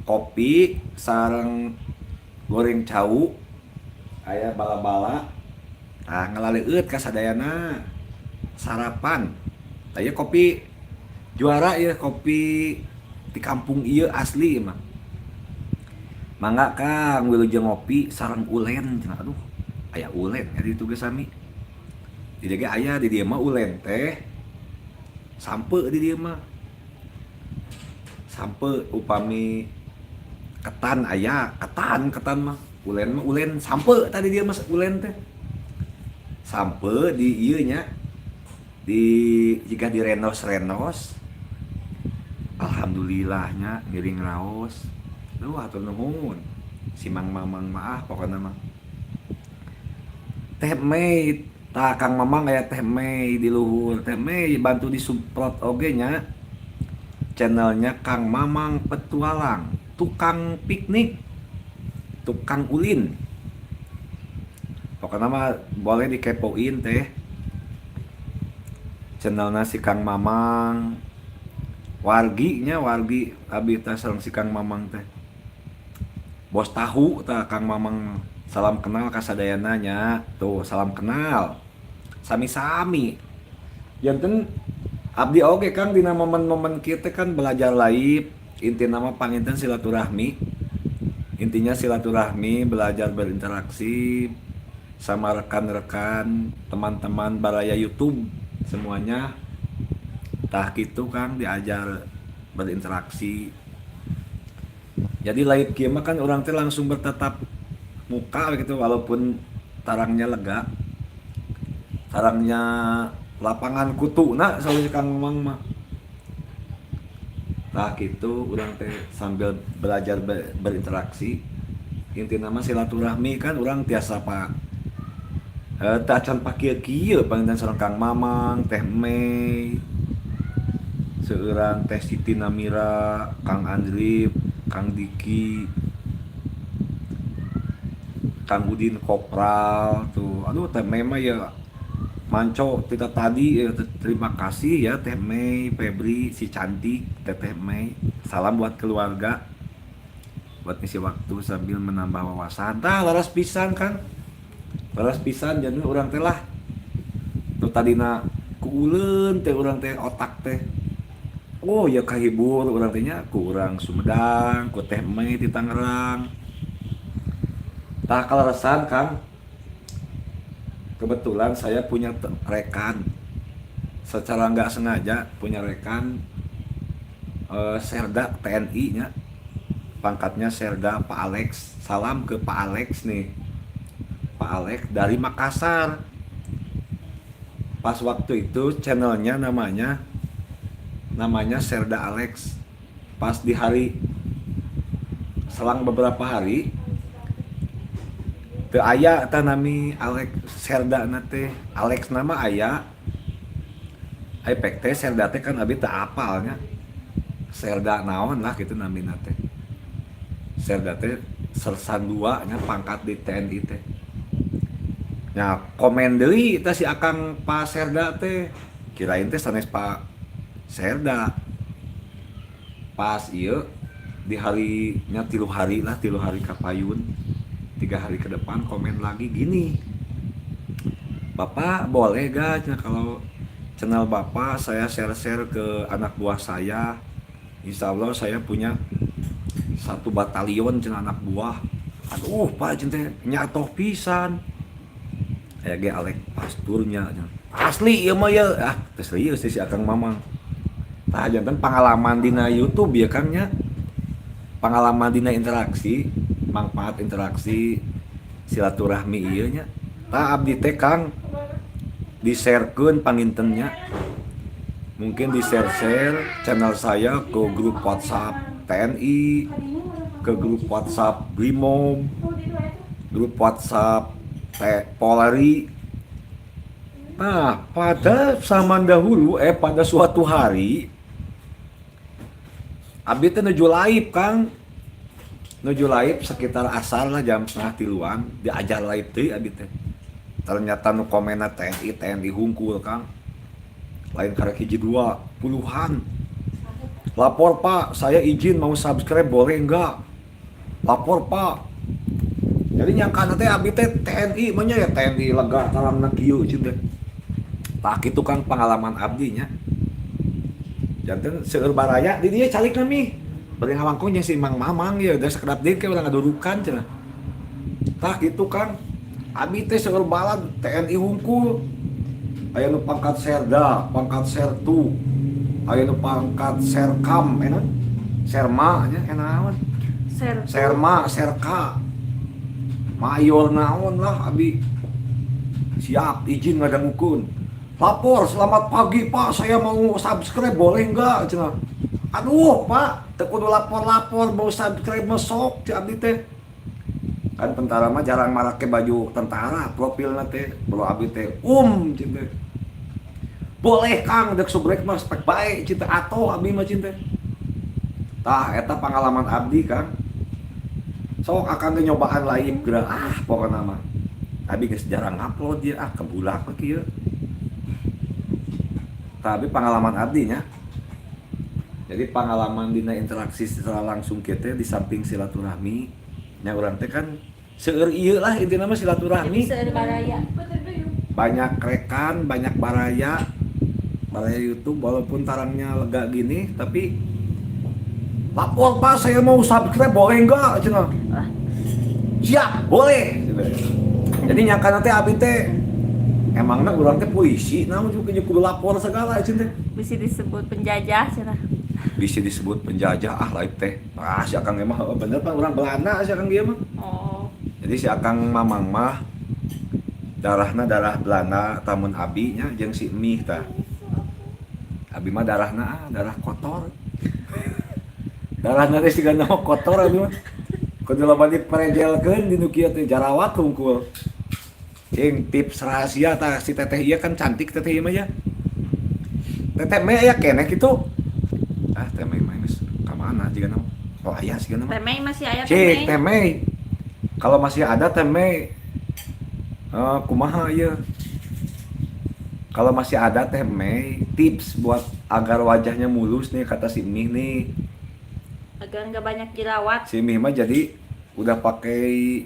Kopi sareng goreng cau, aya bala-bala. Ah, ngalaleueut ka sadayana sarapan. Tah ieu kopi juara ya, kopi di kampung ieu asli mah. Mangga Kang wilujeng ngopi sareng ulen cenah. Aduh, aya ulen nya di ditu ge sami. Di dieu ge aya, di dieu mah ulen teh sampe di dieu mah. Sampe upami ketan aya, ketan ketan mah. Ulen mah ulen sampe tadi dia mah ulen teh. Sampe di ieu nya, di jika direnos-renos, alhamdulillahnya ngiring raos. Duh, hatur nuhun. Si Mang Mamang mah ah pokona mah. Teh Mei, tah Kang Mamang aya Teh Mei di luhur. Teh Mei bantu disupport oge nya. Channelnya Kang Mamang Petualang, tukang piknik, tukang ulin. Pokoknya mah boleh dikepoin teh. Channelnya si Kang Mamang. Warginya wargi abi teh sareng si Kang Mamang teh. Bos tahu tah Kang Mamang. Salam kenal ka sadayana nya. Tuh, salam kenal. Sami-sami. Janten abdi oge Kang dina momen-momen kieu teh kan belajar live, intina mah panginten silaturahmi. Intinya silaturahmi, belajar berinteraksi sama rekan-rekan, teman-teman baraya YouTube semuanya. Tah kitu Kang diajar berinteraksi. Jadi live kieu mah kan urang teh langsung bertatap muka gitu walaupun tarangnya lega. Tarangnya lapangan kutuna selalu Kang Mamang mah. Tah kitu urang teh sambil belajar berinteraksi. Intina mah silaturahmi kan urang tiasa pak teu acan pakieu-kieu panginten sareng Kang Mamang, Teh Mei, seueuran Teh Siti Namira, Kang Andrip, Kang Diki, Kang Udin Kopral tuh. Aduh, Teh Mei mah ya manco kita tadi ya, terima kasih ya Teh Mei, Febri, si cantik Teteh Mei. Salam buat keluarga, buat ngisi waktu sambil menambah wawasan. Tah laras pisan kan, laras pisan jadi urang teh lah. Tuh tadina kuuleun teh urang teh otak teh. Oh ya, kahibur urang teh nya ku urang Sumedang, ku Teh Mei di Tangerang. Tah, kaleresan, Kang, kebetulan saya punya rekan, secara nggak sengaja punya rekan Serda TNI nya, pangkatnya Serda, Pak Alex. Salam ke Pak Alex nih, Pak Alex dari Makassar. Pas waktu itu channelnya namanya namanya Serda Alex. Pas di hari, selang beberapa hari, teu aya tah nami Alex Serda na teh. Alex nama aya. Ai teh Serda teh kan abi teu apal nya, Serda naon lah gitu namina teh. Serda teh sersan dua nya pangkat di TNI teh nya. Komen deui teh si akang Pak Serda teh, kirain teh sanes Pak Serda. Pas ieu di harinya 3 hari lah, 3 hari kapayun, 3 hari ke depan, komen lagi gini, "Bapak boleh gak cenah kalau channel Bapak saya share-share ke anak buah saya? Insya Allah saya punya satu batalion cenah anak buah." Aduh, Pak, cenah nyatoh pisan. Aya ge Alek pasturnya cenah. Asli ieu mah ya. Ah, teu serius sih si Akang Mamang. Tah, janten pengalaman dina YouTube ya, Kang, nya, pengalaman dina interaksi, manfaat interaksi silaturahmi ieu nya. Tah, abdi teh, Kang, di-sharekeun panginten nya, mungkin di share-share channel saya ke grup WhatsApp TNI, ke grup WhatsApp Brimob, grup WhatsApp Polri. Nah, pada zaman dahulu, pada suatu hari abdi teh nuju live, Kang, nuju live sekitar asar lah, jam 2.30an. Diajar live teh abdi teh. Ternyata nu komenna TNI TNI hungkul, Kang, lain karek hiji dua, puluhan. "Lapor, Pak, saya izin mau subscribe, boleh enggak? Lapor, Pak." Jadi nyangka teh abdi teh TNI mah ya, TNI lega tarangna kieu cenah teh. Tah, kitu, Kang, pengalaman abdi nya. Janten seueur baraya di dieu calik nami bari ngawangkong jeung si Mang Mamang ya, udah sakedap deui ke urang ngadurukan cenah. Tah, kitu, Kang, abdi teh seueur balad TNI hungkul. Aya nu pangkat Serda, pangkat Sertu, aya nu pangkat Serkam, enak Serma nya, enaon. Ser. Serma, Serka, Mayor naon lah. Abi siap izin ngadangukeun. "Lapor, selamat pagi, Pak, saya mau subscribe, boleh enggak?" cenah. "Aduh, Pak, teu kudu lapor-lapor, mau subscribe mah sok," cek abdi teh. Kan tentara mah jarang marake baju tentara profilna teh, bro. Abdi teh cek teh. "Boleh, Kang, dek subrek mah spek bae," cek teh, atoh abdi mah cek teh. Tah, eta pengalaman abdi, Kang. Sok akang ge nyobaan live geura ah, pokona mah. Abi geus jarang upload ya, ah, kebulak we kieu. Tapi pengalaman abdi nya. Jadi pengalaman dina interaksi secara langsung kita di samping silaturahmi nya, urang teh kan seueur ieu lah, intina mah silaturahmi. Jadi seueur baraya. Banyak rekan, banyak baraya, baraya YouTube. Walaupun tarangnya lega gini, tapi "Lapor, Pak, saya mau subscribe, boleh enggak?" cenah. "Siap, boleh." Jadi nyangka nanti abi teh emangnya urang teh polisi, naon juga kudu lapor segala cenah teh. Bisa disebut penjajah cenah. Bisa disebut penjajah ah live teh. Ah, si Akang emang oh, bener Pak, urang Belanda si Akang dia mah. Oh. Jadi si Akang Mamang mah darahna darah Belanda, tamun abi nya jeung si Mih tah. Abi mah darahna ah, darah kotor. Darahna teh siga nama kotor abi mah. Kudu loba diprejelkeun di nu kieu teh, jarawat hungkul. Cing, tips rahasia tah si teteh ieu kan cantik, teteh ieu mah ya. Teteh Mei aya keneh kitu. Ah, Teh Mei mah geus ka mana jiga nama? Oh, aya siga nama. Teh Mei masih aya, Teh Cik, Mei. Teh Mei. Kalau masih ada Teh Mei, kumaha ieu? Kalau masih ada Teh Mei, tips buat agar wajahnya mulus nih, kata si Mih nih. Agar nggak banyak jerawat. Si Mih mah jadi udah pakai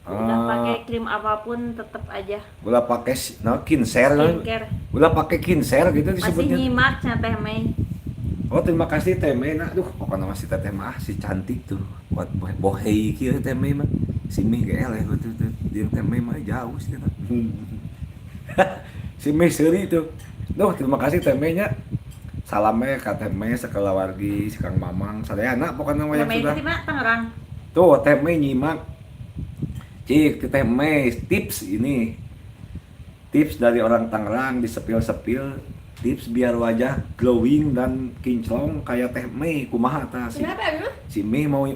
Udah pakai krim apapun tetep aja. Udah pakai no, skincare, Skincare. udah pakai skincare gitu Masih disebutnya. nyimak cenah Teh Mei. Oh, terima kasih Teh Mei. Nah, aduh, pokoknya masih Teteh mah ah, si cantik tuh. Buat bohei kieu Teh Mei mah. Si Mei ge eleh tuh tuh. Dia Teh Mei mah jauh sih eta. Si Mei seuri tuh. Duh, terima kasih Teh Mei nya. Salamnya ka Teh Mei sakalawargi, si Kang Mamang, sadayana pokoknya mah yang Mei sudah. itu mah Tangerang. Tuh, Teh Mei nyimak. Cik, Teh Mei tips ini. Tips dari orang Tangerang di sepil-sepil, tips biar wajah glowing dan kinclong kayak Teh Mei kumaha tah si, Kenapa ya? si Mei mau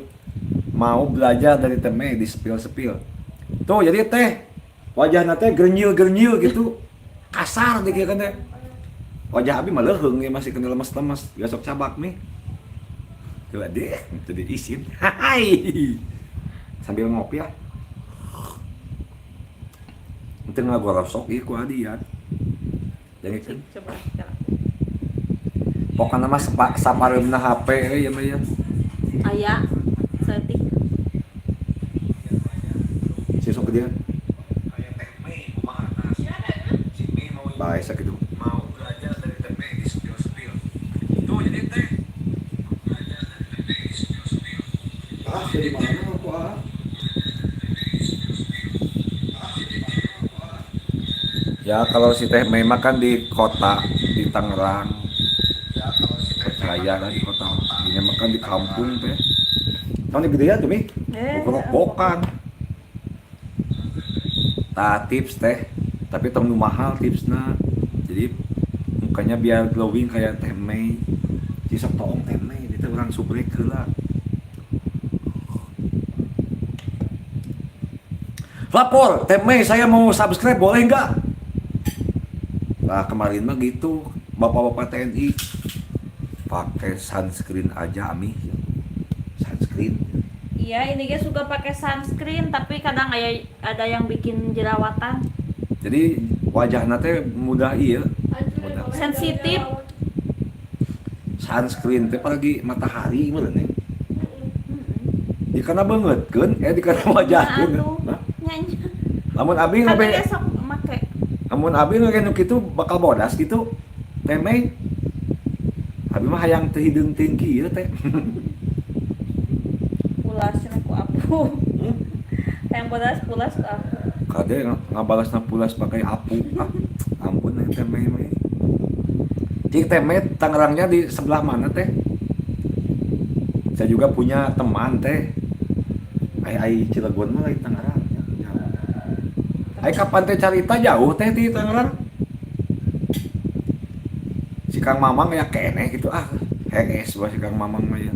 mau belajar dari Teh Mei di sepil-sepil. Tuh, jadi teh wajahna teh gernyil-gernyil gitu. Kasar deh kan teh. Wajah abi mah leuheung ya masih kena lemes-lemes, besok cabak nih. Tuh deh, jadi isin. Hai. Sambil ngopi ya. Itu nggak gua sok ieu ku adi ya. Jadi kan Coba. Coba. pokoknya mah sapareumna HP euy ya mah ya. Aya setik. Si sok dia. Bae sakitu. Mau belajar dari Teh Mei di sepil-sepil. Tuh jadi teh. Ah, jadi mana aku ah? Ya kalau si Teh Mei mah kan di kota di Tangerang. Percaya lah di kota. Ini mah kan di kampung teh. Tahun gede ya tuh Mi. Eh, Rokokan. Tah tips teh, tapi tong nu mahal tipsna. Jadi mukanya biar glowing kayak Teh Mei. Cisok toong Teh Mei, itu orang subrek heula. Lapor, Teh Mei saya mau subscribe boleh nggak? Nah kemarin mah gitu, bapak-bapak TNI pakai sunscreen aja Ami. Sunscreen. Iya, ini dia suka pakai sunscreen, tapi kadang ada yang bikin jerawatan. Jadi wajahna teh mudah iya, mudah. Sensitif. Sunscreen teh apalagi matahari meureun nih. Di kana beungeutkeun, eh di kana wajahkeun. Nah, atuh. Hah? Nyanyi. Lamun abi Kan ngobe, dia sok make. lamun abi ngobe nu kitu bakal bodas gitu. Teh Mei. Abi mah hayang teu hideung teuing kieu teh. Pulas cenah ku apu. Yang bodas pulas ku apu. Kade ngabalasna pulas pakai apu. Ah, ampun eh, Teh Mei mah. Cik Teh Mei Tangerangnya di sebelah mana teh? Saya juga punya teman teh. Ai ai Cilegon mah lain Tangerang ya, jauh. Ai kapan teh carita jauh teh di Tangerang? Si Kang Mamang ya keneh gitu ah. Hees bae si Kang Mamang mah ya.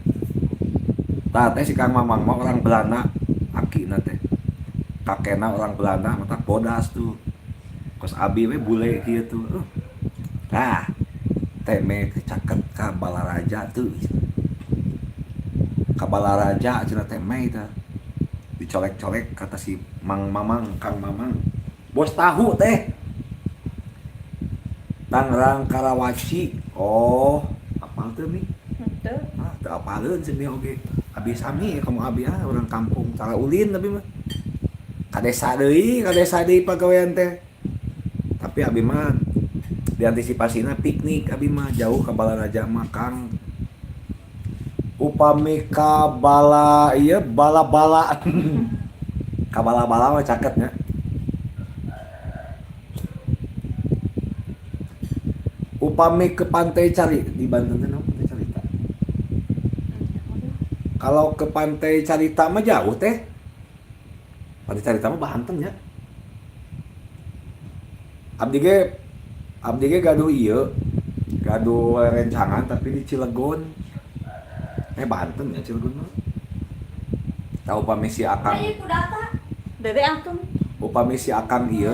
Tah teh si Kang Mamang mah orang Belanda, akina teh. Kakena orang Belanda mata bodas tuh. Kos abi we bule kieu tuh. Tah, Teh Mei caket ka Balaraja tuh. Ka Balaraja cenah Teh Mei tah. Dicolek-colek kata si Mang Mamang, Kang Mamang. Bos tahu teh. Tangerang Karawaci. Oh, apal teu Mi? Henteu. Ah, teu apaleun sih Mi oge. Abi sami kamu abi ah orang kampung tara ulin tapi mah. Ka desa deui pagawean teh. Tapi abi mah diantisipasina piknik abi mah jauh ke Balaraja mah Kang. Upami ka bala ieu bala-bala. Ka bala-bala mah caket nya. Upami ke pantai cari di Banten teh naon pantai Carita. Kalau ke pantai Carita mah jauh teh. Pantai Carita mah Banten ya. Abdi ge gaduh ieu, gaduh rencangan tapi di Cilegon. Banten ya Cilegon mah. Tahu upami si Akang. Dede antum. Upami si Akang ieu,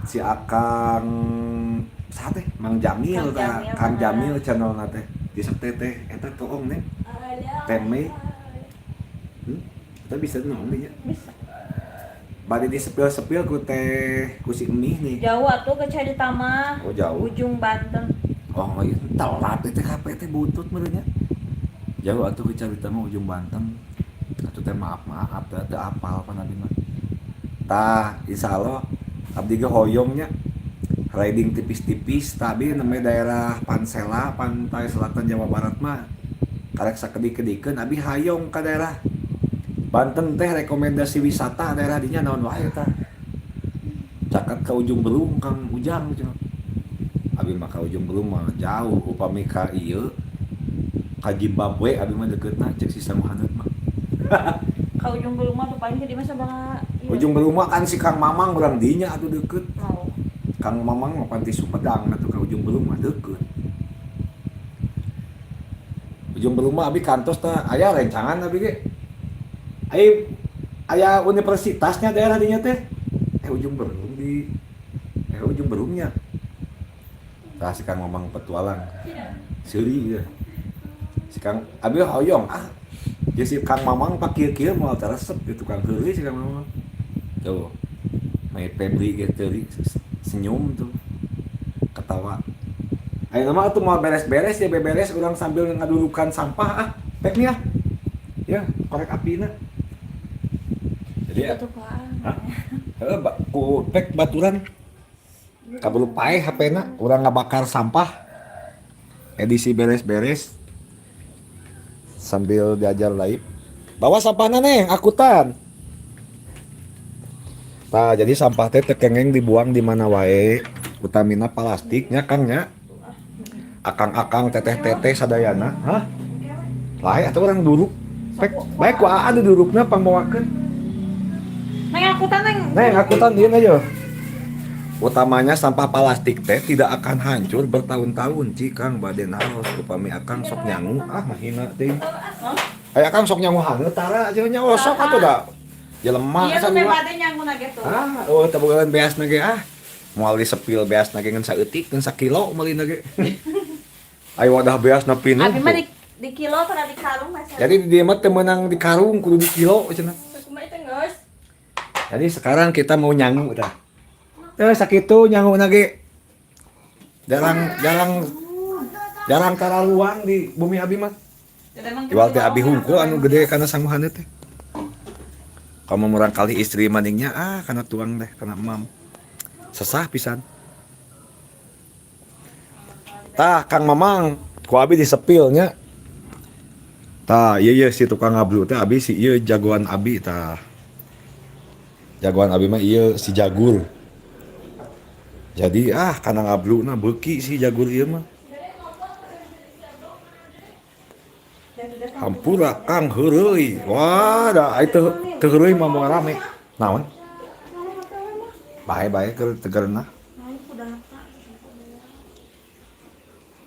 si Akang saha teh? Mang Jamil Kang tah, Jamil, Kang bener. Jamil channelna teh. Di sok teh teh eta toong neng. Teh Mei. Kita bisa naon nya. Bisa. Bade di sepil-sepil ku teh ku si Emih nih. Jauh atuh ke Carita mah. Oh jauh. Ujung Banten. Oh iya, telat teh HP teh butut meureun nya. Jauh atuh ke Carita mah ujung Banten. Atuh teh maaf maaf teh teu apal pan abi mah. Tah, insyaallah abdi ge hoyong nya. Riding tipis-tipis, tapi namanya daerah Pansela, Pantai Selatan Jawa Barat mah karek sakedik-kedikeun. Abi hayong ka daerah Banten teh, rekomendasi wisata daerah dinya naon wae tah? Caket ka Ujung Berung, Kang Ujang cenah. Abi mah ka Ujung Berung mah jauh, upami ka ieu ka Zimbabwe abi mah deketna, cek si Samuhaneut mah. Ka Ujung Berung mah tuh paling jadi mah sabaraha ieu. Ujung Berung mah kan si Kang Mamang urang dinya atuh, deket. Mau. Kang Mamang mah panti Sumedang atuh, ka Ujung Berung mah deket. Ujung Berung mah abi kantos tah, aya rencangan abi ge. Aya aya universitasnya daerah dinya teh. Ujung Berung di Ujung Berungnya. Tah, si Kang Mamang petualang. Seuri ya. Si Kang abi hoyong ah. Ya si Kang Mamang pak kieu-kieu moal resep gitu, Kang heureuy si Kang Mamang. Tuh. May Febri gitu senyum tuh. Ketawa. Ayo nama atuh mau beres-beres ya, beberes urang sambil ngadurukan sampah ah. Pek nih ah. Ya, korek apina. Jadi ya, Tutup. Hah? Heeh, ku pek baturan. Kaburu paeh HP-na, urang ngabakar sampah. Edisi beres-beres sambil diajar live. Bawa sampahna, Neng, akutan. Nah, jadi sampah teh teu kengeng dibuang di mana wae, utamina plastiknya, Kang, nya. Akang-akang, teteh-teteh sadayana, hah? Lae atuh urang duruk. Pek, baik ku aa didurukna pangbawakeun. Neng, akutan, Neng. Neng, akutan dieu aja. Utamanya sampah plastik teh tidak akan hancur bertahun-tahun, Cikang bade naros upami akang sok nyangu ah mahina teh. Aya akang sok nyangu haneut tara cenah nya, oh sok atuh da. Jelema Iya tuh sarua. bade nyangu gitu. Ah, oh tabogaan beasna ge ah. Moal disepil beasna ge ngan saeutik, ngan sakilo meulina ge. Ayo wadah beasna pinuh. Abi mah di kilo tara di karung mas. Jadi di dieu mah teu meunang di karung, kudu di kilo cenah. Kumaha itu geus? Jadi sekarang kita mau nyangu tah. Teh sakitu nyangu ge. Jarang jarang jarang taraluang di bumi abi mah. Iwal teh abi hungkul anu gede kana sanguhanna teh. Kamu murang kali istri maningnya ah kana tuang deh, kana emam. Sesah pisan. Tah Kang Mamang ku abi disepilnya. Tah iya iya, si tukang ngablu teh abi si ieu jagoan abi tah. Jagoan abi mah ieu si Jagur. Jadi ah kana ngabluna beuki si Jagur ieu mah. Hampura Kang, heureuy. Wah, da itu teu heureuy mah moal rame. Naon? Bae bae keur tegerna.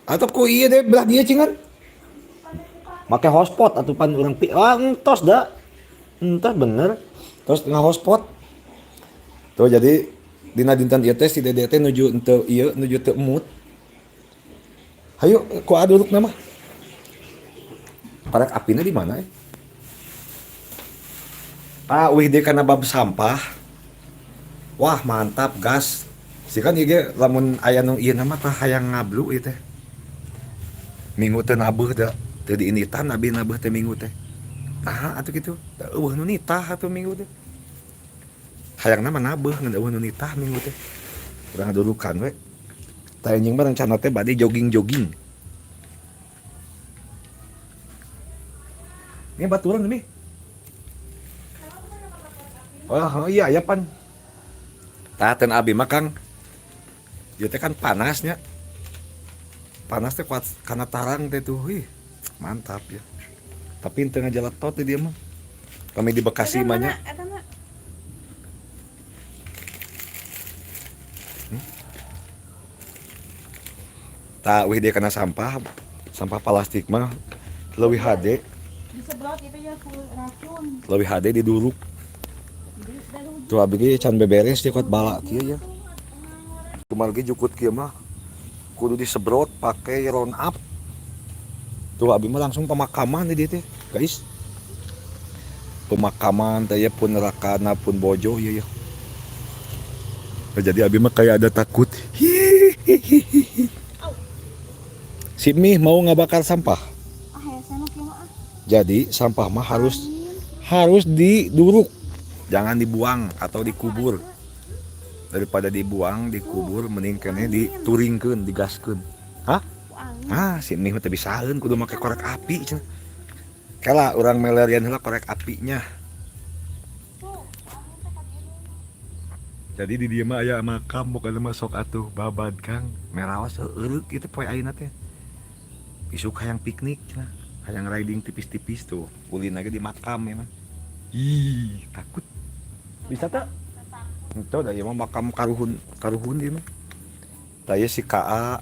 Atau ku ieu deh belah dia cingan. Make hotspot atuh pan urang pi. Ah entos da. Entos bener. Terus hotspot. Tuh, jadi dina dinten ieu teh si Dede teh nuju henteu ieu, nuju teu mood. Hayu ku aduruk nama. Korek apina di mana ya? Pak, wih deui kana bab sampah. Wah, mantap gas. Si kan ieu ge lamun aya nu ieu mah tah hayang ngablu ieu teh. Minggu teu nabeuh da, teu diinitan abi nabeuh teh minggu teh. Nah, atuh kitu. Da euweuh nu nitah atuh minggu teh. Hayangna mah nabeuh ngan euweuh nu nitah minggu teh. Urang ngadurukan we. Tah anjing mah rencana teh bade jogging-jogging. Ini baturan nih. Oh, iya ya pan. Tah ten abi mah Kang. Ieu teh kan panasnya. Panas teh kuat karena tarang teh tuh. Wih, mantap ya. Tapi teu ngajaletot teh dia mah. Kami di Bekasi mah nya. Eta mah. Tah wih dia kena sampah. Sampah plastik mah leuwih hade, Disebrot itu ya ku racun. Leuwih hade diduruk. Tuh abi ge can beberes dia kuat bala kieu ya. Kumargi jukut kieu mah kudu disebrot pakai round up. Tuh abi mah langsung pemakaman di dieu teh, guys. Pemakaman teh ya pun rakana pun bojo ya ya. Nah, jadi abi mah kayak ada takut. Hihihihi. Si Mih mau ngabakar sampah. Ah, ya saya mah kieu mah ah. Jadi sampah mah harus harus diduruk. Jangan dibuang atau dikubur. Daripada dibuang, dikubur, mending keneh dituringkeun, digaskeun. Hah? Ah, si mih mah teu bisaeun kudu make korek api cenah. Kela urang melerian heula korek apinya. Jadi di dieu mah aya makam bukan mah sok atuh babad Kang. Merawas heureuk kitu poe ayeuna teh. Isuk hayang piknik cenah. Hayang riding tipis-tipis tuh. Ulin lagi di makam ya mah. Ih, takut. Bisa tak? Itu da ieu mah makam karuhun, karuhun ieu mah. Tah ieu si KA.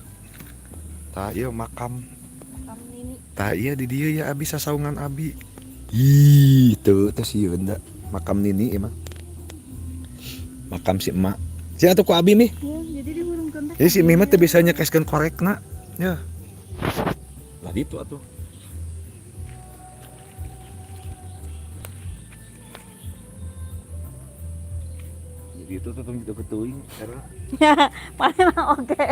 Tah ieu makam. Makam nini. Tah ieu di dieu ya abi sasaungan abi. Ih, teu teh sieun da. Makam nini ieu mah. Makam si emak. Si atuh ku abi mih. Ya, jadi dihurungkeun teh. Jadi si mih mah teu bisa nyekeskeun korekna. Ya. Lah ditu atuh. Jadi itu tuh tong deket teuing era. Mana mah oke.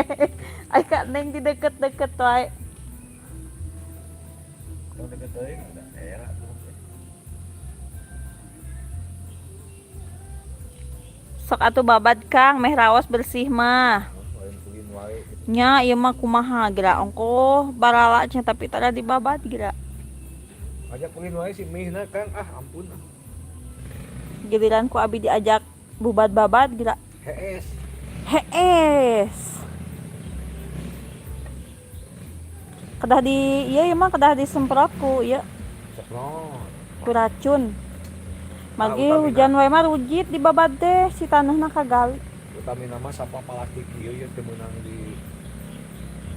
Ai Kak Neng di deket-deket wae. Tong deket teuing da era. Sok atuh babad Kang, meh raos bersih mah. Lain kulin wae gitu. Nya ieu mah kumaha geura ongkoh barala nya tapi tara dibabad geura. Ajak kulin wae si mihna Kang, ah ampun. Giliran ku abi diajak bubad-babad geura. Hees. Hees. Kedah di ieu ieu mah kedah disemprot ku ieu Semprot. ku racun. Magi Ah, utamina. hujan wae mah rujit di babad teh si tanahna kagali. Utamina mah sampah plastik ieu ya teu meunang di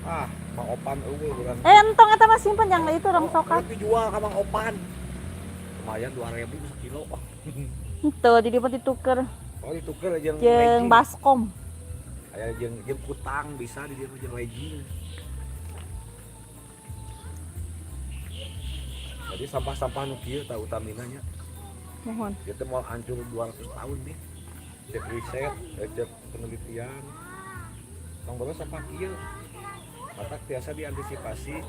ah, Mang Opan eueuh urang. Eh entong eta mah simpen yang itu rongsokan. Oh, dijual ka Mang Opan. Lumayan 2000 sekilo. Henteu di dieu mah dituker Oh, dituker jeung jeung legging. baskom. Aya jeung jeung kutang bisa di dieu mah jeung legging. Jadi sampah-sampah nu kieu tah utamina nya. Mohon. Ieu teh moal hancur 200 tahun nih. Cek riset, cek penelitian. Tong baru sampah kieu. Matak tiasa diantisipasi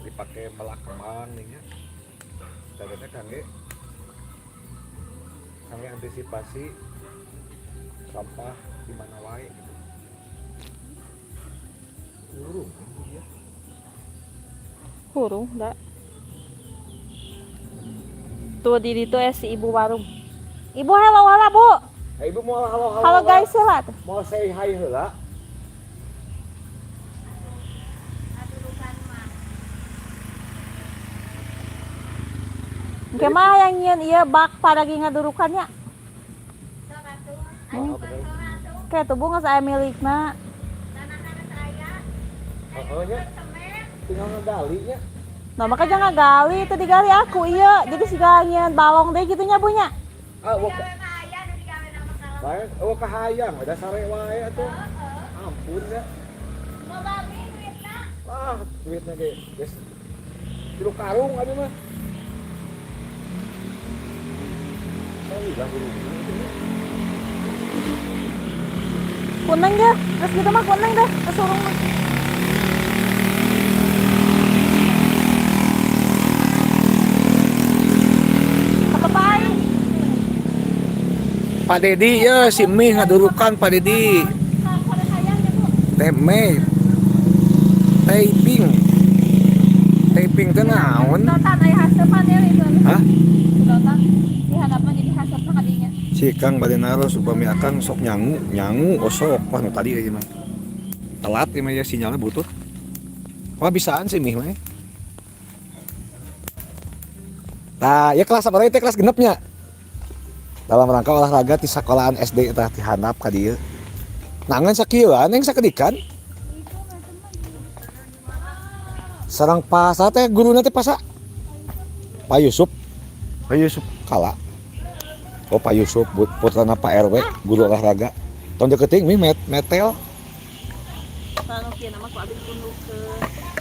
dipakai melak kembang nih nya. Tadina kangge kangge antisipasi sampah di mana wae gitu. Hurung ya. Hurung da. Tuh di ditu si ibu warung. Ibu hello heula Bu. Eh, ibu mau halo halo. Halo guys heula tuh. Mau say hi heula. Engke mah yang nyieun ieu bak paragi ngadurukannya. Oh, bener. Oke, tuh Bu geus aya milikna. Heeh nya. Tinggal ngegali nya. Nah, maka jangan gali, itu digali aku iya. Jadi siga nyieun balong deh gitu nya Bu nya. Ah, wah. Lain, oh kahayang, ada sare wae atuh. Ampun ya. Ah, duitna ge geus tilu karung abi mah. Oh, hurung. Kuneng deh, terus gitu mah kuneng deh, kesurung mah. Pak Dedi ya si mih ngadurukan Pak Dedi. Teh meh. Taping. Taping teh naon? Sedotan aya haseupan ya itu. Hah? Sedotan di hadapan jadi haseupna kadinya. Si Kang bade naros upami akang sok nyangu, nyangu osok wah nu tadi ieu mah. Telat ieu mah ya sinyalnya butut. Wah bisaan sih mih mah. Tah, ya kelas apa teh kelas genepnya. Dalam rangka olahraga di sekolahan SD tah di handap ka dieu. Nangan sakieuan yang sakedikan. Sarang pasa teh guruna teh pasa. Pak Yusuf. Pak Yusuf kala. Oh Pak Yusuf putrana Pak RW guru olahraga. Tong deketing mih metel.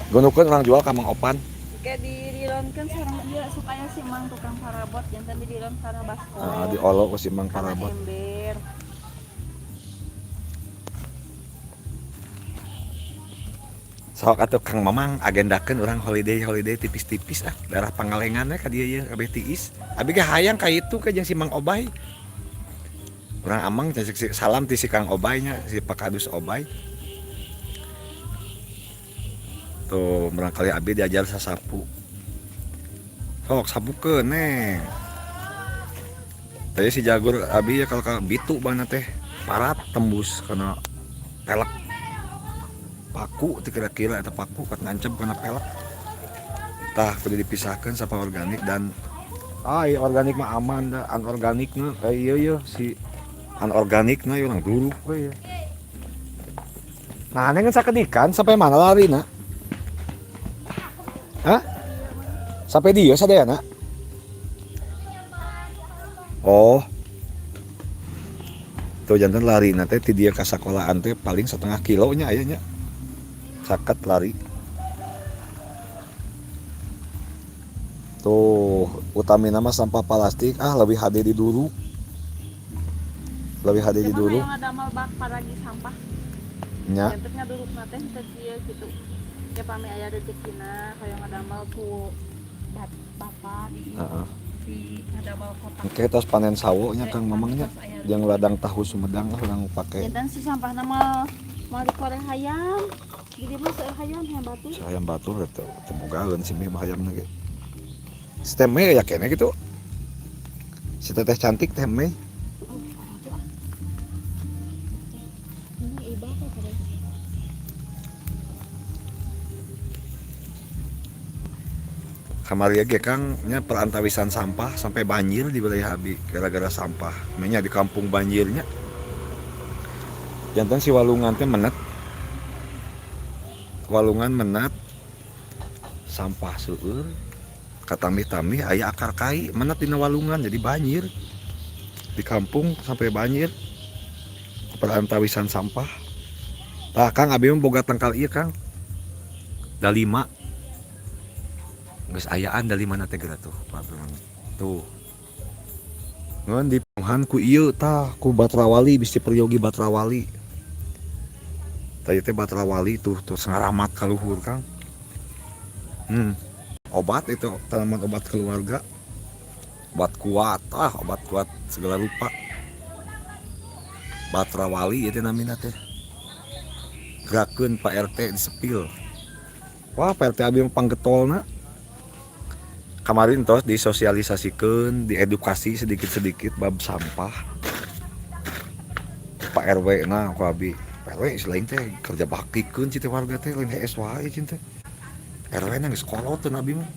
Gundukeun orang jual ka Mang Opan. Kayak dirilonkeun sareng ieu supaya si Mang tukang parabot janten dirilon kana baskom. Ah, diolok ku si Mang Kana parabot. ember. Sok atuh Kang Mamang agendakeun urang holiday tipis-tipis ah daerah Pangalengan we ka dieu ye kabeh tiis. Abi ge hayang ka itu ka jeung si Mang Obay. Kurang amang salam ti si Kang Obay nya, si Pak Kadus Obay. Tuh barangkali abi diajar sasapu. Sok sapukeun, Neng. Tadi si jagur abi ya kalau ka bitu bana teh parat tembus kana pelek. Paku teh kira-kira eta paku kat ngancem kana pelek. Tah kudu dipisahkan sampah organik dan ah iya, organik mah aman dah, anorganik mah iya iya si anorganik na urang duruk we ya. Nah, Neng kan sakedikan sampai mana lari nak? Hah? Sampai dia sadayana? Oh. Tuh janten lari teh ti dieu ka sakolaan teh paling setengah kilo nya aya nya. Caket lari. Tuh, utamina mah sampah plastik ah lebih hade di dulu. Lebih hade di Cuma dulu. hayang ngadamel bak paragi sampah. Nya. Janten ngadurukna teh teu kieu gitu. Ya pami aya rezekina hayang ngadamel ku bapak di Heeh. di ngadamel kotak. Oke, tos panen sawo nya Kang Mamang nya. Jeung ladang tahu Sumedang lah urang pake. Janten si sampahna mah moal dikoreh hayam. Jadi mah seueur hayam hayam batu. Si hayam batu teu teu bogaeun si mah hayamna ge. Si teh meh ya kene gitu. Si teteh cantik teh meh. Ini ibadah terus. Kamari ge Kang nya perantawisan sampah sampai banjir di wilayah abi gara-gara sampah. Nya di kampung banjirnya. Janten si walungan teh menet. Walungan menet. Sampah seueur. Katamih-tamih aya akar kai menet dina walungan jadi banjir. Di kampung sampai banjir. Perantawisan sampah. Tah Kang abi mah boga tangkal ieu Kang. Dalima. Geus ayaan dari mana teh geura tuh Pak Abdul. Tuh. Ngeun dipuhan ku ieu tah ku Batrawali bisi peryogi Batrawali. Tadi teh Batrawali tuh tuh sengaramat ka luhur Kang. Obat itu tanaman obat keluarga. Obat kuat, ah obat kuat segala rupa. Batrawali ieu teh namina teh. Gerakeun Pak RT disepil. Wah, Pak RT abi mah panggetolna. Kemarin tos disosialisasikan, diedukasi sedikit-sedikit bab sampah. Pak RW nah ku abi. Pak RW selain teh kerja baktikeun ci teh warga teh lain hees wae cin teh. RW na geus kolot teh abi mah.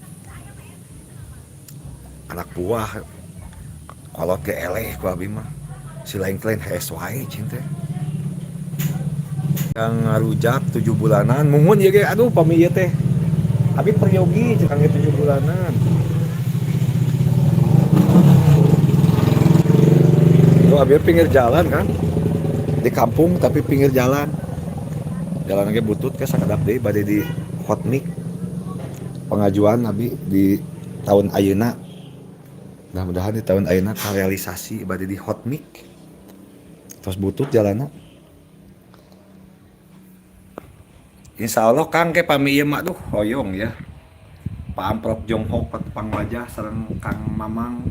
Anak buah kolot ge eleh ku abi mah. Si lain teh lain hees wae cin teh. Yang ngarujak 7 bulanan, muhun ieu ge aduh pami ieu teh. Abi peryogi cek kangge 7 bulanan. Tuh abi pinggir jalan kan. Di kampung tapi pinggir jalan. Jalan ge butut ke sakedap deui bade di hotmix. Pengajuan abi di tahun ayeuna. Mudah-mudahan di tahun ayeuna karealisasi bade di hotmix. Terus butut jalanna. Insya Allah Kang ke pami ieu mah duh hoyong ya. Pak Amprok Jonghok patepang wajah sareng Kang Mamang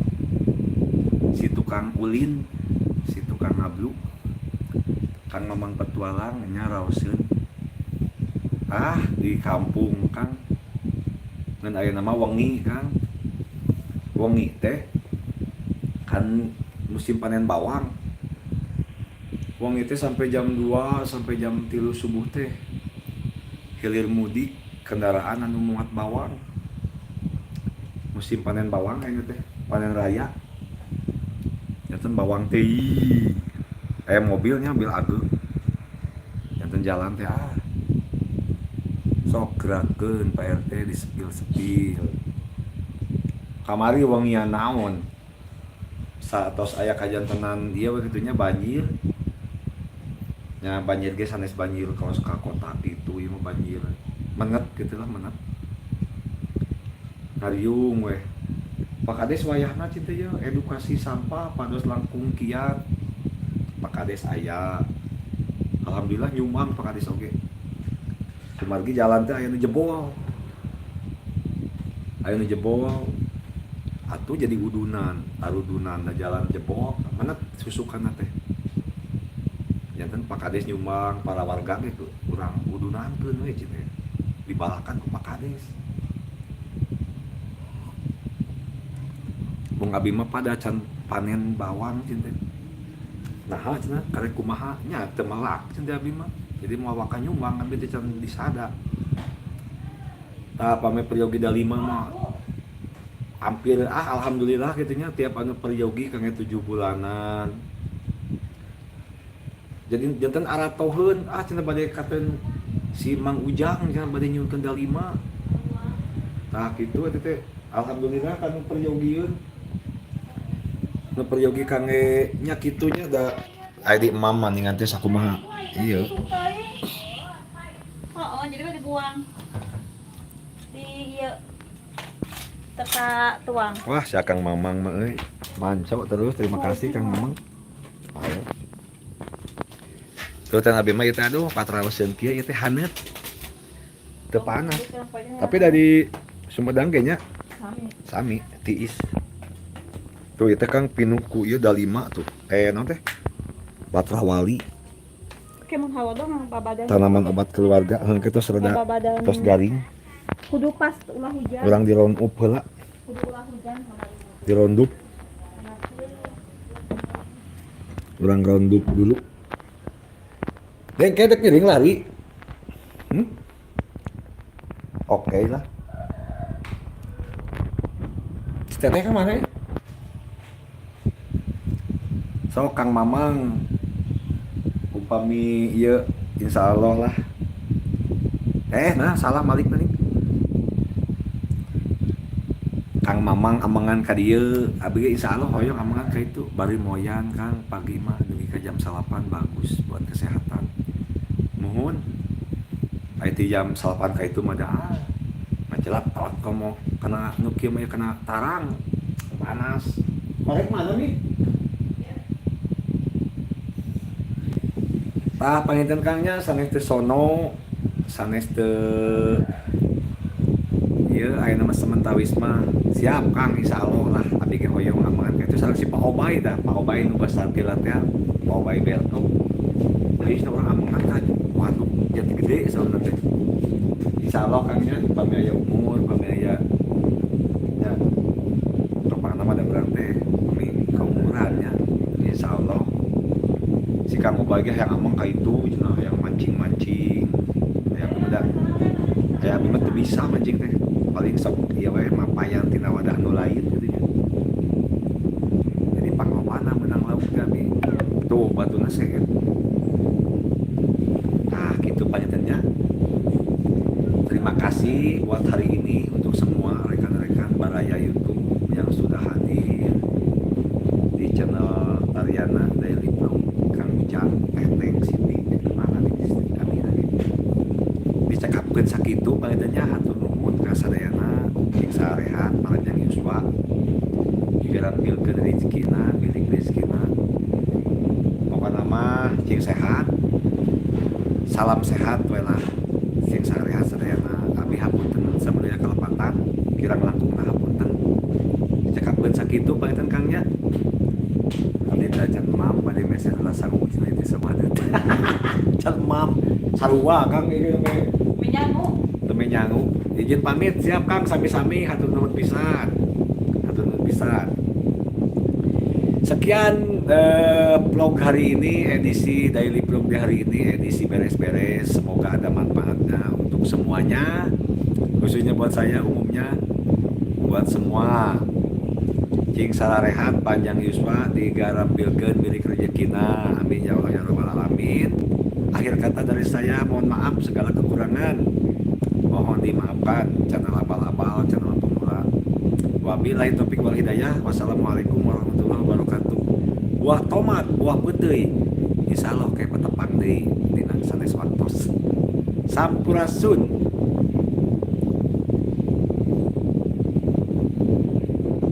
si tukang ulin, si tukang ngablu. Kang Mamang petualang nya raoseun. Ah di kampung Kang. Ngan aya nama wengi Kang. Wengi teh kan musim panen bawang. Wengi teh sampai jam 2 sampai jam 3 subuh teh. Hilir mudik kendaraan anu muat bawang. Musim panen bawang ayeuna teh, panen raya. Janten bawang teh mobilnya mobil ageung. Janten jalan teh ah. Sok gerakeun Pak RT disepil-sepil. Kamari wengian naon? Saatos aya kajantenan ieu we kitu nya banjir. Nya banjir ge sanes banjir kaos ka kota kitu ieu mah banjir menet kitu lah menet. Ngariung weh. Pak Kades wayahna cin teh yeuh edukasi sampah pados langkung kiat. Pak Kades aya. Alhamdulillah nyumbang Pak Kades oge. Kumargi jalan teh aya nu jebol. Aya nu jebol. Atuh jadi udunan, tarudunan da jalan jebol, mana susukanna teh. Janten Pak Kades nyumbang para warga gitu, kurang udunankeun we cenah. Dibalakan ku Pak Kades. Bung abi mah pada can panen bawang cenah. Nah, cenah karek kumaha nya teu melak cenah abi mah. Jadi moal waka nyumbang abi teh can disada. Tah pame peryogi dalima mah hampir alhamdulillah gitu nya tiap anu peryogi kangge 7 bulanan. Jadi janten aratoheun cenah bade katen si Mang Ujang cenah bade nyuhunkeun dalima. Tah kitu eta teh alhamdulillah kanu peryogieun. Nu peryogi kangge nya kitu nya da aya di emam mah ningan teh sakumaha. Iya. Oh, jadi mah dibuang. Di ieu teka tuang. Wah, si Akang Mamang mah euy. Manco terus, terima kasih Kang Mamang. Ayo. Tuh teh abi mah ieu teh aduh 400 kieu ieu teh haneut. Teu panas. Tapi dari Sumedang ge nya sami. Sami, tiis. Tuh ieu teh Kang pinuh ku ieu dalima tuh. Naon teh? Batra wali. Oke, mun hawa dong babadan. Tanaman obat keluarga heuh kitu rada Babadan. Tos garing. Kudu pas ulah hujan. Urang di round up heula. Kudu ulah hujan kamari. Di round up. Urang round up dulu. Deng kedek ngiring lari. Oke lah. Si Teteh ke mana ya? So Kang Mamang upami ieu insyaallah lah. Nah salah malik tadi. Kang Mamang amangan ka dieu, abi ge insyaallah hoyong amangan ka itu. Bari moyan Kang pagi mah dugi ka jam 8 bagus buat kesehatan. Muhun. Aya ti jam 8 ka itu mah dah. Macelak tot komo kena nu kieu mah kena tarang panas. Korek mana nih? Tah panginten Kangnya sanes teu sono, sanes teu ieu aya nama sementawis mah siap Kang insyaallah lah abi ge hoyong amangan ka itu sareng si Pak Obay tah, Pak Obay nu basar tila teh, Pak Obay Berto. Geus urang amangan ka waduk jati gede sauna teh. Insyaallah Kang nya pami aya umur, pami aya nya topang nama da urang teh pami kaumuran nya insyaallah. Si Kang Obay ge hayang amang ka itu cenah hayang mancing-mancing. Hayang kumaha aya abi mah teu bisa mancing teh. Paling sok ieu we mapayan tina wadah nu lain gitu nya. Jadi panglowana menang lauk teh abi. Tuh batuna sehat. Nah, gitu panjenengannya. Terima kasih buat hari ini untuk semua rekan-rekan Baraya YouTube yang sudah hadir di channel Tariana Daily Vlog Kang Ujang Teh Neng Siti kemana nih kami tadi dicekapkeun sakitu panjenengannya hatur nuhun ka sadayana cing sarehat panjang yuswa digarantilkeun rezekina milik rezekina pokona mah cing sehat salam sehat we lah cing sarehat sadayana abi hapunten sabudaya kalepatan kirang langkungna hapunten dicekapkeun sakitu panginten Kang nya abdi teh can mam bade meser lah sangu cenah teh sabadeut can mam sarua Kang ieu meh Menyangu. Teu menyangu. Izin pamit siap Kang sami-sami hatur nuhun pisan. Hatur nuhun pisan. Sekian vlog hari ini, edisi daily vlog di hari ini, edisi beres-beres. Semoga ada manfaatnya untuk semuanya, khususnya buat saya umumnya, buat semua. Cing sararehat panjang yuswa digarampilkeun milik rezekina. Amin ya Allah ya rabbal alamin. Akhir kata dari saya, mohon maaf segala kekurangan. Mohon dimaafkan, channel abal-abal, channel pemula. Wabillahi taufik wal hidayah. Wassalamualaikum warahmatullahi wabarakatuh. Buah tomat, buah peuteuy. Insyaallah kayak petepang deui dina sanes waktos. Sampurasun.